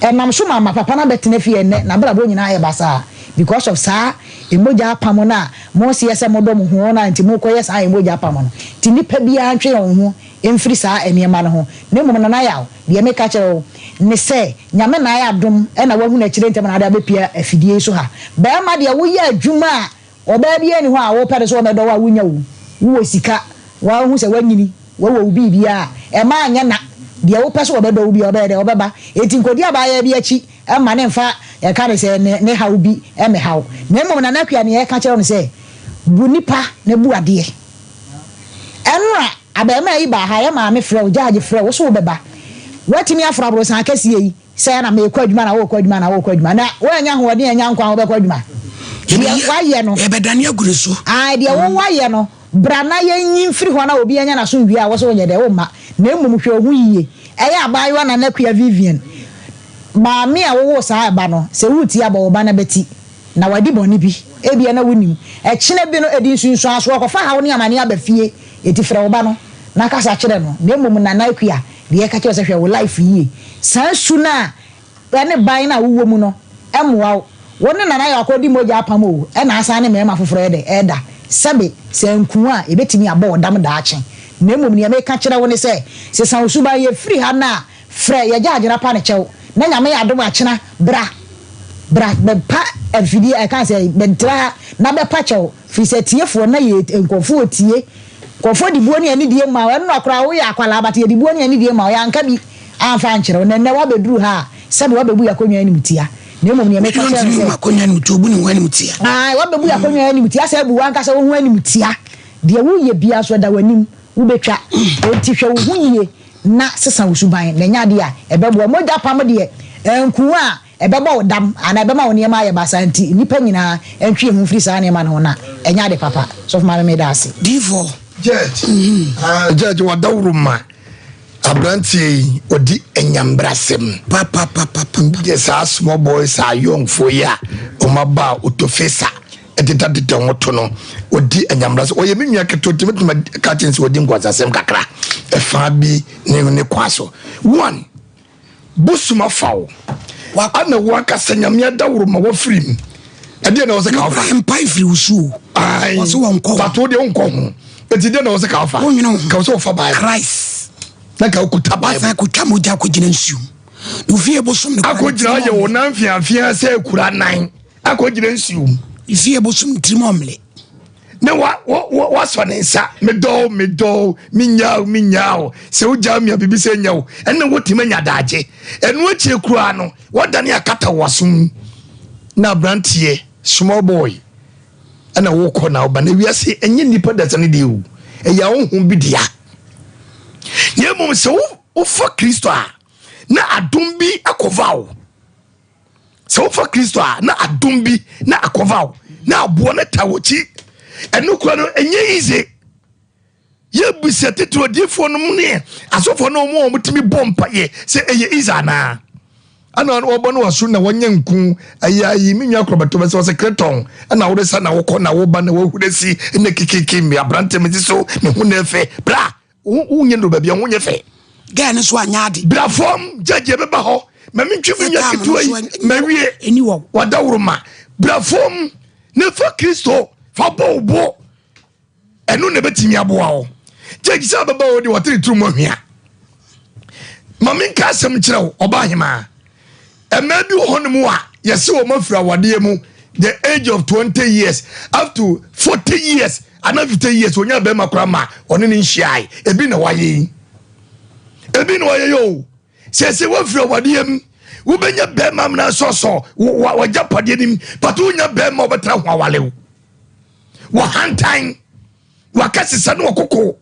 Ɛnam so ma ma papa no abɛtena fie ɛnnɛ, n'abrabɔ nyinaa ayɛ basaa because of saa mogya apam no a moseɛ sɛ modɔ mo ho no a nti mokɔyɛ saa mogya apam no. Nti nnipa biara ntwe wɔn ho mfiri saa nneɛma no ho. Na mmom Nana Yaw, deɛ meka kyerɛ wo ne sɛ Nyame na ayɛ adom na wahunu akyire ntɛm na ade abɛpia afidie yi so ha. Barima deɛ woyɛ adwuma a Ɔbaa biara nni hɔ a wopɛ no sɛ ɔmmɛdɔ wo a wunnya wo. Wowɔ sika, woahu sɛ woanyini, woawɔ wo biribiara a, ɛmma anyɛ na. Deɛ wopɛ sɛ ɔbɛdɔ wo biara, ɔbɛyɛ dɛn? Ɔbɛba. Enti nkɔdi abaayewa bi akyi mma no mfa, yɛka no sɛ, ne ne haw bi mmɛha wo. Na mmom Nana Akua, nea yɛka kyerɛ wo ne sɛ, bu nnipa na bu adeɛ. Ɛnora, abarimaa yi baa ha, yɛn maame frɛ wo, gyaagye frɛ wo, wo se wobɛba. Woatumi aforo aborosan akɛseɛ yi. Sɛ na merekɔ adwuma na worekɔ adwuma na worekɔ adwuma na woannya ahoɔden annya nkwa a wobɛkɔ adwuma. Deɛ woayɛ no. Yɛbɛdane agu ne so. Ae, deɛ wo woayɛ no, bra na yɛnyi mfiri hɔ na obi anya n'asomdwoeɛ a wo se wonyɛ dɛ, womma. Na mmom hwɛ wo ho yie. Ɛyɛ abaayewa Nana Akua Vivian, maame a wowoo saa ba no, sɛ woretie a bɔ wo ba no abati. Na wadi bɔne bi, ebia na wonnim. Ɛkyena bi no, ɛde nsunsuansoɔ kɔfa haw ne amaneɛ aba fie. Enti frɛ wo ba no na kasa kyerɛ no. Na mmom Nana Akua, Deɛ ɛka kyerɛ wo sɛ hwɛ wo life yie. Saa su no a ɛne ban no a wowɔ mu no mmoa wo. Wo ne Nana Yaw akɔdi mogya apam o, ɛna asan ne mmarima foforɔ yɛ dɛ ɛreda. Sɛbe, sɛ anku wo a, ɛbɛtumi abɔ wo dam daakye. Na mmom deɛ meka kyerɛ wo ne sɛ, sesa wo suban, yɛfiri ha nnɛ a, frɛ yɛn gyagyera pa no kyɛw, na Nyame yɛ adom a kyena, bra, bra bɛpa afidie, ɛka sɛ bɛtra ha na bɛpa kyɛw. Firi sɛ atiefoɔ na yɛ nkurɔfoɔ tie. Nkurɔfoɔ de buo ne anidie ma wo. Ɛnora koraa woyɛ akwadaa but yɛde buo ne anidie ma wo. Yɛanka bi amfa ankyerɛ wo. Na nnɛ woabɛduru ha a, sɛbe woabɛbu yɛn akonnwa animtia. Na mmom deɛ meka kyerɛ no sɛ. Ɔntumi mmu akonnwa animtia, ɔbu ne ho animtia. Ae, woabɛbu yɛn akonnwa animtia, asan abu w'ankasa wo ho animtia. Deɛ woreyɛ biara nso ɛda w'anim, wobɛtwa. Enti hwɛ wo ho yie na sesa wo suban, na ɛnyɛ adeɛ a ɛbɛboa. Mogya apam deɛ, anku wo a, Ɛbɛbɔ wo dam anaa ɛbɛma wo nneɛma ayɛ basaa nti nnipa nyinaa ntwe yɛn ho mfiri saa nneɛma no ho na ɛnyɛ ade papa. Sɔfo Maame meda ase. Difoɔ. Judge, ah, judge wadaworo ma aberanteɛ yi ɔdi anyambrasɛm papapapapa. Deɛ saa small boys a young foɔ yi a wɔn aba a otofesa ɛdedadeda wɔn to no ɔdi anyambrasɛm. Ɔyɛ me nua ketewa nti mɛtumi aka kyerɛ no sɛ ɔdi nkwansasɛm kakra ɛfa bi ne ne kwan so. One. Bosom afa wo. Ana wo ankasa Nyame adaworo ma wafiri mu. Ɛdeɛ na wɔsɛ ka wofa. Mpae firi wo so o. Ayi. Wɔsɛ wɔn kɔ. But wo deɛ wonkɔ ho. Eti deɛ na wɔsɛ ka wofa. Wonwene wo ho. Ka wɔsɛ wɔfa Bible. Christ. Na ka wokuta Bible. Wasan kotwa mogya akɔgyina nsuo mu. Na ofie bosom no. Akɔgyina ayɛ wo nan mfeamfea sɛ akura nan. Akɔgyina nsuo mu. Efie bosom tirim ɔmle. na wa wa wa wasɔ ne nsa medɔ wo medɔ wo menyaa wo menyaa wo sɛ wogyaa me a biribi sɛ nyɛ wo ɛna wotumi anya daagye ɛno akyire koraa no wadane akata w'aso mu na aberanteɛ small boy ɛna wokɔ na woba na wiase ɛnyɛ nnipa dasa no deɛ o ɛyɛ ahonhom bi dea na mmom sɛ wofa kristo a na adom bi akɔva wo Sɛ wofa Kristo a, na adom bi na akɔva wo, na aboɔ no ta w'akyi. Ɛno kura no ɛnyɛ easy. Yɛbisa titiri odiifoɔ no mu ne asɔfoɔ no wɔn a wɔtumi bɔ mpaeɛ sɛ ɛyɛ easy anaa. Ɛna wɔbɔ no waso na wɔnyɛ nku ɛyɛ ayi me nua korɔbɛtɔ bɛsɛ wɔsɛ kretɔn ɛna wode sa na wokɔ na woba na wahura si ɛna kikiki me aberante me si so me ho na ɛfɛ bra Wo wo nyɛ no baabi a ho nyɛ fɛ. Girl no so anyɛ ade. Bra fam judge ɛbɛba hɔ. Ma me ntwi me nwa ketewa yi ma wie. Ɛni wɔ. Wadaworo ma. Bra fam na fa Kristo fa bɔ wo bo. Ɛno na ɛbɛtumi aboa wo. Judge sɛ abɛba hɔ de wɔtere turu mu ahwia. Ma me nka asɛm nkyerɛ wo ɔbaa hemaa. Mmaa bi wɔ hɔnom a yɛse wɔn afiri awadeɛ mu the age of 20 years up to 40 years anaa 50 years wɔnya bɛrima koraa ma ɔne ne nhyiae. Ebi na wayɛ yi. Ebi na wayɛ yi o. Sɛsɛ wɔafiri awadeɛ mu wobɛnya bɛrima amena sɔsɔ wagyapadeɛ nim but wonya bɛrima ɔbɛtena ho awale wo. Wɔhantan. Wakasesa ne ɔkoko.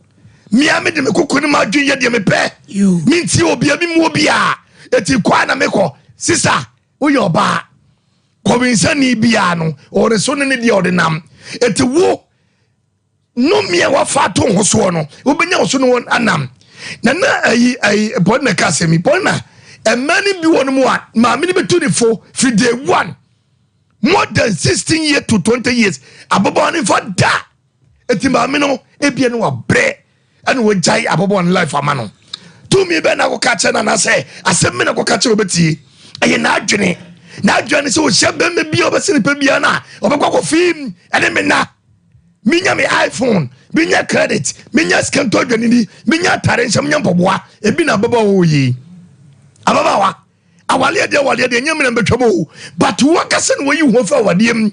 Mea mede me koko ne m'adwene yɛ deɛ mepɛ. Mentie obia, memmu obia. Eti kɔ a na mekɔ. Sista, woyɛ ɔbaa. Kɔwensani biara no, ɔde so ne ne deɛ ɔde nam. Eti wo, nnome a wafa ato ho soɔ no, wobɛnya wo so ne wɔn anam. Na na ayi ayi bɔne na ɛka asɛm yi. Bɔne na mmaa no bi wɔ no mu a, maame no bɛtu ne fo firi day one. More than 16 years to 20 years. Ababaawa no mfa da. Eti maame no ebia no wabrɛ ɛna wagyae ababaawa no life ama no. Tumi bɛn na akɔka kyerɛ no anaasɛ asɛm bi na akɔka kyerɛ obɛtie. Ɛyɛ n'adwene. N'adwene ne sɛ ɔhyia bɛrima bi a ɔbɛsɛ nipa biara no a ɔbɛkɔ akɔ fim ɛne me na. Menya me iPhone, menya credit, menya sika ntɔ adwanini, menya atare nhyɛ, menya mpaboa. Ebi na ababaawa wɔ yi. Ababaawa. Awaleɛ deɛ awaleɛ deɛ nyɛ mena mbɛtwa mu o but wankasa na wayi ho afiri awadeɛ mu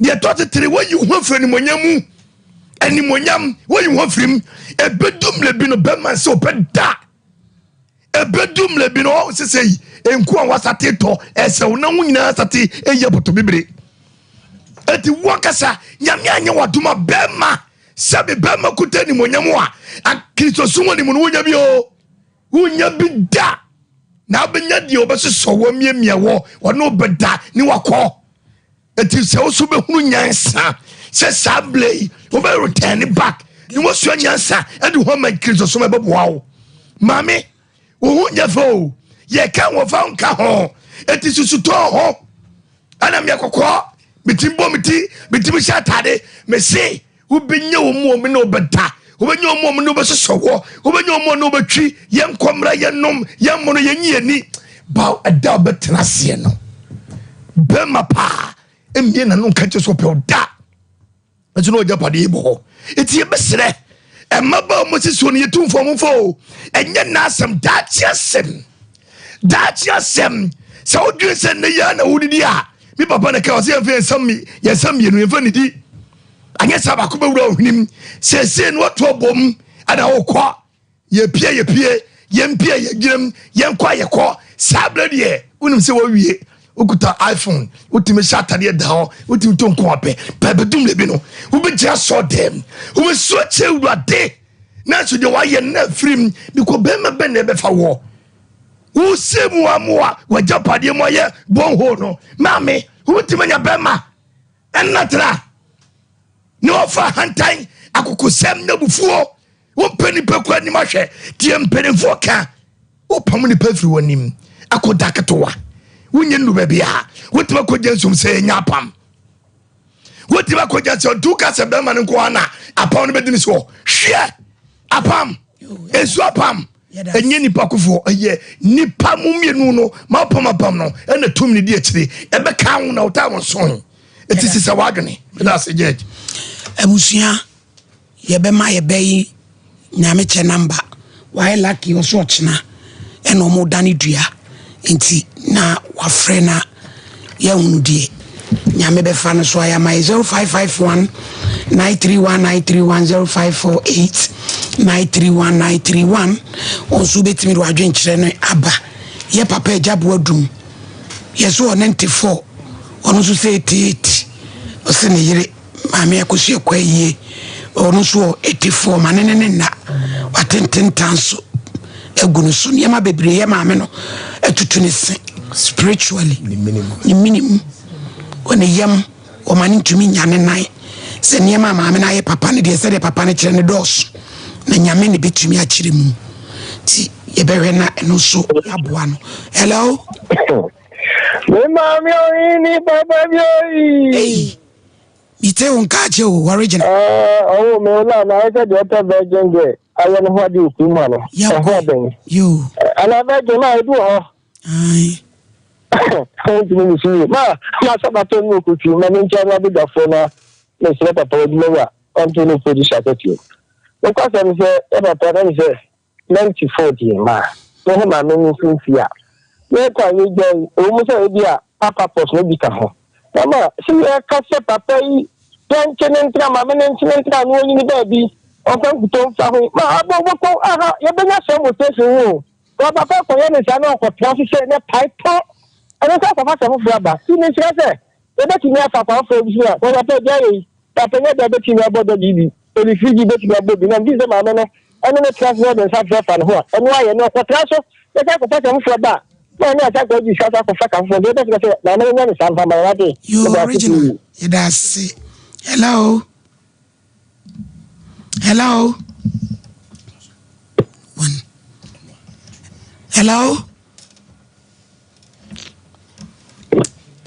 deɛ ɛtɔ tetere wayi ho afiri animonyam mu animonyam wayi ho afiri mu ɛbɛdu mmerɛ bi no bɛma sɛ ɔpɛ da ɛbɛdu mmerɛ bi no ɔho sɛ yi nku a wasate tɔ ɛsɛ wo na wo nyinaa sate ɛyi apɔtɔ bibire ɛti wankasa nyame anyɛ wadom a bɛma sɛbe bɛma kuta animonyam a kristosom anim no wonya bi o Wonnya bi da. Na wobɛnya deɛ wɔbɛsosɔ wɔ miamia wɔ ɔne wobɛda ne wakɔ. Eti sɛ wo so bɛhunu nyansa sɛ saa berɛ yi wobɛ return back ne wasua nyansa ɛde ho ama Kristosom ɛbɛboa wo. Maame, wo ho nyɛ fɛ o. Yɛka wɔfa nka ho. Eti susutɔn ho. Ɛna meɛ kɔkɔɔ, metumi bɔ me ti, metumi hyɛ atade, mese Wobɛnya wɔn mu wɔn ne wobɛda, wobɛnya wɔn mu wɔn ne wobɛsosɔ wɔ, wobɛnya wɔn mu wɔn ne wobɛtwi, yɛn nkɔmmra, yɛn nom, yɛn mono, yɛn nyi yɛn ni. Ba ɛda a wobɛtena aseɛ no, bɛrima paa mmie n'ano nka kyerɛ sɛ ɔpɛ wo da. Nso na ɔgya padeɛ bɔ hɔ. Eti yɛbɛsrɛ mmabaa a wɔsi soɔ no yɛtu mfo wɔn mfa o. Ɛnyɛ n'asɛm, daakye asɛm. Daakye asɛm. Sɛ wodwene sɛ nnɛ yi ara na wodidi a, me papa na ɛka ɔsɛ yɛmfa yɛn nsa mmienu yɛmfa nidi. Anyɛ saa baako bɛwura ohwenem. Seesei no watu abom ɛna wokɔ. Yɛpie yɛpie, yɛmpie yɛgyinam, yɛnkɔ a yɛkɔ. Saa berɛ deɛ wonim sɛ wawie. Wokuta iPhone, wotumi hyɛ atadeɛ da hɔ, wotumi to nko apɛ. Bɛbɛdum lebi no, wobɛgyina sɔ dɛm, wobɛsu akyerɛ Awurade. Nanso deɛ wayɛ no na afirim, bikɔ bɛrima bɛn na ɛbɛfa wɔ. Wosɛ mu amoa w'agyapadeɛ mu ayɛ bɔnhoo no. Maame, wobɛtumi anya bɛrima. Ɛnna tra ne ɔfa ahantan, akokosɛm ne abufuo. Wompɛ nipa kura anim ahwɛ deɛ mpanimfoɔ ka. Wopam nipa firi wɔn anim akɔda ketewa. Wonyɛ nnu baabi a wotumi akɔgya nsom sɛ ɛnya apam. Wotumi akɔgya sɛ ɔtu ka sɛ bɛrima no nko ara na apam no bɛdi ne soɔ. Hwɛ apam, nsuo apam. Ɛnyɛ nipa kofoɔ, ɛyɛ nipa mu mmienu no ma apam apam no ɛna tum ne di akyire ɛbɛka ho na ɔtaa wɔn so ɛti sisa w'adwene. Meda ase judge. Abusua yɛbɛma yɛbɛ yi nyame kyɛ number wayɛ lucky ɔso ɔkyena ɛna ɔmo dane dua nti na wafrɛ na yɛahunu deɛ Nyame bɛfa no so ayɛ ama yɛ 0551 931 931 0548 931 931 wɔn nso wobɛtumi de wadwenkyerɛ no aba yɛ papa agya boa dum yɛ so ɔne 94 ɔno nso sɛ 88 ɔse ne yere Maame Akosua Kwayie, ɔno nso wɔ 84 ma ne ne ne nna watententan so agu no so nneɛma bebree yɛ maame no atutu ne se spiritually ne mene mu wɔ ne yam wɔma no ntumi nya ne nan sɛ nneɛma a maame no ayɛ papa no deɛ sɛdeɛ papa no kyerɛ no dɔɔso na nyame ne bɛtumi akyerɛ mu nti yɛbɛhwɛ na ɛno nso yɛaboa no hello Me maame ɔhene papa bi oyi. Ei, mete wo nka akyɛ o, original. Ɛɛ, ɔwɔ me wo la na ayɛ sɛ deɛ ɔpɛ virgin girl ayɛ ne ho ade wɔ kurom ha no. Ɛho ɔbɛn. Yo. Ana virgin ma ebi wɔ hɔ. Ayi. Ntumi ne so yie. Ma ma sabatɔ ne okutu ma ne nkyɛn na abadwafoɔ na mesrɛ papa adwuma wura ɔnto ne producer akɛseɛ. Nokwasɛm sɛ yɛ papa na ne sɛ 94 deɛ ma me ho maame no nso mfie a yɛkɔ a yɛgyae ɛwɔ mu sɛ ebi a papa pɔs no bi ka ho na ma sɛ yɛka sɛ papa yi yɛnkye ne ntena maame ne nkye ne ntena na ɔnyini baabi ɔmfa nkutɔ mfa ho ma abɔ wobɛkɔ aha yɛbɛnya sɛ mo station ho o papa kɔyɛ ne saa na ɔkɔtena so sɛ ne pae pɔ ɛno nso akɔfa sɛ foforɔ aba ti ne nkyerɛ sɛ yɛbɛtumi afa kwan foforɔ bi so a papa gya yei papa nyɛ deɛ bɛtumi abɔ dɔ biribi. Olifirigyi bɛtumi abɔ bi na megye di sɛ maame no ɛne no tra ase na ɔde nsa frɛ fa ne ho a, ɛno ayɛ na ɔkɔtra so na sɛ akɔfa ka foforɔ ba a, na ɔne asa akɔgye sika so akɔfa ka foforɔ nti ɛbɛsɛ sɛ maame no nyɛ ne saa mfa ma no wate. Yo, Meda ase original. pii. Yɛda ase. Hello. Hello. One. Hello.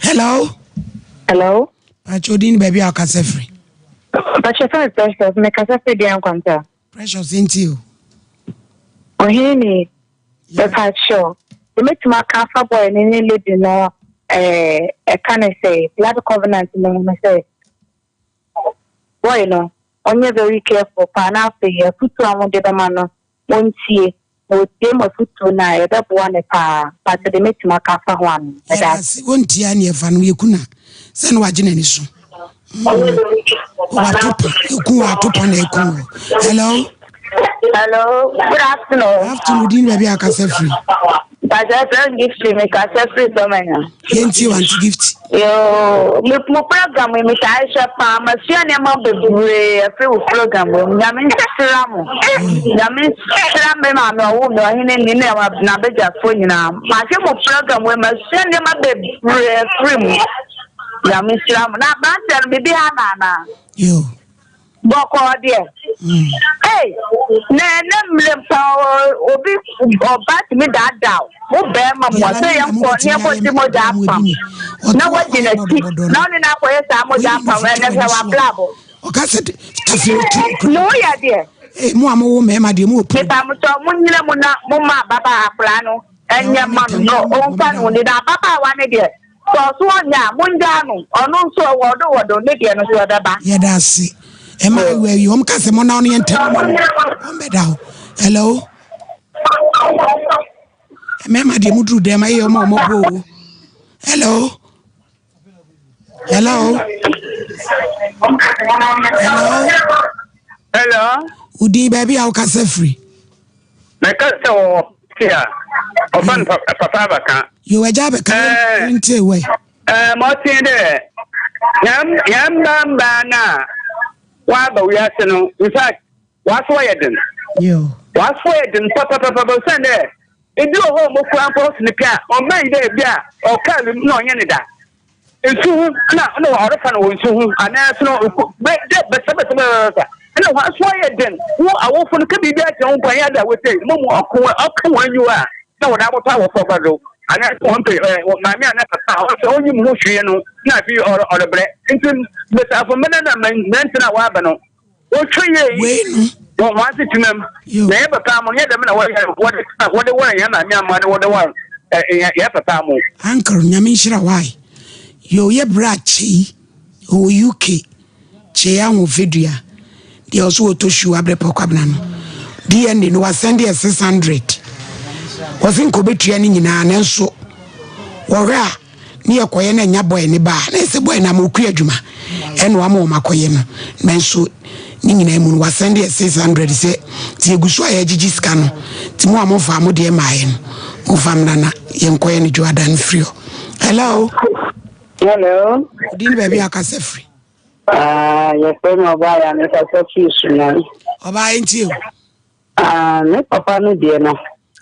Hello. Hello. Pacho din baabi a ɔkasa firi. Pacho fɛn Precious, mekasa firi deɛ nkwanta. Precious nti o. Ɔhene ni, mepacho, deɛ aka afa boy ne ne lady no ɛɛ ɛka ne sɛ blood covenant no ho no sɛ boy no ɔnyɛ very careful paa na afei afutuo a wɔde bɛma no wɔntie na wɔtie mu afutuo no a ɛbɛboa ne paa pacho deɛ mɛtumi aka afa ho ano. Ɛda ase. Wontie a ne ɛfa no yɛku na sɛ ne wagye n'ani so. Watopa eku watopa na eku wɔ. Hello. Hello, good afternoon. Afternoon, din baabi a akasa firi. Pastor Frank Gift mi kasa firi Sɔmanya. Yɛntie wante gift. Yoo, me mo program yi mi taa hwɛ paa, masua nneɛma bebree afiri wo program yi mu. Nyame nhyira mo. Nyame nhyira me maame ɔwo me ɔhene ni ne n'abadwafoɔ nyinaa. Mahwɛ mo program yi, masua nneɛma bebree afiri mu. Nyame nhyira mo. Na aberanteɛ no, biribi ha no anaa? Yoo. Bɔkɔɔ deɛ. Ei, na ɛnɛ mmerɛ mpa obi ɔba tumi daadaa wo bɛrima mu a sɛ yɛnkɔ ne yɛnkɔ ti mogya apam na wadi n'akyi na ɔne no akɔyɛ saa mogya apam ɛnɛ hwɛ w'abrabɔ. Ɔka sɛ tafere tu. Ne wo yɛ deɛ. Ee mo a mo wo mmarima deɛ mo wɔ puro. Mepa mo kyɛw mo nyina mu na mo ma ababaa akwadaa no ɛnyɛ ma no na ɔnfa ne ho ni na ababaawa no deɛ. Sɛ ɔso ɔnyɛ a, mongyaa no. Ɔno nso ɔwɔ do wɔ do, ne deɛ no nso ɛbɛba. Yɛda ase. Ɛma awu awie. Wɔn ka sɛ mo na ɔno yɛ ntɛm ma mo. Wɔn bɛda hɔ. Hello. Mmarima deɛ mo duru dɛm ayɛ wɔn a wɔn bɔ o. Hello. Hello. Hello. Hello. Wodin baabi a wokasa firi. Mɛka sɛ wɔ ti a ɔfa no papa abɛka. Yo agya abɛka ntie wɛ. Ɛɛ ma ɔteɛ dɛ yɛn yɛn mba mbaa no a wɔaba wiase no in fact wɔaso yɛ den. Yo. Wɔaso yɛ den papapapa osiane dɛ ebi wɔ hɔ a wɔkura mpo ɔsene pɛ a ɔmma yi dɛ ebi a ɔkaa bi na ɔnyɛ ne da. Nsu ho na na ɔrefa no wɔ nsu ho anaa so no bɛ dɛ bɛsɛbɛsɛbɛsɛ ɛna wɔn aso ayɛ den wo awofo no ka biribi akyerɛ wo mpo anyɛ ade a wosɛ mo mu ɔko ɔka wɔn anyiwa a na wɔde abɔtɔ awofo ba do anaa sɛ wɔn pɛ ɛ maame anaa papa a ɔsɛ ɔnyim ho hwee no na afei ɔrebrɛ nti mbesiafo mbɛnɛ na mmerante no a wɔaba no Wohwɛ yie yi wɔ wɔn asetena mu, na yɛn papa mo nyɛ dɛm na wɔyɛ wɔde wɔde wɔn yɛn maame amoa ne wɔde wɔn yɛn papa mo. Uncle nyame nhyira wo ae. Yoo yɛ bra kyei ɔwɔ UK kyei ahoɔfɛdua deɛ ɔso ɔtɔ shoe abrɛ pɔ kwabena no DNA no wasɛnde yɛ 600 wɔse nka ɔbɛtua ne nyinaa nanso wɔhwɛ a ne yɛkɔyɛ na ɛnya bɔɛ ne ba a na ɛsɛ bɔɛ no ama ɔkua adwuma ɛna wama wɔn akɔyɛ no nanso ne nyinaa mu no wasɛn deɛ 600 sɛ nti yɛgu so a yɛgyegye sika no nti mo a momfa mo deɛ maayɛ no momfa mmra na yɛnkɔyɛ no dwoada no firi hɔ. Hello. Hello. Odi ne baabi akasa firi. Ah, yɛfrɛ me ɔbaa yɛ amekasa firi Sunan. Ɔbaa yɛ ntie o. Ah, me papa no deɛ no,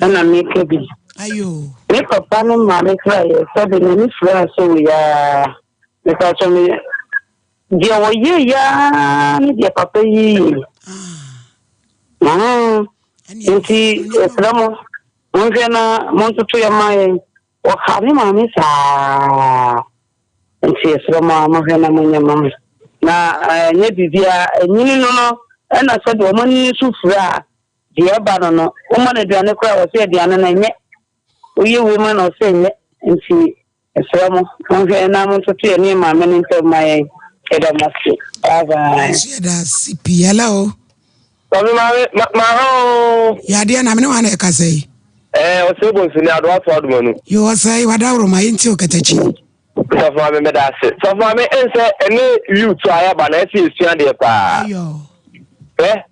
ɛna meka bi. Ayo. Me papa no maame kura yɛ sɛbe n'ani fura so wɔ yaa. Mepatwɔ me deɛ wɔyɛ yaa ne deɛ papa yi yɛ. Ah. Nti yɛsrɛ mo, monhwɛ na montoto yɛ ma yɛn. Wɔha me maame saa. Nti yɛsrɛ mo ara mohwɛ na monyɛ ma me. Na ɛnyɛ biribiara, ɛnyini no no ɛna sɛdeɛ wɔn ani nso fira a, deɛ ɛba no no, woma no aduane koraa a, ɔsɛ aduane no ɛnyɛ. Woyɛ wei ma no ɔsɛ ɛnyɛ. Nti mesrɛ mo, monhwɛ na montoto yɛne yɛn maame no ntam ma yɛn. Yɛda mo ase. Bye bye. Nso yɛda ase pii. Hello. Maame maame ma ma ha oo. Yadeɛ na mene wa na ɛkasa yi. Ɛɛ ɔsɛ bonsu ne adoa to adomanu. Yo ɔsɛ wadaworo ma yɛnti ɔkatakyi. Sɔfo maame meda ase. Sɔfo maame ɛnsɛ ɛne youth a yɛaba na ɛsɛ yɛsua adeɛ paa. Ɛ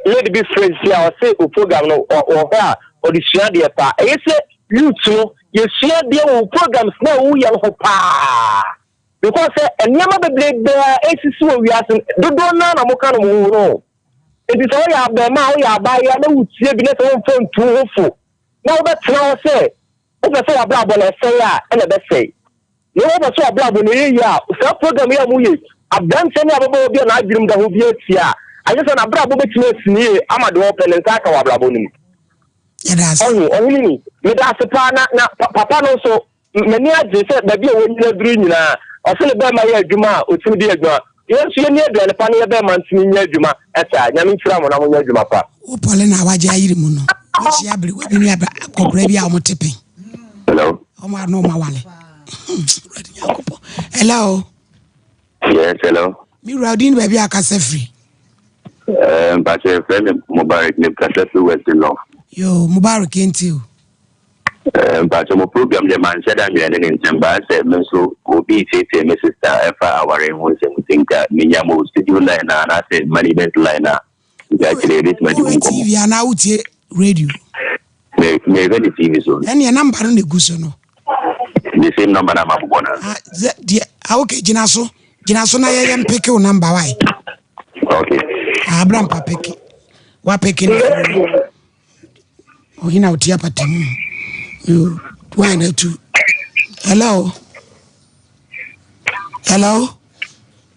lady bi frɛ sisi a ɔse o program no wɔ hɔ a ɔde sua adeɛ paa. Ɛyɛ sɛ youth no yɛsua adeɛ wɔ programs na woyɛ no ho paa. Because sɛ nneɛma bebrebe a ɛsisi wɔ wiase dodoɔ naa na moka no mo ho no. Nti sɛ woyɛ abarimaa, woyɛ abaayewa na wotie bi na sɛ womfa ntu wo ho fo na wobɛtena hɔ sɛ wopɛ sɛ w'abrabɔ no ɛsɛe a, ɛna ɛbɛsɛe. Na wopɛ sɛ w'abrabɔ no ɛyɛ yie a, saa program yi a moyɛ yi, aberanteɛ ne ababaawa bi a n'adwenem da hɔ bi atie a, agye sɛ n'abrabɔ bɛtumi asi no yie ama deɛ ɔpɛ ne nsa aka wɔ abrabɔ no mu. Ɔho, ɔhene ni, meda ase paa na, na papa no nso, M'ani agye sɛ baabi a wanyin aduru yi nyinaa, ɔse ne bɛɛma yɛ adwuma a otumi de yɛ adwuma. Yɛn nso yɛnni aduane pa na yɛ bɛɛma ntumi nyɛ adwuma saa. Nyame nhyira mo na monyɛ adwuma pa. Wo pɔle na wagye ayere mu no, wahyia aberewa bi ne akɔkora bi a wɔn te pɛn. Hello. Wɔn ano wɔn awale. Awurade Nyankopɔn. Hello. Yes, hello. Me wura odin baabi a kasa firi. Eh, mpakyɛ yɛfrɛ me Mubarak, me kasa firi Western North. Yo, Mubarak yɛntie o. Eh, mpakyɛ mo program deɛ manhyɛ da nwɛne ne ntɛm baa sɛ me nso obi reteetee me sister ɛfa aware ho nsɛm nti nka menya mo studio line a anaasɛ management line a nka akyire yɛbɛtumi adi ho Wohwɛ nkɔmmɔ. TV anaa wotie radio? Me mehwɛ ne TV so. Ɛneɛ number no na ɛgu so no. The same number na mabobɔ no. Ah, zɛ- deɛ ah, okay, gyina so gyina so na yɛyɛ mpeke wo number wae. Okay. Ah, abra mpa peke wapeke no. Ɔhene a ɔte apata mu. Yo, why na tu? Hello. Hello.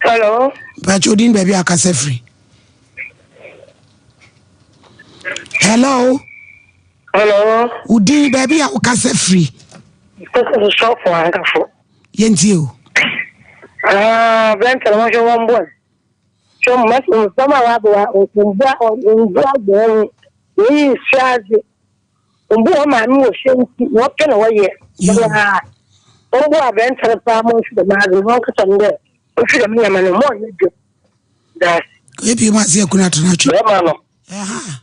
Hello. Mpakyɛ odin baabi a akasa firi. Hello. Hello. Odin baabi a wokasa firi. Sɔfo ankafo. Yɛntie o. Ah, bɛntɛn wɔn hwɛ wɔn bɔn. Hwɛ nsɛm a wɔaboa mbua mbua agbɔn ho wɔyi nhyɛ adze mbu wɔn maame wɔ fie nti wɔpɛ na wɔyɛ wɔyɛ a wɔn aberanteɛ no paa mo nfi dɛm adze no wɔn kasa no dɛ ofi dɛm nneɛma no mo ɔnyɛ dwom daase. Ebi mu ase ekunu ato n'atwe. Bɛrima no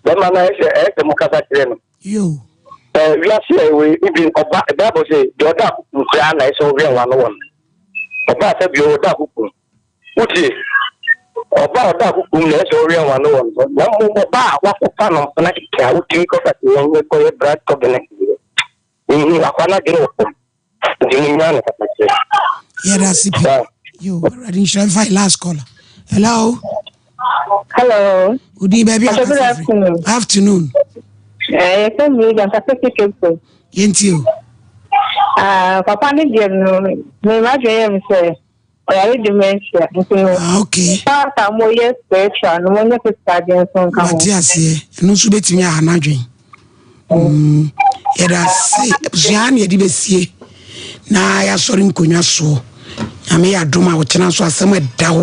bɛrima no ɛsɛ ɛsɛ mo kasa kyerɛ no. Yo. Ɛɛ wiase a ɛwɔ yi ibi ɔba Bible sɛ deɛ ɔda akuku koraa na ɛsɛ ɔwɛn wa no wɔ no ɔba sɛ deɛ ɔda akuku. Wotie? Ɔba a ɔda kokoam na ɛsɛ sɛ ɔwɛn w'ano wɔ ne ho, na mmom ɔba a woakɔfa no mpena kɛkɛ a wotumi kɔka sɛ yɛnyɛ kɔyɛ brad covenant deɛ, menhu akoa no adwene wɔ fam, nti monnyaa no kasakyerɛ. Yɛda ase pii. Yo, Awurade nhyira mfa yɛ last caller. Hello. Hello. Odin baabi a Good kasa firi. afternoon. Afternoon. Eh, yɛfrɛ me Rita, mfa sɛ Cape Coast. Yɛntie o. Ah, papa ne deɛ no, me m'adwene yɛ me sɛ ɔyare dementia nti no. Ah, okay. Part a mo yɛ spiritual no mo nyɛ physical deɛ nso nka ho. Wate aseɛ, ɛno nso bɛtumi aha n'adwen. Mm, yɛda ase abusua na yɛde bɛsie na yɛasɔre nkonnwa soɔ. Nyame yɛ adom a ɔkyena nso asɛm ɛda hɔ.